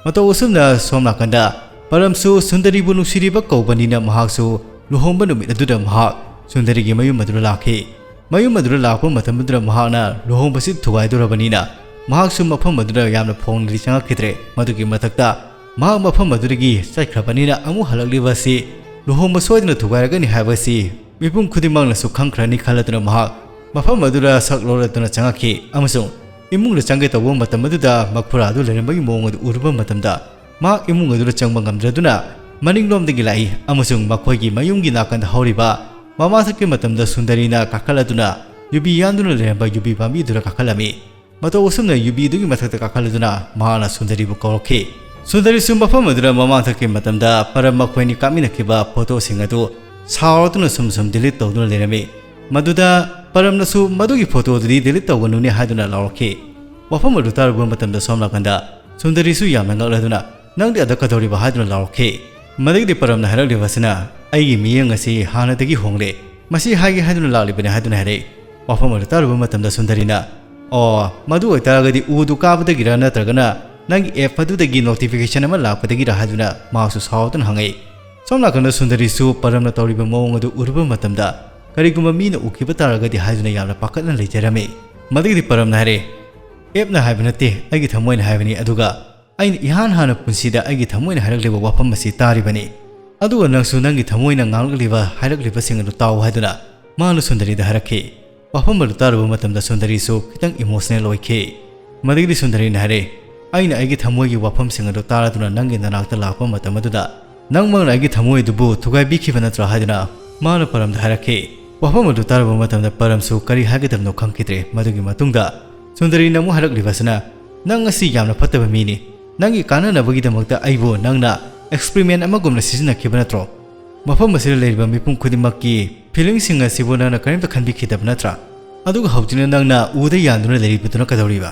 ꯃꯇꯧ ꯑꯁꯨꯝꯅ ꯁꯣꯝ ꯅꯥꯀꯟꯗ ꯄꯔꯝꯁꯨ ꯁꯨꯟꯗꯔꯤꯕꯨ ꯅꯨꯡꯁꯤꯔꯤꯕ ꯀꯧꯕꯅꯤꯅ ꯃꯍꯥꯛꯁꯨ ꯂꯨꯍꯣꯡꯕ ꯅꯨꯃꯤꯠ ꯑꯗꯨꯗ ꯃꯍꯥꯛ ꯁꯨꯟꯗꯔꯤꯒꯤ ꯃꯌꯨꯝ ꯑꯗꯨꯗ ꯂꯥꯛꯈꯤ꯫ ꯃꯌꯨꯝ ꯑꯗꯨꯗ ꯂꯥꯛꯄ ꯃꯇꯝ ꯑꯗꯨꯗ ꯃꯍꯥꯛꯅ ꯂꯨꯍꯣꯡꯕꯁꯤ ꯊꯨꯒꯥꯏꯗꯧꯔꯕꯅꯤꯅ ꯃꯍꯥꯛꯁꯨ ꯃꯐꯝ ꯑꯗꯨꯗ ꯌꯥꯝꯅ ꯐꯣꯡꯅꯗꯤ ꯆꯪꯉꯛꯈꯤꯗ꯭ꯔꯦ꯫ ꯃꯗꯨꯒꯤ ꯃꯊꯛꯇ ꯃꯍꯥꯛ ꯃꯐꯝ ꯑꯗꯨꯗꯒꯤ ꯆꯠꯈ꯭ꯔꯕꯅꯤꯅ ꯑꯃꯨꯛ ꯍꯜꯂꯛꯂꯤꯕ ꯑꯁꯤ ꯂꯨꯍꯣꯡꯕ ꯁꯣꯏꯗꯅ ꯊꯨꯒꯥꯏꯔꯒꯅꯤ ꯍꯥꯏꯕꯁꯤ ꯃꯤꯄꯨꯝ ꯈꯨꯗꯤꯡꯃꯛꯅꯁꯨ ꯈꯪꯈ꯭ꯔꯅꯤ ꯈꯜꯂꯗꯨꯅ ꯃꯍꯥꯛ ꯃꯐꯝ ꯑꯗꯨꯗ ꯁꯛ ꯂꯣꯜꯂꯗꯨꯅ ꯆꯪꯉꯛꯈꯤ ꯑꯃꯁꯨꯡ ꯏꯃꯨꯡꯗ ꯆꯪꯒꯦ ꯇꯧꯕ ꯃꯇꯝ ꯑꯗꯨꯗ ꯃꯈꯨꯔꯥ ꯑꯗꯨ ꯂꯩꯔꯝꯕꯒꯤ ꯃꯑꯣꯡ ꯑꯗꯨ ꯎꯔꯨꯕ ꯃꯇꯝꯗ ꯃꯍꯥꯛ ꯏꯃꯨꯡ ꯑꯗꯨꯗ ꯆꯪꯕ ꯉꯝꯗ꯭ꯔꯗꯨꯅ ꯃꯅꯤꯡꯂꯣꯝꯗꯒꯤ ꯂꯥꯛꯏ ꯑꯃꯁꯨꯡ ꯃꯈꯣꯏꯒꯤ ꯃꯌꯨꯝꯒꯤ ꯅꯥꯀꯟꯗ ꯍꯧꯔꯤꯕ ꯃꯃꯥꯡꯊꯛꯀꯤ ꯃꯇꯝꯗ ꯁꯨꯟꯗꯔꯤꯅ ꯀꯥꯈꯠꯂꯗꯨꯅ ꯌꯨꯕꯤ ꯌꯥꯟꯗꯨꯅ ꯂꯩꯔꯝꯕ ꯌꯨꯕꯤ ꯄꯥꯝꯕꯤꯗꯨꯗ ꯀꯥꯈꯠꯂꯝꯃꯤ꯫ ꯃꯇꯧ ꯑꯁꯨꯝꯅ ꯌꯨꯕꯤꯗꯨꯒꯤ ꯃꯊꯛꯇ ꯀꯥꯈꯠꯂꯗꯨꯅ ꯃꯍꯥꯛꯅ ꯁꯨꯟꯗꯔꯤꯕꯨ ꯀꯧꯔꯛꯈꯤ꯫ ꯁꯨꯟꯗꯔꯤꯁꯨ ꯃꯐꯝ ꯑꯗꯨꯗ ꯃꯃꯥꯡꯊꯛꯀꯤ ꯃꯇꯝꯗ ꯄꯔꯝ ꯃꯈꯣꯏꯅꯤ ꯀꯥꯞꯃꯤꯟꯅꯈꯤꯕ ꯐꯣꯇꯣꯁꯤꯡ ꯑꯗꯨ ꯁꯥꯎꯔꯗꯨꯅ ꯁꯨꯝ ꯁꯨꯝ ꯗꯤꯂꯤꯠ ꯇꯧꯗꯨꯅ ꯂꯩꯔꯝꯃꯤ꯫ ꯃꯗꯨꯗ ꯄꯔꯝꯅꯁꯨ "ꯃꯗꯨꯒꯤ ꯐꯣꯇꯣꯗꯨꯗꯤ ꯗꯤꯂꯤꯠ ꯇꯧꯒꯅꯨꯅꯦ" ꯍꯥꯏꯗꯨꯅ ꯂꯥꯎꯔꯛꯈꯤ꯫ ꯋꯥꯐꯝ ꯑꯗꯨ ꯇꯥꯔꯨꯕ ꯃꯇꯝꯗ ꯁꯣꯝ ꯅꯥꯀꯟꯗ ꯁꯨꯟꯗꯔꯤꯁꯨ ꯌꯥꯝꯅ ꯉꯛꯂꯗꯨꯅ "ꯅꯪꯗꯤ ꯑꯗ ꯀꯩꯗꯧꯔꯤꯕ?" ꯍꯥꯏꯗꯨꯅ ꯂꯥꯎꯔꯛꯈꯤ꯫ ꯃꯗꯒꯤꯗꯤ ꯄꯔꯝꯅ ꯍꯥꯏꯔꯛꯂꯤꯕ ꯑꯁꯤꯅ, "ꯑꯩꯒꯤ ꯃꯤꯠꯌꯦꯡ ꯑꯁꯤ ꯍꯥꯟꯅꯗꯒꯤ ꯍꯣꯡꯂꯦ, ꯃꯁꯤ ꯍꯥꯏꯒꯦ ꯍꯥꯏꯗꯨꯅ ꯂꯥꯛꯂꯤꯕꯅꯤ" ꯍꯥꯏꯗꯨꯅ ꯍꯥꯏꯔꯛꯏ꯫ ꯋꯥꯐꯝ ꯑꯗꯨ ꯇꯥꯔꯨꯕ ꯃꯇꯝꯗ ꯁꯨꯟꯗꯔꯤꯅ, "ꯑꯣ, ꯃꯗꯨ ꯑꯣꯏꯇꯥꯔꯒꯗꯤ ꯎꯗꯨ ꯀꯥꯕꯗꯒꯤꯔ ꯅꯠꯇ꯭ꯔꯒꯅ ꯅꯪꯒꯤ ꯑꯦꯞ ꯑꯗꯨꯗꯒꯤ ꯅꯣꯇꯤꯐꯤꯀꯦꯁꯟ ꯑꯃ ꯂꯥꯛꯄꯗꯒꯤꯔ?" ꯍꯥꯏꯗꯨꯅ ꯃꯍꯥꯛꯁꯨ ꯁꯥꯎꯗꯨꯅ ꯍꯪꯉꯛꯏ꯫ ꯁꯣꯝ ꯅꯥꯀꯟꯗ ꯁꯨꯟꯗꯔꯤꯁꯨ ꯄꯔꯝꯅ ꯇꯧꯔꯤꯕ ꯃꯑꯣꯡ ꯑꯗꯨ ꯎꯔꯨꯕ ꯃꯇꯝꯗ ꯀꯔꯤꯒꯨꯝꯕ ꯃꯤꯅ ꯎꯈꯤꯕ ꯇꯥꯔꯒꯗꯤ ꯍꯥꯏꯗꯨꯅ ꯌꯥꯝꯅ ꯄꯥꯈꯠꯅ ꯂꯩꯖꯔꯝꯃꯤ꯫ ꯃꯗꯒꯤꯗꯤ ꯄꯔꯝꯅ ꯍꯥꯏꯔꯦ, "ꯑꯦꯞꯅ ꯍꯥꯏꯕ ꯅꯠꯇꯦ, ꯑꯩꯒꯤ ꯊꯃꯣꯏꯅ ꯍꯥꯏꯕꯅꯤ, ꯑꯗꯨꯒ ꯑꯩꯅ ꯏꯍꯥꯟ ꯍꯥꯟꯅ ꯄꯨꯟꯁꯤꯗ ꯑꯩꯒꯤ ꯊꯃꯣꯏꯅ ꯍꯥꯏꯔꯛꯂꯤꯕ ꯋꯥꯐꯝ ꯑꯁꯤ ꯇꯥꯔꯤꯕꯅꯤ꯫ ꯑꯗꯨꯒ ꯅꯪꯁꯨ ꯅꯪꯒꯤ ꯊꯃꯣꯏꯅ ꯉꯥꯡꯂꯛꯂꯤꯕ, ꯍꯥꯏꯔꯛꯂꯤꯕꯁꯤꯡ ꯑꯗꯨ ꯇꯥꯎ" ꯍꯥꯏꯗꯨꯅ ꯃꯍꯥꯛꯅ ꯁꯨꯟꯗꯔꯤꯗ ꯍꯥꯏꯔꯛꯈꯤ꯫ ꯋꯥꯐꯝ ꯑꯗꯨ ꯇꯥꯔꯨꯕ ꯃꯇꯝꯗ ꯁꯨꯟꯗꯔꯤꯁꯨ ꯈꯤꯇꯪ ꯏꯃꯣꯁꯅꯦꯜ ꯑꯣꯏꯈꯤ꯫ ꯃꯗꯒꯤꯗꯤ ꯁꯨꯟꯗꯔꯤꯅ ꯍꯥꯏꯔꯦ, "ꯑꯩꯅ ꯑꯩꯒꯤ ꯊꯃꯣꯏꯒꯤ ꯋꯥꯐꯝꯁꯤꯡ ꯑꯗꯨ ꯇꯥꯔꯗꯨꯅ ꯅꯪꯒꯤ ꯅꯅꯥꯛꯇ ꯂꯥꯛꯄ ꯃꯇꯝ ꯑꯗꯨꯗ ꯅꯪꯃꯛꯅ ꯑꯩꯒꯤ ꯊꯃꯣꯏ ꯑꯗꯨꯕꯨ ꯊꯨꯒꯥꯏꯕꯤꯈꯤꯕ ꯅꯠꯇ꯭ꯔꯥ?" ꯍꯥꯏꯗꯨꯅ ꯃꯍꯥꯛꯅ ꯄꯔꯝꯗ ꯍꯥꯏꯔꯛꯈꯤ꯫ ꯋꯥꯐꯝ ꯑꯗꯨ ꯇꯥꯔꯨꯕ ꯃꯇꯝꯗ ꯄꯔꯝꯁꯨ ꯀꯔꯤ ꯍꯥꯏꯒꯗꯕꯅꯣ ꯈꯪꯈꯤꯗ꯭ꯔꯦ꯫ ꯃꯗꯨꯒꯤ ꯃꯇꯨꯡꯗ ꯁꯨꯟꯗꯔꯤꯅ ꯑꯃꯨꯛ ꯍꯥꯏꯔꯛꯂꯤꯕ ꯑꯁꯤꯅ, "ꯅꯪ ꯑꯁꯤ ꯌꯥꯝꯅ ꯐꯠꯇꯕ ꯃꯤꯅꯤ꯫ ꯅꯪꯒꯤ ꯀꯥꯟꯅꯅꯕꯒꯤꯗꯃꯛꯇ ꯑꯩꯕꯨ ꯅꯪꯅ ꯑꯦꯛꯁꯄ꯭ꯔꯤꯃꯦꯟ ꯑꯃꯒꯨꯝꯅ ꯁꯤꯖꯤꯟꯅꯈꯤꯕ ꯅꯠꯇ꯭ꯔꯣ? ꯃꯐꯝ ꯑꯁꯤꯗ ꯂꯩꯔꯤꯕ ꯃꯤꯄꯨꯝ ꯈꯨꯗꯤꯡꯃꯛꯀꯤ ꯐꯤꯂꯤꯡꯁꯤꯡ ꯑꯁꯤꯕꯨ ꯅꯪꯅ ꯀꯔꯤꯝꯇ ꯈꯟꯕꯤꯈꯤꯗꯕ ꯅꯠꯇ꯭ꯔꯥ? ꯑꯗꯨꯒ ꯍꯧꯖꯤꯛꯅ ꯅꯪꯅ ꯎꯗ ꯌꯥꯟꯗꯨꯅ ꯂꯩꯔꯤꯕꯗꯨꯅ ꯀꯩꯗꯧꯔꯤꯕ?"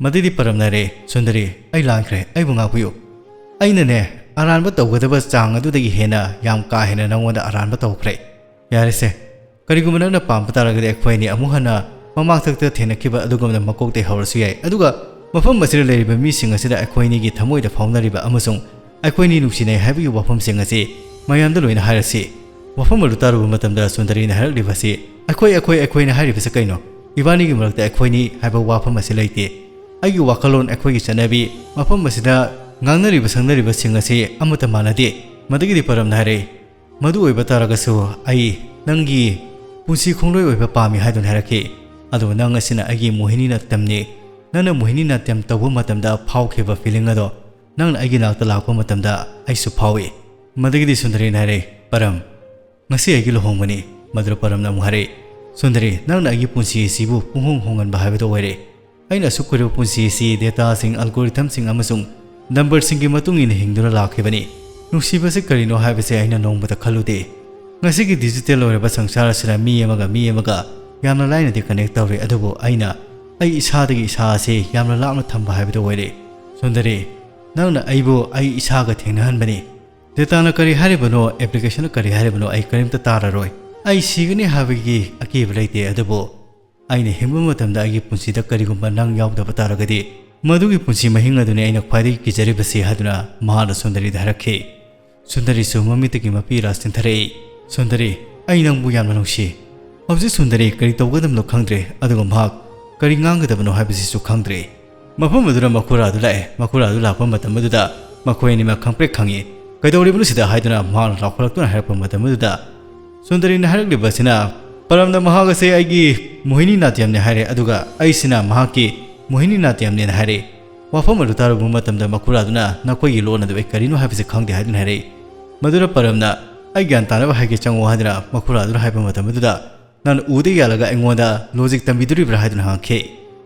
ꯃꯗꯩꯗꯤ ꯄꯔꯝꯅ ꯍꯥꯏꯔꯦ, "ꯁꯨꯟꯗꯔꯤ, ꯑꯩ ꯂꯥꯟꯈ꯭ꯔꯦ, ꯑꯩꯕꯨ ꯉꯥꯛꯄꯤꯌꯨ꯫ ꯑꯩꯅꯅꯦ, ꯑꯔꯥꯟꯕ ꯇꯧꯒꯗꯕ ꯆꯥꯡ ꯑꯗꯨꯗꯒꯤ ꯍꯦꯟꯅ ꯌꯥꯝ ꯀꯥ ꯍꯦꯟꯅ ꯅꯉꯣꯟꯗ ꯑꯔꯥꯟꯕ ꯇꯧꯈ꯭ꯔꯦ꯫ ꯌꯥꯔꯦꯁꯦ, "ꯀꯔꯤꯒꯨꯝꯕ ꯅꯪꯅ ꯄꯥꯝꯕ ꯇꯥꯔꯒꯗꯤ ꯑꯩꯈꯣꯏ ꯑꯅꯤ ꯑꯃꯨꯛ ꯍꯟꯅ ꯃꯃꯥꯡꯊꯛꯇ ꯊꯦꯡꯅꯈꯤꯕ ꯑꯗꯨꯒꯨꯝꯅ ꯃꯀꯣꯛꯇꯩ ꯍꯧꯔꯁꯨ ꯌꯥꯏ꯫ ꯑꯗꯨꯒ ꯃꯐꯝ ꯑꯁꯤꯗ ꯂꯩꯔꯤꯕ ꯃꯤꯁꯤꯡ ꯑꯁꯤꯗ ꯑꯩꯈꯣꯏ ꯑꯅꯤꯒꯤ ꯊꯃꯣꯏꯗ ꯐꯥꯎꯅꯔꯤꯕ ꯑꯃꯁꯨꯡ ꯑꯩꯈꯣꯏꯅꯤ ꯅꯨꯡꯁꯤꯅꯩ ꯍꯥꯏꯕꯒꯤ ꯋꯥꯐꯝꯁꯤꯡ ꯑꯁꯤ ꯃꯌꯥꯝꯗ ꯂꯣꯏꯅ ꯍꯥꯏꯔꯁꯤ"꯫ ꯋꯥꯐꯝ ꯑꯗꯨ ꯇꯥꯔꯨꯕ ꯃꯇꯝꯗ ꯁꯨꯟꯗꯔꯤꯅ ꯍꯥꯏꯔꯛꯂꯤꯕ ꯑꯁꯤ, "ꯑꯩꯈꯣꯏ, ꯑꯩꯈꯣꯏ, ꯑꯩꯈꯣꯏꯅ ꯍꯥꯏꯔꯤꯕꯁꯤ ꯀꯩꯅꯣ? ꯏꯕꯥꯅꯤꯒꯤ ꯃꯔꯛꯇ ꯑꯩꯈꯣꯏꯅꯤ ꯍꯥꯏꯕ ꯋꯥꯐꯝ ꯑꯁꯤ ꯂꯩꯇꯦ꯫ ꯑꯩꯒꯤ ꯋꯥꯈꯜꯂꯣꯟ, ꯑꯩꯈꯣꯏꯒꯤ ꯆꯠꯅꯕꯤ, ꯃꯐꯝ ꯑꯁꯤꯗ ꯉꯥꯡꯅꯔꯤꯕ ꯁꯪꯅꯔꯤꯕꯁꯤꯡ ꯑꯁꯤ ꯑꯃꯠꯇ ꯃꯥꯟꯅꯗꯦ"꯫ ꯃꯗꯨꯒꯤꯗꯤ ꯄꯔꯝꯅ ꯍꯥꯏꯔꯛꯏ, "ꯃꯗꯨ ꯑꯣꯏꯕ ꯇꯥꯔꯒꯁꯨ ꯑꯩ ꯅꯪꯒꯤ ꯄꯨꯟꯁꯤ ꯈꯣꯡꯂꯣꯏ ꯑꯣꯏꯕ ꯄꯥꯝꯃꯤ" ꯍꯥꯏꯗꯨꯅ ꯍꯥꯏꯔꯛꯈꯤ꯫ "ꯑꯗꯨꯒ ꯅꯪ ꯑꯁꯤꯅ ꯑꯩꯒꯤ ꯃꯣꯍꯤꯅꯤ ꯅꯥꯇ꯭ꯌꯝꯅꯤ꯫ ꯅꯪꯅ ꯃꯣꯍꯤꯅꯤ ꯅꯥꯇ꯭ꯌꯝ ꯇꯧꯕ ꯃꯇꯝꯗ ꯐꯥꯎꯈꯤꯕ feeling ꯑꯗꯣ ꯅꯪꯅ ꯑꯩꯒꯤ ꯅꯥꯛꯇ ꯂꯥꯛꯄ ꯃꯇꯝꯗ ꯑꯩꯁꯨ ꯐꯥꯎꯏ"꯫ ꯃꯗꯨꯒꯤꯗꯤ ꯁꯨꯟꯗꯔꯤꯅ ꯍꯥꯏꯔꯛꯏ, "ꯄꯔꯝ, ꯉꯁꯤ ꯑꯩꯒꯤ ꯂꯨꯍꯣꯡꯕꯅꯤ"꯫ ꯃꯗꯨꯗ ꯄꯔꯝꯅ ꯑꯃꯨꯛ ꯍꯥꯏꯔꯛꯏ, "ꯁꯨꯟꯗꯔꯤ, ꯅꯪꯅ ꯑꯩꯒꯤ ꯄꯨꯟꯁꯤ ꯑꯁꯤꯕꯨ ꯄꯨꯡꯍꯣꯡ ꯍꯣꯡꯍꯟꯕ ꯍꯥꯏꯕꯗꯨ ꯑꯣꯏꯔꯦ꯫ ꯑꯩꯅ ꯑꯁꯨꯛ ꯀꯨꯏꯔꯕ ꯄꯨꯟꯁꯤ ꯑꯁꯤ dataꯁꯤꯡ, algorithmꯁꯤꯡ ꯑꯃꯁꯨꯡ numberꯁꯤꯡꯒꯤ ꯃꯇꯨꯡ ꯏꯟꯅ ꯍꯤꯡꯗꯨꯅ ꯂꯥꯛꯈꯤꯕꯅꯤ꯫ ꯅꯨꯡꯁꯤꯕꯁꯤ ꯀꯔꯤꯅꯣ ꯍꯥꯏꯕꯁꯤ ꯑꯩꯅ ꯅꯣꯡꯃꯇ ꯈꯜꯂꯨꯗꯦ꯫ ꯉꯁꯤꯒꯤ digital ꯑꯣꯏꯔꯕ ꯁꯪꯁꯥꯔ ꯑꯁꯤꯗ ꯃꯤ ꯑꯃꯒ ꯃꯤ ꯑꯃꯒ ꯌꯥꯝꯅ ꯂꯥꯏꯅꯗꯤ connect ꯇꯧꯔꯦ, ꯑꯗꯨꯕꯨ ꯑꯩꯅ ꯑꯩ ꯏꯁꯥꯗꯒꯤ ꯏꯁꯥ ꯑꯁꯤ ꯌꯥꯝꯅ ꯂꯥꯞꯅ ꯊꯝꯕ ꯍꯥꯏꯕꯗꯨ ꯑꯣꯏꯔꯦ꯫ ꯁꯨꯟꯗꯔꯤ, ꯅꯪꯅ ꯑꯩꯕꯨ ꯑꯩ ꯏꯁꯥꯒ ꯊꯦꯡꯅꯍꯟꯕꯅꯤ꯫ Dataꯅ ꯀꯔꯤ ꯍꯥꯏꯔꯤꯕꯅꯣ, applicationꯅ ꯀꯔꯤ ꯍꯥꯏꯔꯤꯕꯅꯣ, ꯑꯩ ꯀꯔꯤꯝꯇ ꯇꯥꯔꯔꯣꯏ꯫ ꯑꯩ ꯁꯤꯒꯅꯤ ꯍꯥꯏꯕꯒꯤ ꯑꯀꯤꯕ ꯂꯩꯇꯦ, ꯑꯗꯨꯕꯨ ꯑꯩꯅ ꯍꯤꯡꯕ ꯃꯇꯝꯗ ꯑꯩꯒꯤ ꯄꯨꯟꯁꯤꯗ ꯀꯔꯤꯒꯨꯝꯕ ꯅꯪ ꯌꯥꯎꯗꯕ ꯇꯥꯔꯒꯗꯤ, ꯃꯗꯨꯒꯤ ꯄꯨꯟꯁꯤ ꯃꯍꯤꯡ ꯑꯗꯨꯅꯤ ꯑꯩꯅ ꯈ꯭ꯋꯥꯏꯗꯒꯤ ꯀꯤꯖꯔꯤꯕꯁꯤ" ꯍꯥꯏꯗꯨꯅ ꯃꯍꯥꯛꯅ ꯁꯨꯟꯗꯔꯤꯗ ꯍꯥꯏꯔꯛꯈꯤ꯫ ꯁꯨꯟꯗꯔꯤꯁꯨ ꯃꯃꯤꯠꯇꯒꯤ ꯃꯄꯤ ꯔꯥꯁ ꯆꯤꯟꯊꯔꯛꯏ꯫ "ꯁꯨꯟꯗꯔꯤ, ꯑꯩ ꯅꯪꯕꯨ ꯌꯥꯝꯅ ꯅꯨꯡꯁꯤ"꯫ ꯍꯧꯖꯤꯛ ꯁꯨꯟꯗꯔꯤ ꯀꯔꯤ ꯇꯧꯒꯗꯕꯅꯣ ꯈꯪꯗ꯭ꯔꯦ, ꯑꯗꯨꯒ ꯃꯍꯥꯛ ꯀꯔꯤ ꯉꯥꯡꯒꯗꯕꯅꯣ ꯍꯥꯏꯕꯁꯤꯁꯨ ꯈꯪꯗ꯭ꯔꯦ꯫ ꯃꯐꯝ ꯑꯗꯨꯗ ꯃꯈꯨꯔꯥꯗꯨ ꯂꯥꯛꯑꯦ꯫ ꯃꯈꯨꯔꯥꯗꯨ ꯂꯥꯛꯄ ꯃꯇꯝ ꯑꯗꯨꯗ ꯃꯈꯣꯏ ꯑꯅꯤꯃꯛ ꯈꯪꯄ꯭ꯔꯦꯛ ꯈꯪꯉꯤ꯫ "ꯀꯩꯗꯧꯔꯤꯕꯅꯣ ꯁꯤꯗ?" ꯍꯥꯏꯗꯨꯅ ꯃꯍꯥꯛꯅ ꯂꯥꯎꯈꯠꯂꯛꯇꯨꯅ ꯍꯥꯏꯔꯛꯄ ꯃꯇꯝ ꯑꯗꯨꯗ ꯁꯨꯟꯗꯔꯤꯅ ꯍꯥꯏꯔꯛꯂꯤꯕ ꯑꯁꯤꯅ, "ꯄꯔꯝꯅ ꯃꯍꯥꯛ ꯑꯁꯤ ꯑꯩꯒꯤ ꯃꯣꯍꯤꯅꯤ ꯅꯥꯇ꯭ꯌꯝꯅꯤ ꯍꯥꯏꯔꯦ, ꯑꯗꯨꯒ ꯑꯩꯁꯤꯅ ꯃꯍꯥꯛꯀꯤ ꯃꯣꯍꯤꯅꯤ ꯅꯥꯇ꯭ꯌꯝꯅꯦꯅ" ꯍꯥꯏꯔꯦ꯫ ꯋꯥꯐꯝ ꯑꯗꯨ ꯇꯥꯔꯨꯕ ꯃꯇꯝꯗ ꯃꯈꯨꯔꯥꯗꯨꯅ, "ꯅꯈꯣꯏꯒꯤ ꯂꯣꯟ ꯑꯗꯨ ꯑꯩ ꯀꯔꯤꯅꯣ ꯍꯥꯏꯕꯁꯤ ꯈꯪꯗꯦ" ꯍꯥꯏꯗꯨꯅ ꯍꯥꯏꯔꯛꯏ꯫ ꯃꯗꯨꯗ ꯄꯔꯝꯅ, "ꯑꯩ ꯒ꯭ꯌꯥꯟ ꯇꯥꯅꯕ ꯍꯥꯏꯒꯦ, ꯆꯪꯉꯣ" ꯍꯥꯏꯗꯨꯅ ꯃꯈꯨꯔꯥꯗꯨꯅ ꯍꯥꯏꯕ ꯃꯇꯝ ꯑꯗꯨꯗ, "ꯅꯪꯅ ꯎꯗ ꯌꯥꯜꯂꯒ ꯑꯩꯉꯣꯟꯗ logic ꯇꯝꯕꯤꯗꯣꯔꯤꯕ꯭ꯔꯥ?" ꯍꯥꯏꯗꯨꯅ ꯍꯪꯈꯤ꯫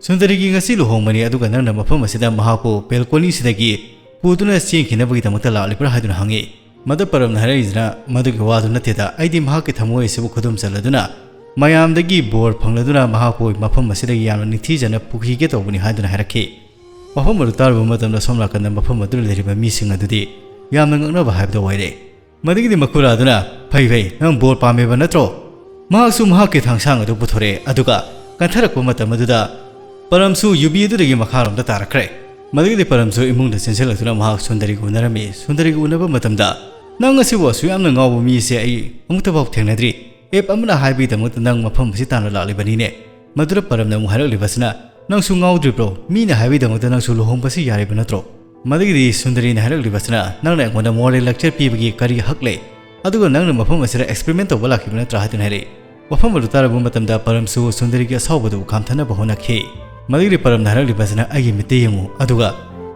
"ꯁꯨꯟꯗꯔꯤꯒꯤ ꯉꯁꯤ ꯂꯨꯍꯣꯡꯕꯅꯤ, ꯑꯗꯨꯒ ꯅꯪꯅ ꯃꯐꯝ ꯑꯁꯤꯗ ꯃꯍꯥꯛꯄꯨ balconyꯁꯤꯗꯒꯤ ꯄꯨꯗꯨꯅ ꯆꯦꯟꯈꯤꯅꯕꯒꯤꯗꯃꯛꯇ ꯂꯥꯛꯂꯤꯕ꯭ꯔꯥ?" ꯍꯥꯏꯗꯨꯅ ꯍꯪꯉꯤ꯫ ꯃꯗꯨ ꯄꯔꯝꯅ ꯍꯥꯏꯔꯛꯏꯁꯤꯅ, "ꯃꯗꯨꯒꯤ ꯋꯥꯗꯨ ꯅꯠꯇꯦꯗ, ꯑꯩꯗꯤ ꯃꯍꯥꯛꯀꯤ ꯊꯃꯣꯏ ꯑꯁꯤꯕꯨ ꯈꯨꯗꯨꯝ ꯆꯜꯂꯗꯨꯅ ꯃꯌꯥꯝꯗꯒꯤ ꯕꯣꯔ ꯐꯪꯂꯗꯨꯅ ꯃꯍꯥꯛꯄꯨ ꯃꯐꯝ ꯑꯁꯤꯗꯒꯤ ꯌꯥꯝꯅ ꯅꯤꯡꯊꯤꯖꯅ ꯄꯨꯈꯤꯒꯦ ꯇꯧꯕꯅꯤ" ꯍꯥꯏꯗꯨꯅ ꯍꯥꯏꯔꯛꯈꯤ꯫ ꯋꯥꯐꯝ ꯑꯗꯨ ꯇꯥꯔꯨꯕ ꯃꯇꯝꯗ ꯁꯣꯝ ꯅꯥꯀꯟꯗ ꯃꯐꯝ ꯑꯗꯨꯗ ꯂꯩꯔꯤꯕ ꯃꯤꯁꯤꯡ ꯑꯗꯨꯗꯤ ꯌꯥꯝꯅ ꯉꯛꯅꯕ ꯍꯥꯏꯕꯗꯨ ꯑꯣꯏꯔꯦ꯫ ꯃꯗꯨꯒꯤꯗꯤ ꯃꯈꯨꯔꯥꯗꯨꯅ, "ꯐꯩ ꯐꯩ, ꯅꯪ ꯕꯣꯔ ꯄꯥꯝꯃꯦꯕ ꯅꯠꯇ꯭ꯔꯣ? ꯃꯍꯥꯛꯁꯨ ꯃꯍꯥꯛꯀꯤ ꯊꯥꯡꯁꯥꯡ ꯑꯗꯨ ꯄꯨꯊꯣꯔꯛꯑꯦ, ꯑꯗꯨꯒ ꯀꯟꯊꯔꯛꯄ ꯃꯇꯝ ꯑꯗꯨꯗ ꯄꯔꯝꯁꯨ ꯌꯨꯕꯤ ꯑꯗꯨꯗꯒꯤ ꯃꯈꯥꯔꯣꯝꯗ ꯇꯥꯔꯛꯈ꯭ꯔꯦ꯫ ꯃꯗꯨꯒꯤꯗꯤ ꯄꯔꯝꯁꯨ ꯏꯃꯨꯡꯗ ꯆꯦꯟꯁꯤꯜꯂꯛꯇꯨꯅ ꯃꯍꯥꯛ ꯁꯨꯟꯗꯔꯤꯒ ꯎꯅꯔꯝꯃꯤ꯫ ꯁꯨꯟꯗꯔꯤꯒ ꯎꯅꯕ ꯃꯇꯝꯗ, "ꯅꯪ ꯑꯁꯤꯕꯨ ꯑꯁꯨꯛ ꯌꯥꯝꯅ ꯉꯥꯎꯕ ꯃꯤ ꯑꯁꯦ ꯑꯩ ꯑꯃꯨꯛꯇꯐꯥꯎ ꯊꯦꯡꯅꯗ꯭ꯔꯤ꯫ ꯑꯦꯞ ꯑꯃꯅ ꯍꯥꯏꯕꯒꯤꯗꯃꯛꯇ ꯅꯪ ꯃꯐꯝ ꯑꯁꯤ ꯇꯥꯟꯅ ꯂꯥꯛꯂꯤꯕꯅꯤꯅꯦ?" ꯃꯗꯨꯗ ꯄꯔꯝꯅ ꯑꯃꯨꯛ ꯍꯥꯏꯔꯛꯂꯤꯕꯁꯤꯅ, "ꯅꯪꯁꯨ ꯉꯥꯎꯗ꯭ꯔꯤꯕ꯭ꯔꯣ? ꯃꯤꯅ ꯍꯥꯏꯕꯒꯤꯗꯃꯛꯇ ꯅꯪꯁꯨ ꯂꯨꯍꯣꯡꯕꯁꯤ ꯌꯥꯔꯤꯕ ꯅꯠꯇ꯭ꯔꯣ?" ꯃꯗꯨꯒꯤꯗꯤ ꯁꯨꯟꯗꯔꯤꯅ ꯍꯥꯏꯔꯛꯂꯤꯕꯁꯤꯅ, "ꯅꯪꯅ ꯑꯩꯉꯣꯟꯗ moral lecture ꯄꯤꯕꯒꯤ ꯀꯔꯤ ꯍꯛ ꯂꯩ? ꯑꯗꯨꯒ ꯅꯪꯅ ꯃꯐꯝ ꯑꯁꯤꯗ experiment ꯇꯧꯕ ꯂꯥꯛꯈꯤꯕ ꯅꯠꯇ꯭ꯔꯥ?" ꯍꯥꯏꯗꯨꯅ ꯍꯥꯏꯔꯛꯏ꯫ ꯋꯥꯐꯝ ꯑꯗꯨ ꯇꯥꯔꯕ ꯃꯇꯝꯗ ꯄꯔꯝꯁꯨ ꯁꯨꯟꯗꯔꯤꯒꯤ ꯑꯁꯥꯎꯕꯗꯨ ꯈꯥꯝꯊꯅꯕ ꯍꯣꯠꯅꯈꯤ꯫ ꯃꯗꯨꯒꯤꯗꯤ ꯄꯔꯝꯅ ꯍꯥꯏꯔꯛꯂꯤꯕꯁꯤꯅ, "ꯑꯩꯒꯤ ꯃꯤꯠꯇ ꯌꯦꯡꯉꯨ, ꯑꯗꯨꯒ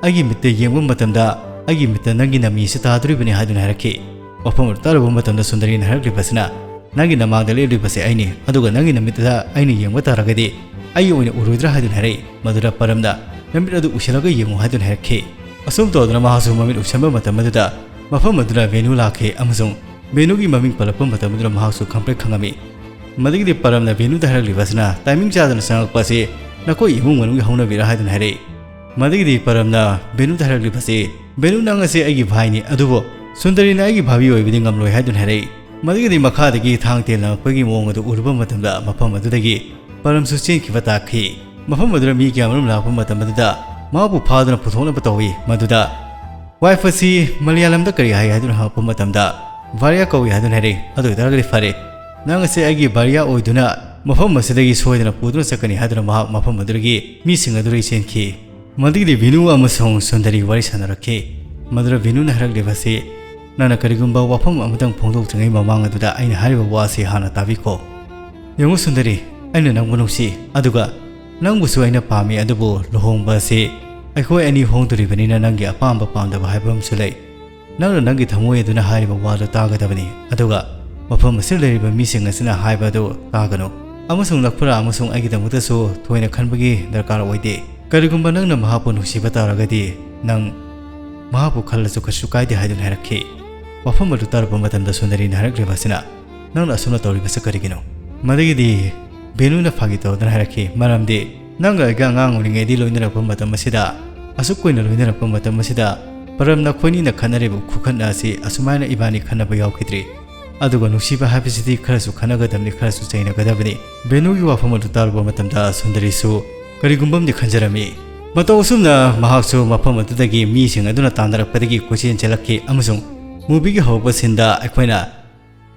ꯑꯩꯒꯤ ꯃꯤꯠꯇ ꯌꯦꯡꯕ ꯃꯇꯝꯗ ꯑꯩꯒꯤ ꯃꯤꯠꯇ ꯅꯪꯒꯤ ꯅꯃꯤ ꯑꯁꯤ ꯇꯥꯗꯣꯔꯤꯕꯅꯤ" ꯍꯥꯏꯗꯨꯅ ꯍꯥꯏꯔꯛꯈꯤ꯫ ꯋꯥꯐꯝ ꯑꯗꯨ ꯇꯥꯔꯕ ꯃꯇꯝꯗ ꯁꯨꯟꯗꯔꯤꯅ ꯍꯥꯏꯔꯛꯂꯤꯕꯁꯤꯅ, "ꯅꯪꯒꯤ ꯅꯃꯥꯡꯗ ꯂꯦꯞꯂꯤꯕꯁꯦ ꯑꯩꯅꯤ, ꯑꯗꯨꯒ ꯅꯪꯒꯤ ꯅꯃꯤꯠꯇ ꯑꯩꯅ ꯌꯦꯡꯕ ꯇꯥꯔꯒꯗꯤ ꯑꯩꯒꯤ ꯑꯣꯏꯅ ꯎꯔꯣꯏꯗ꯭ꯔꯥ?" ꯍꯥꯏꯗꯨꯅ ꯍꯥꯏꯔꯛꯏ꯫ ꯃꯗꯨꯗ ꯄꯔꯝꯅ, "ꯅꯃꯤꯠ ꯑꯗꯨ ꯎꯁꯤꯜꯂꯒ ꯌꯦꯡꯉꯨ" ꯍꯥꯏꯗꯨꯅ ꯍꯥꯏꯔꯛꯈꯤ꯫ ꯑꯁꯨꯝ ꯇꯧꯗꯨꯅ ꯃꯍꯥꯛꯁꯨ ꯃꯃꯤꯠ ꯎꯁꯤꯟꯕ ꯃꯇꯝ ꯑꯗꯨꯗ ꯃꯐꯝ ꯑꯗꯨꯗ ꯚꯦꯅꯨ ꯂꯥꯛꯈꯤ, ꯑꯃꯁꯨꯡ ꯚꯦꯅꯨꯒꯤ ꯃꯃꯤꯡ ꯄꯜꯂꯛꯄ ꯃꯇꯝ ꯑꯗꯨꯗ ꯃꯍꯥꯛꯁꯨ ꯈꯪꯄ꯭ꯔꯦꯛ ꯈꯪꯉꯝꯃꯤ꯫ ꯃꯗꯨꯒꯤꯗꯤ ꯄꯔꯝꯅ ꯚꯦꯅꯨꯗ ꯍꯥꯏꯔꯛꯂꯤꯕꯁꯤꯅ, "ꯇꯥꯏꯃꯤꯡ ꯆꯥꯗꯅ ꯆꯪꯂꯛꯄ ꯑꯁꯤ ꯅꯈꯣꯏ ꯏꯃꯨꯡ ꯃꯅꯨꯡꯒꯤ ꯍꯧꯅꯕꯤꯔꯥ?" ꯍꯥꯏꯗꯨꯅ ꯍꯥꯏꯔꯛꯏ꯫ ꯃꯗꯨꯒꯤꯗꯤ ꯄꯔꯝꯅ ꯚꯦꯅꯨꯗ ꯍꯥꯏꯔꯛꯂꯤꯕꯁꯤ, "ꯚꯦꯅꯨ, ꯅꯪ ꯑꯁꯤ ꯑꯩꯒꯤ ꯚꯥꯏꯅꯤ, ꯑꯗꯨꯕꯨ ꯁꯨꯟꯗꯔꯤꯅ ꯑꯩꯒꯤ ꯚꯥꯕꯤ ꯑꯣꯏꯕꯗꯤ ꯉꯝꯂꯣꯏ" ꯍꯥꯏꯗꯨꯅ ꯍꯥꯏꯔꯛꯏ꯫ ꯃꯗꯨꯒꯤꯗꯤ ꯃꯈꯥꯗꯒꯤ ꯊꯥꯡ ꯇꯦꯟ ꯂꯪꯉꯛꯄꯒꯤ ꯃꯑꯣꯡ ꯑꯗꯨ ꯎꯔꯨꯕ ꯃꯇꯝꯗ ꯃꯐꯝ ꯑꯗꯨꯗꯒꯤ ꯄꯔꯝꯁꯨ ꯆꯦꯟꯈꯤꯕ ꯇꯥꯈꯤ꯫ ꯃꯐꯝ ꯑꯗꯨꯗ ꯃꯤ ꯀꯌꯥꯃꯔꯨꯝ ꯂꯥꯛꯄ ꯃꯇꯝ ꯑꯗꯨꯗ ꯃꯍꯥꯛꯄꯨ ꯐꯥꯗꯨꯅ ꯄꯨꯊꯣꯛꯅꯕ ꯇꯧꯏ꯫ ꯃꯗꯨꯗ wife ꯑꯁꯤ ꯃꯂꯌꯥꯂꯝꯗ ꯀꯔꯤ ꯍꯥꯏ ꯍꯥꯏꯗꯨꯅ ꯍꯪꯉꯛꯄ ꯃꯇꯝꯗ ꯚꯥꯔꯤꯌꯥ ꯀꯧꯏ ꯍꯥꯏꯗꯨꯅ ꯍꯥꯏꯔꯛꯏ꯫ "ꯑꯗꯨ ꯑꯣꯏꯇꯥꯔꯒꯗꯤ ꯐꯔꯦ, ꯅꯪ ꯑꯁꯤ ꯑꯩꯒꯤ ꯚꯥꯔꯤꯌꯥ ꯑꯣꯏꯗꯨꯅ ꯃꯐꯝ ꯑꯁꯤꯗꯒꯤ ꯁꯣꯏꯗꯅ ꯄꯨꯗꯨꯅ ꯆꯠꯀꯅꯤ" ꯍꯥꯏꯗꯨꯅ ꯃꯍꯥꯛ ꯃꯐꯝ ꯑꯗꯨꯗꯒꯤ ꯃꯤꯁꯤꯡ ꯑꯗꯨꯗꯒꯤ ꯆꯦꯟꯈꯤ꯫ ꯃꯗꯨꯒꯤꯗꯤ ꯚꯤꯅꯨ ꯑꯃꯁꯨꯡ ꯁꯨꯟꯗꯔꯤ ꯋꯥꯔꯤ ꯁꯥꯟꯅꯔꯛꯈꯤ꯫ ꯃꯗꯨꯗ ꯚꯤꯅꯨꯅ ꯍꯥꯏꯔꯛꯂꯤꯕꯁꯤ, "ꯅꯪꯅ ꯀꯔꯤꯒꯨꯝꯕ ꯋꯥꯐꯝ ꯑꯃꯇꯪ ꯐꯣꯡꯗꯣꯛꯇ꯭ꯔꯤꯉꯩ ꯃꯃꯥꯡ ꯑꯗꯨꯗ ꯑꯩꯅ ꯍꯥꯏꯔꯤꯕ ꯋꯥ ꯑꯁꯤ ꯍꯥꯟꯅ ꯇꯥꯕꯤꯈꯣ꯫ ꯌꯦꯡꯉꯨ ꯁꯨꯟꯗꯔꯤ, ꯑꯩꯅ ꯅꯪꯕꯨ ꯅꯨꯡꯁꯤ, ꯑꯗꯨꯒ ꯅꯪꯕꯨꯁꯨ ꯑꯩꯅ ꯄꯥꯝꯃꯤ, ꯑꯗꯨꯕꯨ ꯂꯨꯍꯣꯡꯕ ꯑꯁꯤ ꯑꯩꯈꯣꯏ ꯑꯅꯤ ꯍꯣꯡꯗꯣꯔꯤꯕꯅꯤꯅ ꯅꯪꯒꯤ ꯑꯄꯥꯝꯕ ꯄꯥꯝꯗꯕ ꯍꯥꯏꯕ ꯑꯃꯁꯨ ꯂꯩ꯫ ꯅꯪꯅ ꯅꯪꯒꯤ ꯊꯃꯣꯏ ꯑꯗꯨꯅ ꯍꯥꯏꯔꯤꯕ ꯋꯥꯗꯨ ꯇꯥꯒꯗꯕꯅꯤ, ꯑꯗꯨꯒ ꯃꯐꯝ ꯑꯁꯤꯗ ꯂꯩꯔꯤꯕ ꯃꯤꯁꯤꯡ ꯑꯁꯤꯅ ꯍꯥꯏꯕ ꯑꯗꯨ ꯇꯥꯒꯅꯨ꯫ ꯑꯃꯁꯨꯡ ꯂꯛꯐꯨꯔꯥ ꯑꯃꯁꯨꯡ ꯑꯩꯒꯤꯗꯃꯛꯇꯁꯨ ꯊꯣꯏꯅ ꯈꯟꯕꯒꯤ ꯗꯔꯀꯥꯔ ꯑꯣꯏꯗꯦ꯫ ꯀꯔꯤꯒꯨꯝꯕ ꯅꯪꯅ ꯃꯍꯥꯛꯄꯨ ꯅꯨꯡꯁꯤꯕ ꯇꯥꯔꯒꯗꯤ, ꯅꯪ ꯃꯍꯥꯛꯄꯨ ꯈꯜꯂꯁꯨ ꯀꯩꯁꯨ ꯀꯥꯏꯗꯦ" ꯍꯥꯏꯗꯨꯅ ꯍꯥꯏꯔꯛꯈꯤ꯫ ꯋꯥꯐꯝ ꯑꯗꯨ ꯇꯥꯔꯨꯕ ꯃꯇꯝꯗ ꯁꯨꯟꯗꯔꯤꯅ ꯍꯥꯏꯔꯛꯂꯤꯕ ꯑꯁꯤꯅ, "ꯅꯪꯅ ꯑꯁꯨꯝꯅ ꯇꯧꯔꯤꯕꯁꯤ ꯀꯔꯤꯒꯤꯅꯣ?" ꯃꯗꯨꯒꯤꯗꯤ ꯚꯦꯅꯨꯅ ꯐꯥꯒꯤ ꯇꯧꯗꯨꯅ ꯍꯥꯏꯔꯛꯈꯤ, "ꯃꯔꯝꯗꯤ ꯅꯪꯒ ꯑꯩꯒ ꯑꯉꯥꯡ ꯑꯣꯏꯔꯤꯉꯩꯗꯤ ꯂꯣꯏꯅꯔꯛꯄ ꯃꯇꯝ ꯑꯁꯤꯗ, ꯑꯁꯨꯛ ꯀꯨꯏꯅ ꯂꯣꯏꯅꯔꯛꯄ ꯃꯇꯝ ꯑꯁꯤꯗ, ꯄꯔꯝ ꯅꯈꯣꯏꯅꯤꯅ ꯈꯠꯅꯔꯤꯕ ꯈꯨꯈꯠꯅ ꯑꯁꯤ ꯑꯁꯨꯃꯥꯏꯅ ꯏꯕꯥꯅꯤ ꯈꯠꯅꯕ ꯌꯥꯎꯈꯤꯗ꯭ꯔꯤ꯫ ꯑꯗꯨꯒ ꯅꯨꯡꯁꯤꯕ ꯍꯥꯏꯕꯁꯤꯗꯤ ꯈꯔꯁꯨ ꯈꯟꯅꯒꯗꯕꯅꯤ, ꯈꯔꯁꯨ ꯆꯩꯅꯒꯗꯕꯅꯤ꯫ ꯕꯦꯅꯨꯒꯤ ꯋꯥꯐꯝ ꯑꯗꯨ ꯇꯥꯔꯨꯕ ꯃꯇꯝꯗ ꯁꯨꯟꯗꯔꯤꯁꯨ ꯀꯔꯤꯒꯨꯝꯕ ꯑꯃꯗꯤ ꯈꯟꯖꯔꯝꯃꯤ꯫ ꯃꯇꯧ ꯑꯁꯨꯝꯅ ꯃꯍꯥꯛꯁꯨ ꯃꯐꯝ ꯑꯗꯨꯗꯒꯤ ꯃꯤꯁꯤꯡ ꯑꯗꯨꯅ ꯇꯥꯟꯅꯔꯛꯄꯗꯒꯤ ꯀꯣꯏꯆꯦꯟ ꯆꯦꯜꯂꯛꯈꯤ ꯑꯃꯁꯨꯡ movieꯒꯤ ꯍꯧꯔꯛꯄ sceneꯗ ꯑꯩꯈꯣꯏꯅ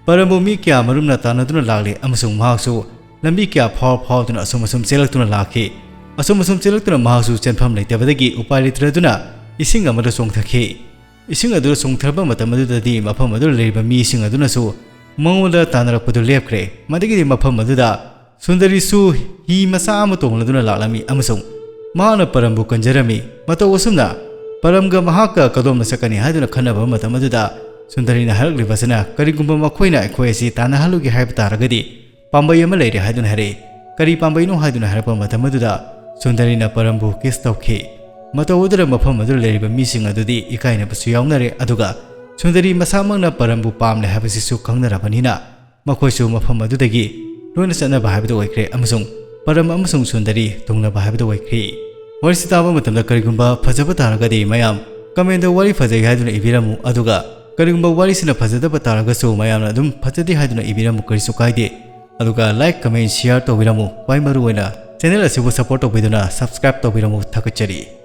ꯄꯔꯝꯕꯨ ꯃꯤ ꯀꯌꯥ ꯃꯔꯨꯝꯅ ꯇꯥꯟꯅꯗꯨꯅ ꯂꯥꯛꯂꯤ ꯑꯃꯁꯨꯡ ꯃꯍꯥꯛꯁꯨ ꯂꯝꯕꯤ ꯀꯌꯥ ꯐꯥꯎ ꯐꯥꯎꯗꯨꯅ ꯑꯁꯨꯝ ꯑꯁꯨꯝ ꯆꯦꯜꯂꯛꯇꯨꯅ ꯂꯥꯛꯈꯤ꯫ ꯑꯁꯨꯝ ꯑꯁꯨꯝ ꯆꯦꯜꯂꯛꯇꯨꯅ ꯃꯍꯥꯛꯁꯨ ꯆꯦꯟꯐꯝ ꯂꯩꯇꯕꯗꯒꯤ ꯎꯄꯥꯏ ꯂꯩꯇ꯭ꯔꯗꯨꯅ ꯏꯁꯤꯡ ꯑꯃꯗ ꯆꯣꯡꯊꯈꯤ꯫ ꯏꯁꯤꯡ ꯑꯗꯨꯗ ꯆꯣꯡꯊꯔꯛꯄ ꯃꯇꯝ ꯑꯗꯨꯗꯗꯤ ꯃꯐꯝ ꯑꯗꯨꯗ ꯂꯩꯔꯤꯕ ꯃꯤꯁꯤꯡ ꯑꯗꯨꯅꯁꯨ ꯃꯉꯣꯟꯗ ꯇꯥꯟꯅꯔꯛꯄꯗꯨ ꯂꯦꯞꯈ꯭ꯔꯦ꯫ ꯃꯗꯨꯒꯤꯗꯤ ꯃꯐꯝ ꯑꯗꯨꯗ ꯁꯨꯟꯗꯔꯤꯁꯨ ꯍꯤ ꯃꯆꯥ ꯑꯃ ꯇꯣꯡꯂꯗꯨꯅ ꯂꯥꯛꯂꯝꯃꯤ ꯑꯃꯁꯨꯡ ꯃꯍꯥꯛꯅ ꯄꯔꯝꯕꯨ ꯀꯟꯖꯔꯝꯃꯤ꯫ ꯃꯇꯧ ꯑꯁꯨꯝꯅ ꯄꯔꯝꯒ ꯃꯍꯥꯛꯀ ꯀꯗꯣꯝꯅ ꯆꯠꯀꯅꯤ ꯍꯥꯏꯗꯨꯅ ꯈꯟꯅꯕ ꯃꯇꯝ ꯑꯗꯨꯗ ꯁꯨꯟꯗꯔꯤꯅ ꯍꯥꯏꯔꯛꯂꯤꯕꯁꯤꯅ, "ꯀꯔꯤꯒꯨꯝꯕ ꯃꯈꯣꯏꯅ ꯑꯩꯈꯣꯏ ꯑꯁꯤ ꯇꯥꯟꯅꯍꯜꯂꯨꯒꯦ ꯍꯥꯏꯕ ꯇꯥꯔꯒꯗꯤ ꯄꯥꯝꯕꯩ ꯑꯃ ꯂꯩꯔꯦ" ꯍꯥꯏꯗꯨꯅ ꯍꯥꯏꯔꯛꯏ꯫ "ꯀꯔꯤ ꯄꯥꯝꯕꯩꯅꯣ?" ꯍꯥꯏꯗꯨꯅ ꯍꯥꯏꯔꯛꯄ ꯃꯇꯝ ꯑꯗꯨꯗ ꯁꯨꯟꯗꯔꯤꯅ ꯄꯔꯝꯕꯨ kiss ꯇꯧꯈꯤ꯫ ꯃꯇꯧ ꯑꯗꯨꯗ ꯃꯐꯝ ꯑꯗꯨꯗ ꯂꯩꯔꯤꯕ ꯃꯤꯁꯤꯡ ꯑꯗꯨꯗꯤ ꯏꯀꯥꯏꯅꯕꯁꯨ ꯌꯥꯎꯅꯔꯦ, ꯑꯗꯨꯒ ꯁꯨꯟꯗꯔꯤ ꯃꯁꯥꯃꯛꯅ ꯄꯔꯝꯕꯨ ꯄꯥꯝꯂꯦ ꯍꯥꯏꯕꯁꯤꯁꯨ ꯈꯪꯅꯔꯕꯅꯤꯅ ꯃꯈꯣꯏꯁꯨ ꯃꯐꯝ ꯑꯗꯨꯗꯒꯤ ꯂꯣꯏꯅ ꯆꯠꯅꯕ ꯍꯥꯏꯕꯗꯨ ꯑꯣꯏꯈ꯭ꯔꯦ ꯑꯃꯁꯨꯡ ꯄꯔꯝ ꯑꯃꯁꯨꯡ ꯁꯨꯟꯗꯔꯤ ꯊꯨꯡꯅꯕ ꯍꯥꯏꯕꯗꯨ ꯑꯣꯏꯈ꯭ꯔꯦ꯫ ꯋꯥꯔꯤꯁꯤ ꯇꯥꯕ ꯃꯇꯝꯗ ꯀꯔꯤꯒꯨꯝꯕ ꯐꯖꯕ ꯇꯥꯔꯒꯗꯤ ꯃꯌꯥꯝ commentꯗ "ꯋꯥꯔꯤ ꯐꯖꯩ" ꯍꯥꯏꯗꯨꯅ ꯏꯕꯤꯔꯝꯃꯨ, ꯑꯗꯨꯒ ꯀꯔꯤꯒꯨꯝꯕ ꯋꯥꯔꯤꯁꯤꯅ ꯐꯖꯗꯕ ꯇꯥꯔꯒꯁꯨ ꯃꯌꯥꯝꯅ ꯑꯗꯨꯝ "ꯐꯖꯗꯦ" ꯍꯥꯏꯗꯨꯅ ꯏꯕꯤꯔꯝꯃꯨ, ꯀꯔꯤꯁꯨ ꯀꯥꯏꯗꯦ꯫ ꯑꯗꯨꯒ like, comment, share ꯇꯧꯕꯤꯔꯝꯃꯨ꯫ ꯈ꯭ꯋꯥꯏ ꯃꯔꯨꯑꯣꯏꯅ channel ꯑꯁꯤꯕꯨ support ꯇꯧꯕꯤꯗꯨꯅ subscribe ꯇꯧꯕꯤꯔꯝꯃꯨ꯫ ꯊꯥꯒꯠꯆꯔꯤ꯫